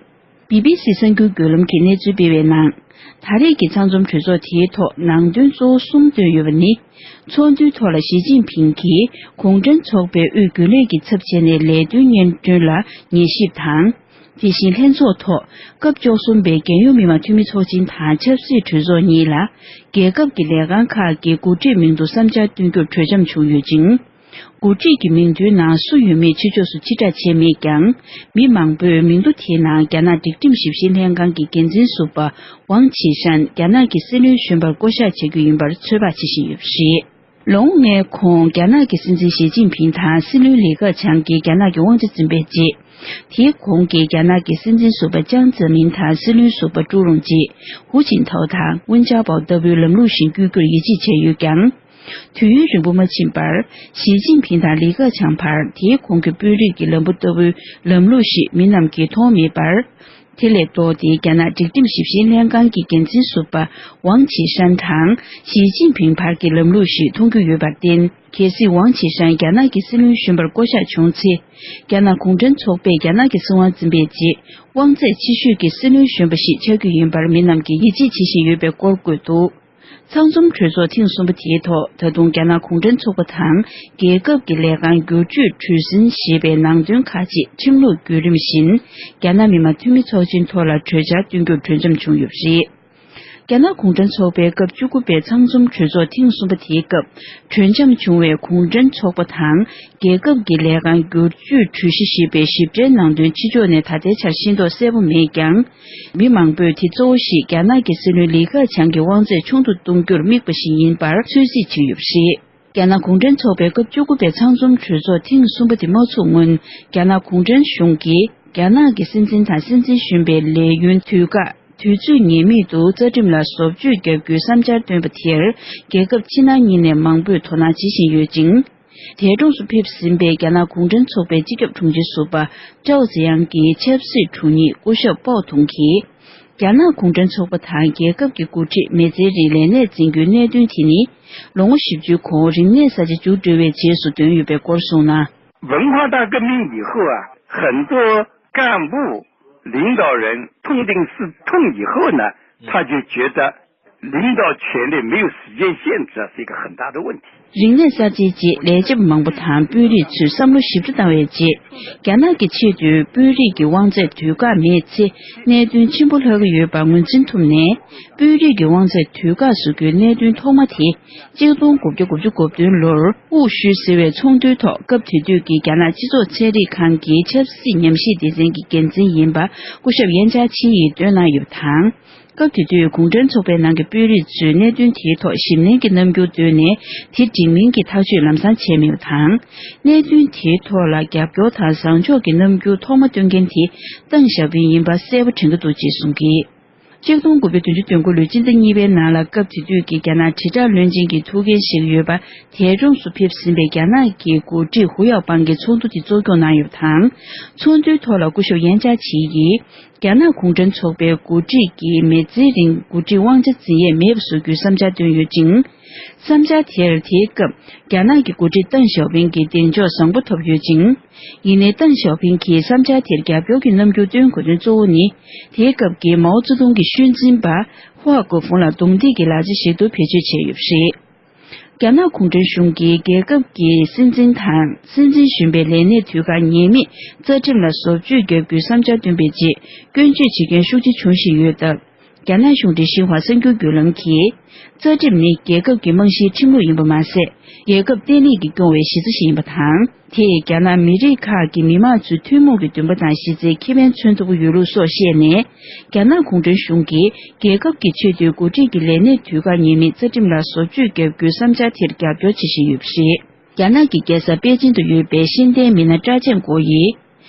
བི་བི་སི་གསར་འགྱུར་བརྒྱུད་ལམ་གྱིས་གནས་ཚུལ་སྤེལ་བའི་ནང་། ད་རེས་ཀྱི་ཚང་འཛོམས་གྲོས་ཚོགས་དེའི་ཐོག་ནང་དོན་གཙོ་བོ་གསུམ་བཏོན་ཡོད་པ་ནི། ཚོགས་འདུའི་ཐོག་ལ་ཞི་ཅིན་ཕིང་གིས་གུང་ཁྲན་ཚོགས་པའི་དབུས་རྒྱུན་ལས་ཀྱི་ཚབ་བྱས་ནས་ལས་དོན་སྙན་སྒྲོན་ལ་ཉན་ཞིབ་དང་། དེ་བཞིན་ལྷན་ཚོགས་ཐོག་སྐབས་བཅུ་གསུམ་པའི་རྒྱལ་ཡོངས་མི་དམངས་འཐུས་མི་ཚོགས་ཆེན་དང་ཆབ་སྲིད་གྲོས་ཚོགས་གཉིས་ལ་རྒྱལ་ཁབ་ཀྱི་ལས་ཁང་ཁག་གི་འགོ་ཁྲིད་མིང་དུ་བསམ་འཆར་བཏོན་རྒྱུར་གྲོས་འཆམ་བྱུང་ཡོད་ཅིང་། འགོ་ཁྲིད་ཀྱི་མིང་ཐོའི་ནང་སུ་ཡོད་མེད་ཕྱི་ཕྱོགས་སུ་ཕྱིར་བསྒྲགས་བྱས་མེད་ཀྱང་། མི་མང་པོས་མིང་ཐོ་དེའི་ནང་རྒྱ་ནག་སྒྲིག་ཁྲིམས་ཞིབ་བཤེར་ལྷན་ཁང་གི་འགན་འཛིན་ཟུར་པ་ཝང་ཆི་ཧྲན་རྒྱ་ནག་གི་སྲིད་བློན་གཞོན་པར་བསྐོ་གཞག་བྱ་རྒྱུ་ཡིན་པར་ཚོད་དཔག་བྱེད་བཞིན་ཡོད་པ་རེད། ལོ་ངོ་ལྔའི་གོང་རྒྱ་ནག་གི་སྲིད་འཛིན་ཞི་ཅིན་ཕིང་དང་སྲིད་བློན་ལི་ཁེ་ཆང་གིས་རྒྱ་ནག་གི་དབང་ཆ་འཛིན་པའི་རྗེས། དེའི་གོང་གི་རྒྱ་ནག་གི་སྲིད་འཛིན་ཟུར་པ་ཅང་ཙེ་མིན་དང་སྲིད་བློན་ཟུར་པ་ཀྲུའུ་རུང་ཅེ། ཧུའུ་ཅིན་ཐའོ་དང་ཝུན་ཅཱ་པའོ་ལྟ་བུའི་ལམ་ལུགས་བཞིན་བསྐོ་རྒྱུར་ཡིད་ཆེས་བྱས་ཡོད་ཀྱང་། དུས་ཡུན་རིང་པོ་མ་ཕྱིན་པར། ཞི་ཅིན་ཕིང་དང་ལི་ཁེ་ཆང་བར་དེའི་གོང་གི་དཔོན་རིགས་ཀྱི་ལམ་བུ་ལྟ་བུའི་ལམ་ལུགས་ཤིག་མི་རྣམས་ཀྱིས་མཐོང་མེད་པར། དེ་ལས་ལྡོག་སྟེ་རྒྱ་ནག་སྒྲིག་ཁྲིམས་ཞིབ་བཤེར་ལྷན་ཁང་གི་འགན་འཛིན་ཟུར་པ་ཝང་ཆི་ཧྲན་དང་ཞི་ཅིན་ཕིང་བར་གྱི་ལམ་ལུགས་ཤིག་མཐོང་རྒྱུ་ཡོད་པར་བརྟེན། གལ་སྲིད་ཝང་ཆི་ཧྲན་རྒྱ་ནག་གི་སྲིད་བློན་གཞོན་པར་བསྐོ་གཞག་བྱུང་ཚེ། རྒྱ་ནག་གུང་ཁྲན་ཚོགས་པས་རྒྱ་ནག་གི་སྲིད་དབང་འཛིན་པའི་རྗེས། དབང་ཚད་ཆེ་ཤོས་ཀྱི་སྲིད་བློན་གཞོན་པ་ཞིག་ཆགས་རྒྱུ་ཡིན་པར་མི་རྣམས་ཀྱིས་ཡིད་ཆེས་བྱེད་བཞིན་ཡོད་པའི་སྐོར་བཀོད་འདུག་ཚང་འཛོམས་གྲོས་ཚོགས་ཐེངས་གསུམ་པ་དེའི་ཐོག་ད་དུང་རྒྱ་ནག་གུང་ཁྲན་ཚོགས་པ་དང་རྒྱལ་ཁབ་ཀྱི་ལས་ཁང་བསྒྱུར་བཅོས་གྲོས་ཟིན་ཞེས་པའི་ནང་དོན་ཁག་ཅིག་ཁྲིམས་ལུགས་བརྒྱུད་རིམ་བཞིན་རྒྱ་ནག་མི་དམངས་འཐུས་མི་ཚོགས་ཆེན་ཐོག་ལ་གྲོས་འཆར་བཏོན་རྒྱུར་གྲོས་འཆམ་བྱུང་ཡོད་པ་རེད། རྒྱ་ནག་གུང་ཁྲན་ཚོགས་པའི་སྐབས་བཅུ་དགུ་པའི་ཚང་འཛོམས་གྲོས་ཚོགས་ཐེངས་གསུམ་པ་དེའི་སྐབས་གྲོས་འཆམ་བྱུང་བའི་གུང་ཁྲན་ཚོགས་པ་དང་རྒྱལ་ཁབ་ཀྱི་ལས་ཁང་བསྒྱུར་བཅོས་གྲོས་གཞི་ཞེས་པའི་ཞིབ་ཕྲའི་ནང་དོན་ཕྱི་ཕྱོགས་ནས་ད་ལྟའི་ཆར་ཤེས་རྟོགས་གསལ་པོ་མེད་ཀྱང་། མི་མང་པོས་དེ་གཙོ་བོ་ཞིག་རྒྱ་ནག་གི་སྲིད་བློན་ལི་ཁེ་ཆང་གི་དབང་ཚད་ཆུང་དུ་གཏོང་རྒྱུར་དམིགས་པ་ཞིག་ཡིན་པར་ཚོད་རྩིས་བྱས་ཡོད་པ་རེད། རྒྱ་ནག་གུང་ཁྲན་ཚོགས་པའི་སྐབས་བཅུ་དགུ་པའི་ཚང་འཛོམས་གྲོས་ཚོགས་ཐེངས་གསུམ་པ་དེ་མ་ཚུགས་སྔོན། རྒྱ་ནག་གུང་ཁྲན་གཞུང་གིས་རྒྱ་ནག་གི་སྲིད་འཛིན་དང་སྲིད་འཛིན་གཞོན་པའི་ལས་ཡུན་དུས་བཀག་དུས་ཚོད་ངེས་མེད་དུ་རྩ་ཁྲིམས་ལ་བཟོ་བཅོས་བརྒྱབ་རྒྱུའི་བསམ་འཆར་བཏོན་པ་དེར། རྒྱལ་ཁབ་ཕྱི་ནང་གཉིས་ནས་མང་པོས་དོ་སྣང་བྱེད་བཞིན་ཡོད་ཅིང་། འདས་གྲོངས་སུ་ཕེབས་ཟིན་པའི་རྒྱ་ནག་གུང་ཁྲན་ཚོགས་པའི་སྤྱི་ཁྱབ་དྲུང་ཆེ་ཟུར་པ་ཀྲའོ་ཙེ་དབྱང་གི་ཆབ་སྲིད་དྲུང་ཉིད་སྐུ་ཞབས་པའོ་ཐུང་གིས། རྒྱ་ནག་གུང་ཁྲན་ཚོགས་པ་དང་རྒྱལ་ཁབ་ཀྱི་འགོ་ཁྲིད་མི་ཚེ་རིང་ལས་གནས་འཛིན་རྒྱུའི་གནད་དོན་དེ་ནི། ལོ་ངོ་བཞི་བཅུའི་གོང་རིམས་ནད་གསར་བརྗེ་མཇུག་སྒྲིལ་བའི་རྗེས་སུ་ཐོན་ཡོད་པའི་སྐོར་གསུངས་ན། 文化大革命以后啊，很多干部、领导人痛定思痛以后呢，他就觉得领导权力没有时间限制啊，是一个很大的问题。 རིག་གནས་གསར་བརྗེའི་རྗེས་ལས་བྱེད་པ་མང་པོ་དང་དཔོན་རིགས་ཚོས་བསམ་བློ་ཞིབ་ཕྲ་བཏང་བའི་རྗེས། རྒྱ་ནག་གི་ཆེས་མཐོའི་དཔོན་རིགས་ཀྱི་དབང་ཚད་དུས་བཀག་མེད་ཚེ་གནད་དོན་ཆེན་པོ་ལྷག་གི་ཡོད་པ་ངོས་འཛིན་ཐུབ་ནས། དཔོན་རིགས་ཀྱི་དབང་ཚད་དུས་བཀག་བཟོ་རྒྱུའི་གནད་དོན་ཐོག་མ་དེ་གཅིག་སྟོང་དགུ་བརྒྱ་དགུ་བཅུ་གོ་བདུན་ལོར་དབུ་བཞུགས་ཟེར་བའི་ཚོགས་འདུའི་ཐོག་སྐབས་དེ་དུས་ཀྱི་རྒྱ་ནག་སྤྱི་ཚོགས་ཚན་རིག་ཁང་གི་ཆབ་སྲིད་ཉམས་ཞིབ་སྡེ་ཚན་གྱི་འགན་འཛིན་ཡིན་པ་སྐུ་ཞབས་ཡན་ཅཱ་ཆི་ཡིས་བཏོན་གནང་ཡོད་པ་དང་། སྐབས་དེ་དུས་གུང་ཁྲན་ཚོགས་པའི་ནང་གི་དཔོན་རིགས་ཚོས་གནད་དོན་དེའི་ཐོག་ཞིབ་ནན་གྱི་རྣམ་འགྱུར་བཏོན་ནས། དེ་འགྲིག་མིན་གྱི་ཐག་གཅོད་ལམ་སང་བྱས་མེད་པ་དང་། གནད་དོན་དེའི་ཐོག་ལ་རྒྱབ་སྐྱོར་དང་བཟང་ཕྱོགས་ཀྱི་རྣམ་འགྱུར་ཐོག་མ་སྟོན་མཁན་དེ་ཏེང་ཞའོ་ཕིང་ཡིན་པ་གསལ་པོ་དྲན་གྱི་འདུག་ཅེས་གསུངས་ཀྱིས། ཆིག་སྟོང་དགུ་བརྒྱ་བདུན་ཅུ་དོན་དགུ་ལོའི་སྤྱི་ཟླ་གཉིས་པའི་ནང་ལ། སྐབས་དེ་དུས་ཀྱི་རྒྱ་ནག་དྲིལ་བསྒྲགས་བློན་ཆེན་གྱི་ཐུགས་འགན་བཞེས་ཡོད་པ། ཐེ་ཀྲུང་སུ་ཕེབས་ཟིན་པའི་རྒྱ་ནག་གི་འགོ་ཁྲིད་ཧུའུ་ཡའོ་པང་གིས་ཚོགས་འདུ་དེ་གཙོ་སྐྱོང་གནང་ཡོད་པ་དང་། ཚོགས་འདུའི་ཐོག་ལ་སྐུ་ཞབས་ཡན་ཅཱ་ཆི་ཡིས། རྒྱ་ནག་གུང་ཁྲན་ཚོགས་པའི་འགོ་ཁྲིད་ཀྱིས་མི་ཚེའི་རིང་འགོ་ཁྲིད་དབང་ཆ་འཛིན་ཡས་མེད་པ་བཟོ་རྒྱུའི་བསམ་འཆར་བཏོན་ཡོད་ཅིང་། བསམ་འཆར་དེར་དེའི་སྐབས་རྒྱ་ནག་གི་འགོ་ཁྲིད་ཏེང་ཞའོ་ཕིང་གིས་གདེང་འཇོག་བཟང་པོ་ཐོབ་ཡོད་ཅིང་། ཡིན་ནའི་ཏེང་ཞའོ་ཕིང་གིས་བསམ་འཆར་དེར་རྒྱབ་སྐྱོར་གྱི་རྣམ་འགྱུར་སྟོན་དགོས་དོན་གཙོ་བོ་ནི། དེའི་སྐབས་ཀྱི་མའོ་ཙེ་ཏུང་གི་ཤུལ་འཛིན་པ་ཧུའ་གོ་ཧྥུང་ལ་རྡུང་རྡེག་གི་ལག་ཆ་ཞིག་ཏུ་བེད་སྤྱོད་བྱས་ཡོད་པ་རེད། རྒྱ་ནག་གུང་ཁྲན་གཞུང་གིས་རྒྱལ་ཁབ་ཀྱི་སྲིད་འཛིན་དང་སྲིད་འཛིན་གཞོན་པའི་ལས་གནས་དུས་བཀག་ངེས་མེད་རྩ་ཁྲིམས་ལ་བཟོ་བཅོས་བརྒྱབ་རྒྱུའི་བསམ་འཆར་བཏོན་པའི་རྗེས། སྐྱོན་བརྗོད་བྱེད་མཁན་ཤུགས་ཆེ་འབྱུང་བཞིན་ཡོད་སྟབས། རྒྱ་ནག་གཞུང་འབྲེལ་ཤིན་ཧྭ་གསར་འགྱུར་བརྒྱུད་ལམ་གྱིས། རྩ་ཁྲིམས་ནི་རྒྱལ་ཁབ་ཀྱི་རྨང་གཞིའི་ཁྲིམས་ལུགས་ཡིན་པ་མ་ཟད། རྒྱལ་ཁབ་བརྟན་ལྷིང་གིས་སྐྱོང་བའི་གཞི་རྩ་ཞིག་ཡིན་པ་དང་། དེས་རྒྱ་ནག་མི་རིགས་ཁག་གི་མི་དམངས་ཚོའི་ཐུན་མོང་གི་འདུན་པ་དང་གཞི་རྩའི་ཁེ་ཕན་མཚོན་ཐུབ་ཀྱི་ཡོད་ལུགས་སོགས་བཤད་ནས། རྒྱ་ནག་གུང་ཁྲན་གཞུང་གིས་རྒྱལ་ཁབ་ཀྱི་ཆེས་མཐོའི་འགོ་ཁྲིད་ཀྱི་ལས་གནས་དུས་བཀག་ངེས་མེད་རྩ་ཁྲིམས་ལ་བཟོ་བཅོས་བརྒྱབ་རྒྱུའི་བསམ་འཆར་དེར་རྒྱབ་སྐྱོར་བྱེད་བཞིན་ཡོད་པ་རེད། རྒྱ་ནག་གི་རྒྱལ་ས་པེ་ཅིང་དུ་ཡོད་པའི་ཤེས་ལྡན་མི་སྣ་ཀྲའོ་ཅན་ཀོ་ཡིས།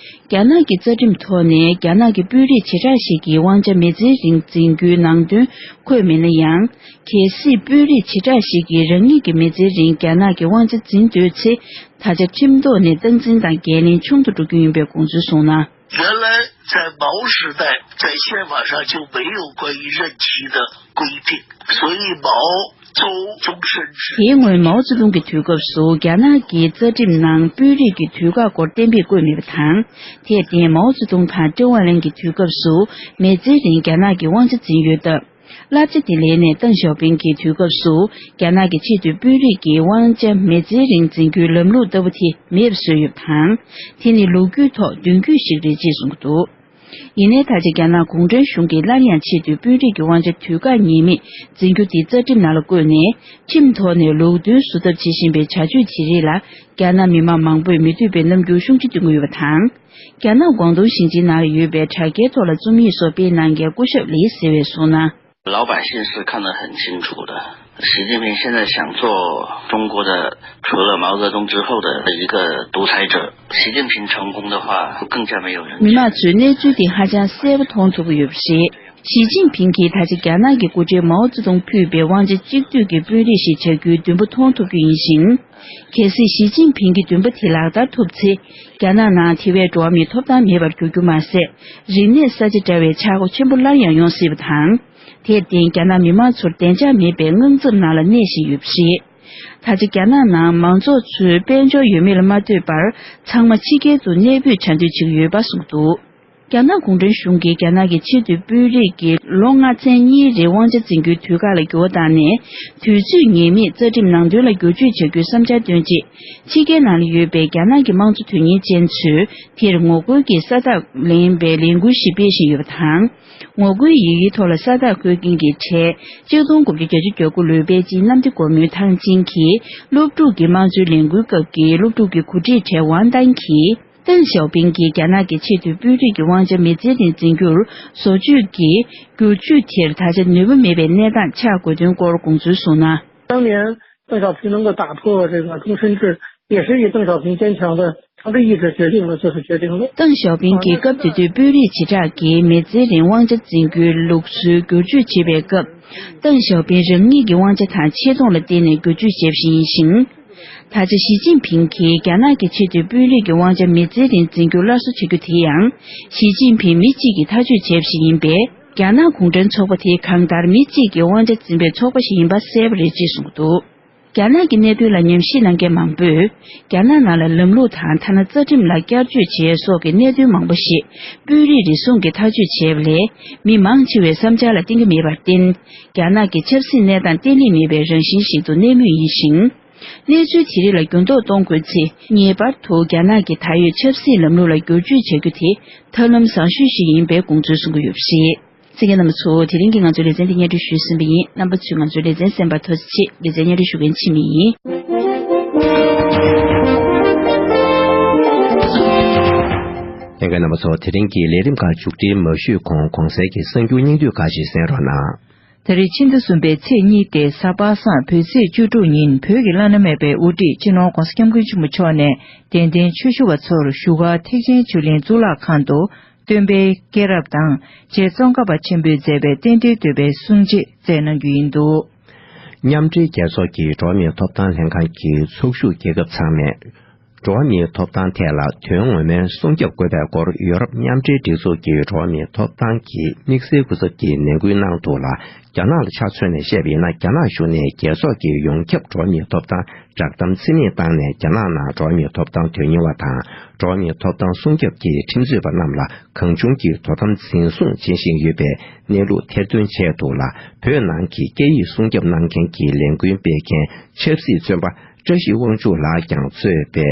རྒྱ་ནག་གི་རྩ་ཁྲིམས་ཐོག་ནས་རྒྱ་ནག་གི་དཔོན་རིགས་བྱེ་བྲག་ཞིག་གི་དབང་ཆ་མི་ཚེའི་རིང་འཛིན་རྒྱུའི་ནང་དོན་འཁོད་མེད་ན་ཡང་། གལ་སྲིད་དཔོན་རིགས་བྱེ་བྲག་ཞིག་གིས་རང་ཉིད་ཀྱི་མི་ཚེའི་རིང་རྒྱ་ནག་གི་དབང་ཆ་འཛིན་འདོད་ཚེ། ད་ཆ་ཁྲིམས་ཐོག་ནས་སྟངས་འཛིན་དང་འགན་ལེན་ཆུང་དུ་འགྲོ་རྒྱུ་ཡིན་པའི་དགོངས་ཚུལ་གསུངས་ན། 原来在毛时代，在宪法上就没有关于任期的规定，所以毛 དེའི་སྔོན་མའོ་ཙེ་ཏུང་གི་དུས་སྐབས་སུ་རྒྱ་ནག་གི་རྩ་ཁྲིམས་ནང་དཔོན་རིགས་ཀྱི་དུས་བཀག་སྐོར་གཏན་འབེབས་བཀོད་མེད་པ་དང་། དེར་བརྟེན་མའོ་ཙེ་ཏུང་དང་ཀྲེང་ཝུའུ་ལེན་གྱི་དུས་སྐབས་སུ་མི་ཚེའི་རིང་རྒྱ་ནག་གི་དབང་ཆ་འཛིན་ཡོད་སྟབས། བསླབ་བྱ་དེ་ལེན་ནས་ཏེང་ཞའོ་ཕིང་གི་དུས་སྐབས་སུ་རྒྱ་ནག་གི་ཆེས་མཐོའི་དཔོན་རིགས་ཀྱི་དབང་ཆ་མི་ཚེའི་རིང་འཛིན་རྒྱུའི་ལམ་ལུགས་ལྟ་བུ་དེ་མེད་པ་བཟོས་ཡོད་པ་དང་། དེ་ནི་ལོ་རྒྱུས་ཐོག་མདུན་སྐྱོད་ཞིག་རེད་ཅེས་གསུངས་ཀྱི་འདུག་ཡིན་ནའི་ད་ཆ་རྒྱ་ནག་གུང་ཁྲན་གཞུང་གིས་སླར་ཡང་ཆེས་མཐོའི་དཔོན་རིགས་ཀྱི་དབང་ཆ་དུས་བཀག་ངེས་མེད་འཛིན་རྒྱུ་དེ་རྩ་ཁྲིམས་ནང་ལ་བཀོད་ནས། ཁྲིམས་ཐོག་ནས་ལུགས་མཐུན་བཟོ་ཐབས་བྱེད་བཞིན་པའི་བྱ་སྤྱོད་དེ་རིགས་ལ། རྒྱ་ནག་མི་དམངས་མང་པོས་མི་འདོད་པའི་རྣམ་འགྱུར་ཤུགས་ཆེ་སྟོན་གྱི་ཡོད་པ་དང་། རྒྱ་ནག་གུང་ཏུང་ཞིང་ཆེན་ནང་ལ་ཡོད་པའི་དྲ་རྒྱའི་ཐོག་ལ་རྩོམ་ཡིག་སོགས་སྤེལ་གནང་མཁན་སྐུ་ཞབས་ལི་ཟེར་བས་གསུངས་ན། 老百姓是看得很清楚的。习近平现在想做中国的，除了毛泽东之后的一个独裁者，习近平成功的话，更加没有人权。 མི་དམངས་ཚོས་གནས་ཚུལ་དེ་ཧ་ཅང་གསལ་པོ་མཐོང་ཐུབ་ཀྱི་ཡོད་པ་རེད། ཞི་ཅིན་ཕིང་གིས་ད་ཆ་རྒྱ་ནག་གི་འགོ་ཁྲིད་མའོ་ཙེ་ཏུང་ཕུད་པའི་དབང་ཆ་གཅིག་སྡུད་ཀྱི་དཔོན་རིགས་ཤིག་བྱ་རྒྱུའི་འདུན་པ་མཐོང་ཐུབ་རྒྱུ་ཡིན་ཞིང་། གལ་སྲིད་ཞི་ཅིན་ཕིང་གི་འདུན་པ་དེ་ལག་བསྟར་ཐུབ་ཚེ། རྒྱ་ནག་ནང་དེ་བས་འགྲོ་བ་མིའི་ཐོབ་ཐང་མེད་པར་འགྱུར་རྒྱུ་མ་ཟད། རིག་གནས་གསར་བརྗེ་འདྲ་བའི་ཆག་སྒོ་ཆེན་པོ་སླར་ཡང་ཡོང་སྲིད་པ་དང་། དེར་བརྟེན་རྒྱ་ནག་མི་དམངས་ཚོར་བདེ་འཇགས་མེད་པའི་དངངས་འཚབ་ནང་ལ་གནས་བཞིན་ཡོད་པ་རེད། ད་ཆ་རྒྱ་ནག་ནང་མང་ཚོགས་ཚོས་དཔལ་འབྱོར་ཡོད་མེད་ལ་མ་ལྟོས་པར་ཚང་མ་ཕྱི་རྒྱལ་དུ་གནས་སྤོས་བྱ་འདོད་བྱེད་ཀྱི་ཡོད་པ་གསུངས་འདུག་རྒྱ་ནག་གུང་ཁྲན་གཞུང་གིས་རྒྱ་ནག་གི་ཆེས་མཐོའི་དཔོན་རིགས་ཀྱི་ལོ་ལྔ་ཚན་གཉིས་རིང་དབང་ཆ་འཛིན་རྒྱུའི་དུས་བཀག་ལ་འགྱུར་བ་བཏང་ནས། དུས་ཚོད་ངེས་མེད་རྩ་ཁྲིམས་ནང་དོན་ལ་བསྒྱུར་བཅོས་བྱ་རྒྱུའི་བསམ་འཆར་བཏོན་རྗེས། ཕྱི་རྒྱལ་ནང་ལ་ཡོད་པའི་རྒྱ་ནག་གི་དམངས་གཙོ་དོན་གཉེར་ཅན་ཚོས་དེར་ངོ་རྒོལ་གྱི་ས་རྟགས་ལེན་པའི་ལས་འགུལ་ཞིག་སྤེལ་བཞིན་ཡོད་པ་དང་། ངོ་རྒོལ་ཡི་གེའི་ཐོག་ལ་ས་རྟགས་འཁོད་མཁན་གྱི་གྲས། གཅིག་སྟོང་དགུ་བརྒྱ་གྱ་གོ་ལོའི་པེ་ཅིན་གནམ་བདེ་སྒོ་མོའི་ཐང་ཆེན་གྱི་སློབ་ཕྲུག་གི་དམངས་གཙོའི་ལས་འགུལ་སྐབས་ཀྱི་སློབ་ཕྲུག་གི་འགོ་ཁྲིད་གྲས་ཝང་ཏན་གྱིས། ཏེང་ཞའོ་ཕིང་གིས་རྒྱ་ནག་གི་ཆེས་མཐོའི་དཔོན་རིགས་ཀྱི་དབང་ཆ་མི་ཚེའི་རིང་འཛིན་རྒྱུར་བཟོ་བཅོས་ཀྱི་བསྒྱུར་བཅོས་དེར་ད་ཆ་ནུས་པ་མེད་པའི་གནས་སྟངས་ཆགས་དགོས་དོན་སྐོར་དགོངས་ཚུལ་གསུངས་ན། 当年 当小平能够打破这个终身制，也是以 ཏེང་ཞའོ་ཕིང་坚强的政治意志决定了，就是决定了。 ཏེང་ཞའོ་ཕིང་གིས་སྐབས་དེ་དུས་དཔོན་རིགས་བྱེ་བྲག་གིས་མི་ཚེའི་རིང་དབང་ཆ་འཛིན་རྒྱུའི་ལུགས་སྲོལ་བསྒྱུར་བཅོས་བྱེད་པའི་སྐབས། ཏེང་ཞའོ་ཕིང་རང་ཉིད་ཀྱི་དབང་ཆ་དང་ཆེ་མཐོང་ལ་བརྟེན་ནས་བསྒྱུར་བཅོས་བྱས་པ་ཞིག་ཡིན་ཞིང་། ད་ཆ་ཞི་ཅིན་ཕིང་གིས་རྒྱ་ནག་གི་ཆེས་མཐོའི་དཔོན་རིགས་ཀྱི་དབང་ཆ་མི་ཚེའི་རིང་འཛིན་རྒྱུ་སླར་གསོ་བྱེད་རྒྱུ་དེ་ཡང་། ཞི་ཅིན་ཕིང་མི་གཅིག་གིས་ཐག་གཅོད་བྱས་པ་ཞིག་ཡིན་པས། རྒྱ་ནག་གུང་ཁྲན་ཚོགས་པ་དེ་གང་ལྟར་མི་གཅིག་གིས་དབང་ཆ་འཛིན་པའི་ཚོགས་པ་ཞིག་ཡིན་པ་གསལ་པོ་རེད་ཅེས་གསུངས་འདུག་རྒྱ་ནག་གི་གནད་དོན་ལ་ཉམས་ཞིབ་གནང་མཁན་མང་པོས། རྒྱ་ནག་ནང་ལ་ལམ་ལུགས་དང་ཐ་ན་རྩ་ཁྲིམས་ལ་བསྐྱར་བཅོས་བྱས་སོགས་ཀྱི་གནད་དོན་མང་པོ་ཞིག་དཔོན་རིགས་རེ་ཟུང་གིས་ཐག་གཅོད་བྱས་པ་ལས། མི་མང་ཆེ་བའི་བསམ་འཆར་ལ་བརྟེན་གྱི་མེད་པར་བརྟེན། རྒྱ་ནག་གི་ཆབ་སྲིད་གནས་སྟངས་བརྟན་ལྷིང་མེད་པའི་རང་བཞིན་ཞིག་ཏུ་གནས་མུས་ཡིན་ཞིང་། གནས་ཚུལ་དེ་རིགས་ལ་འགྱུར་ལྡོག་གཏོང་དགོས་ཚེ། ངེས་པར་དུ་རྒྱ་ནག་གི་ད་ཡོད་ཆབ་སྲིད་ལམ་ལུགས་ལ་བསྒྱུར་བཅོས་བྱ་རྒྱུ་དེ་ཐབས་ལམ་བཟང་ཤོས་ཤིག་ཡིན་པའི་དགོངས་ཚུལ་གསུང་གི་ཡོད་པ་རེད། གསན་མཁན་རྣམ་པ་ཚོ། དེ་རིང་གི་ང་ཚོའི་ལེ་ཚན་འདི་སྙན་སྒྲོན་ཞུས་ཟིན་པ་ཡིན། རྣམ་པ་ཚོས་ང་ཚོའི་ལེ་ཚན་གསན་པར་ཐུགས་རྗེ་ཆེ། ལེ་ཚན་སྙན་སྒྲོན་ཞུ་མཁན་འཆི་མེད་ཡིན། ལྷན་རྒྱས་རྣམ་པ་ཚོ། དེ་རིང་གི་ལས་རིམ་ཁག་མཇུག་སྒྲིལ་མ་ཞུས་གོང་། གོང་གསལ་གྱི་གསར་འགྱུར་སྙིང་བསྡུས་ཁག་ཅིག་གསན་རོགས་གནང་། ད་རེས་ཕྱི་ཟླ་གསུམ་པའི་ཚེས་གཉིས་ཏེ་གཟའ་པ་སངས་བོད་ཚེས་བཅུ་དྲུག་ཉིན་བོད་ཀྱི་བླ་ན་མེད་པའི་དབུ་ཁྲིད་སྤྱི་ནོར་༧གོང་ས་༧སྐྱབས་མགོན་ཆེན་པོ་མཆོག་ནས་དད་ལྡན་ཆོས་ཞུ་བ་ཚོར་བཞུགས་སྒར་ཐེག་ཆེན་ཆོས་གླིང་གཙུག་ལག་ཁང་དུ་སྟོན་པའི་སྐྱེས་རབས་དང་རྗེ་ཙོང་ཁ་པ་ཆེན་པོས་མཛད་པའི་རྟེན་འབྲེལ་བསྟོད་པའི་གསུང་ཆོས་སྩལ་གནང་རྒྱུ་ཡིན་འདུག། མཉམ་འབྲེལ་རྒྱལ་ཚོགས་ཀྱི་འགྲོ་བ་མིའི་ཐོབ་ཐང་ལྷན་ཁང་གི་ཚོགས་ཞུགས་རྒྱལ་ཁབ་ཚང་མས། འགྲོ་བ་མིའི་ཐོབ་ཐང་ཐད་ལ་དོན་ངོ་མའི་སྲུང་སྐྱོབ་དགོས་པའི་སྐོར་ཡོ་རོབ་མཉམ་འབྲེལ་སྒྲིག་འཛུགས་ཀྱི་འགྲོ་བ་མིའི་ཐོབ་ཐང་གི་དམིགས་བསལ་སྐུ་ཚབ་ཀྱིས་ནན་སྐུལ་གནང་འདུག་ལ། རྒྱ་ནག་ལ་ཆ་མཚོན་ནས་བཤད་པ་ཡིན་ན། རྒྱ་ནག་གཞུང་ནས་རྒྱལ་ཚོགས་ཀྱི་ཡོངས་ཁྱབ་འགྲོ་བ་མིའི་ཐོབ་ཐང་བསྒྲགས་གཏམ་ཕྱིར་མིག་བཏང་ནས། རྒྱ་ནག་ནང་འགྲོ་བ་མིའི་ཐོབ་ཐང་དོན་གཉེར་བ་དང་། འགྲོ་བ་མིའི་ཐོབ་ཐང་སྲུང་སྐྱོབ་ཀྱི་ཁྲིམས་རྩོད་པ་རྣམས་ལ་གང་བྱུང་གིས་དོ་དམ་འཛིན་བཟུང་བྱེད་བཞིན་ཡོད་པའི་གནས་ལུགས་ཐེར་འདོན་བྱས་འདུག་ལ། བོད་ནང་གི་སྐད་ཡིག་སྲུང་སྐྱོབ་གནང་མཁན་གྱི་ལས་འགུལ་སྤེལ་མཁན་ཆབ་སྲིད་བཙོན་པ་བཀྲ་ཤིས་དབང་ཕྱུག་ལགས་ཀྱང་གཙོས་པའི་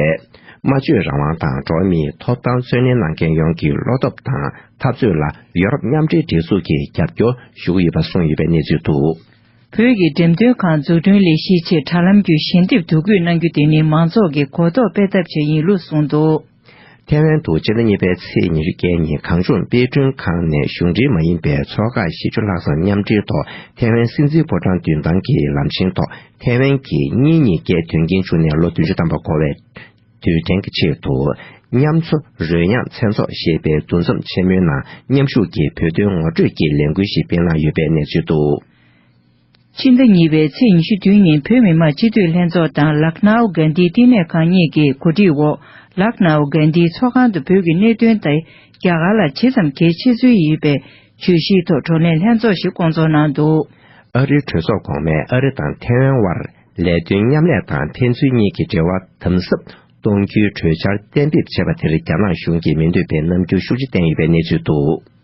སྨྲ་བརྗོད་རང་དབང་དང་འགྲོ་བ་མིའི་ཐོབ་ཐང་རྩོད་ལེན་གནང་མཁན་ཡོངས་ཀྱི་བློ་སྟོབས་དང་འཐབ་རྩོད་ལ་ཡོ་རོབ་མཉམ་འབྲེལ་སྒྲིག་འཛུགས་ཀྱིས་རྒྱབ་སྐྱོར་ཞུ་གི་ཡོད་པ་གསུངས་ཡོད་པའི་གནས་ཚུལ་འདུག། བོད་ཀྱི་འགྲེམས་སྟོན་ཁང་འཛུགས་སྐྲུན་ལས་གཞིའི་ཆེད་དྲ་ལམ་བརྒྱུད་ཞལ་འདེབས་བསྡུ་སྐུལ་གནང་རྒྱུ་དེ་ནི་མང་ཚོགས་ཀྱི་གོ་རྟོགས་སྤེལ་ཐབས་བཅས་ཡིན་ལུགས་གསུངས་འདུག། ཐའེ་ཝན་དུ་སྤྱི་ཟླ་གཉིས་པའི་ཚེས་ཉི་ཤུ་བརྒྱད་ཉིན་གངས་ལྗོངས་དཔེ་སྐྲུན་ཁང་ནས་གཞུང་འབྲེལ་མ་ཡིན་པའི་ཚོགས་ཁག་བཞི་བཅུ་ལྷག་ཙམ་མཉམ་འབྲེལ་ཐོག་ཐའེ་ཝན་སྲིད་འཛིན་ཕོ་བྲང་མདུན་ཐང་གི་ལམ་ཆེན་ཐོག་ཐའེ་ཝན་གྱི་གཉེན་ཉེ་བརྒྱད་དོན་རྐྱེན་བྱུང་ནས་ལོ་བདུན་ཅུ་ཐམ་པ་འགོར་བའི་དུས་དྲན་གྱི་ཆེད་དུ། མཉམ་འཚོ་རོལ་དབྱངས་མཚན་ཚོགས་ཞེས་པའི་འདུ་འཛོམས་ཆེན་མོའི་ནང་མཉམ་ཞུགས་ཀྱིས་བོད་དོན་ངོ་སྤྲོད་ཀྱི་ལས་འགུལ་ཞིག་སྤེལ་གནང་ཡོད་པའི་གནས་ཚུལ་འདུག། ཕྱི་ཟླ་གཉིས་པའི་ཚེས་ཉི་ཤུ་བདུན་ཉིན་བོད་མི་མང་སྤྱི་འཐུས་ལྷན་ཚོགས་དང་ལག་ནའོ་གྷན་དྷི་བསྟི་གནས་ཁང་གཉིས་ཀྱི་གོ་སྒྲིག་འོག་ལག་ནའོ་གྷན་དྷི་ཚོགས་ཁང་དུ་བོད་ཀྱི་གནད་དོན་དེ་རྒྱ་གར་ལ་ཇི་ཙམ་གལ་ཆེ་ཚུལ་ཡོད་པའི་བརྗོད་གཞིའི་ཐོག་བགྲོ་གླེང་ལྷན་ཚོགས་ཤིག་བསྐོང་ཚོགས་གནང་འདུག། ཨ་རིའི་གྲོས་ཚོགས་གོང་མས་ཨ་རི་དང་ཐའེ་ཝན་དབར་ལས་དོན་མཉམ་ལས་དང་ཕན་ཚུན་གཉིས་ཀྱི་འབྲེལ་བ་དམ་ཟབ་གཏོང་རྒྱུའི་གྲོས་འཆར་གཏན་འབེབས་བྱས་པ་དེར་རྒྱ་ནག་གཞུང་གིས་མི་འདོད་པའི་རྣམ་འགྱུར་ཤུགས་ཆེ་བསྟན་ཡོད་པའི་གནས་ཚུལ་འདུག།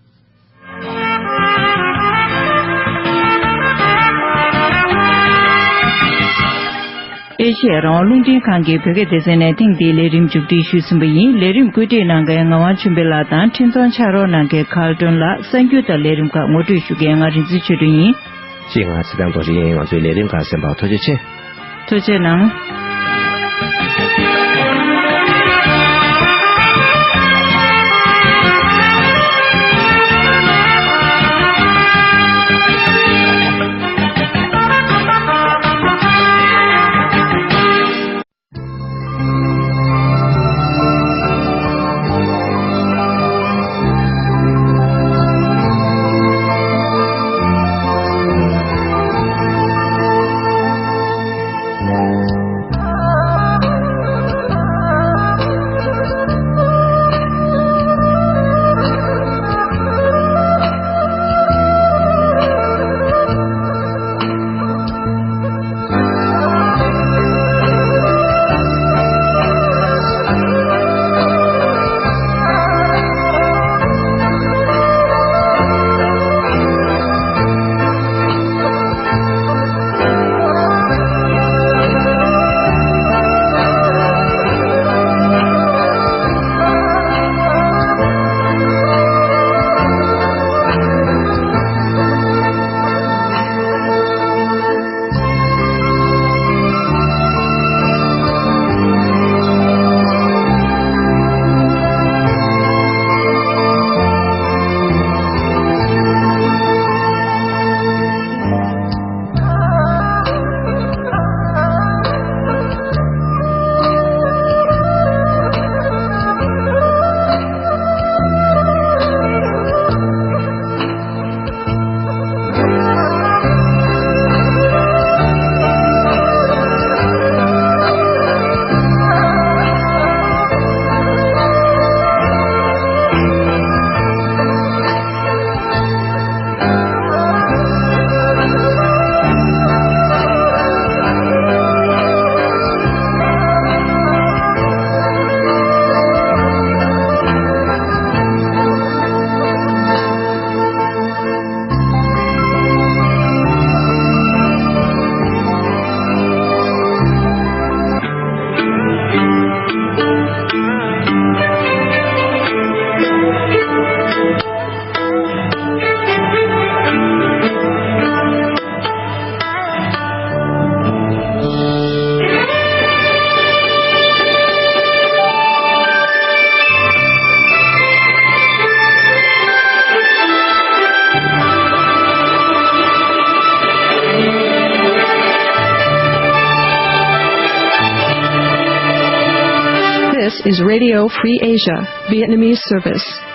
ཨེ་ཤེ་ཡ་རང་དབང་རླུང་འཕྲིན་ཁང་གི་བོད་སྐད་སྡེ་ཚན་ནས་ཐེངས་འདིའི་ལས་རིམ་མཇུག་སྒྲིལ་ཞུས་ཟིན་པ་ཡིན། ལས་རིམ་བཀོད་སྒྲིག་གནང་མཁན་ངག་དབང་ཆོས་འཕེལ་ལགས་དང་། འཕྲིན་ཚོང་ཕྱག་རོགས་གནང་མཁན་ཁཱར་ཏོན་ལགས། གསར་འགྱུར་དང་ལས་རིམ་ཁག་ངོ་སྤྲོད་ཞུ་མཁན་ང་རིག་འཛིན་ཆོས་སྒྲོན་ཡིན། ཅེས་ང་ཚེ་བརྟན་རྡོ་རྗེ་ཡིན། ང་ཚོའི་ལས་རིམ་ཁག་གསན་པར་ཐུགས་རྗེ་ཆེ། ཐུགས་རྗེ་གནང་། is Radio Free Asia, Vietnamese service.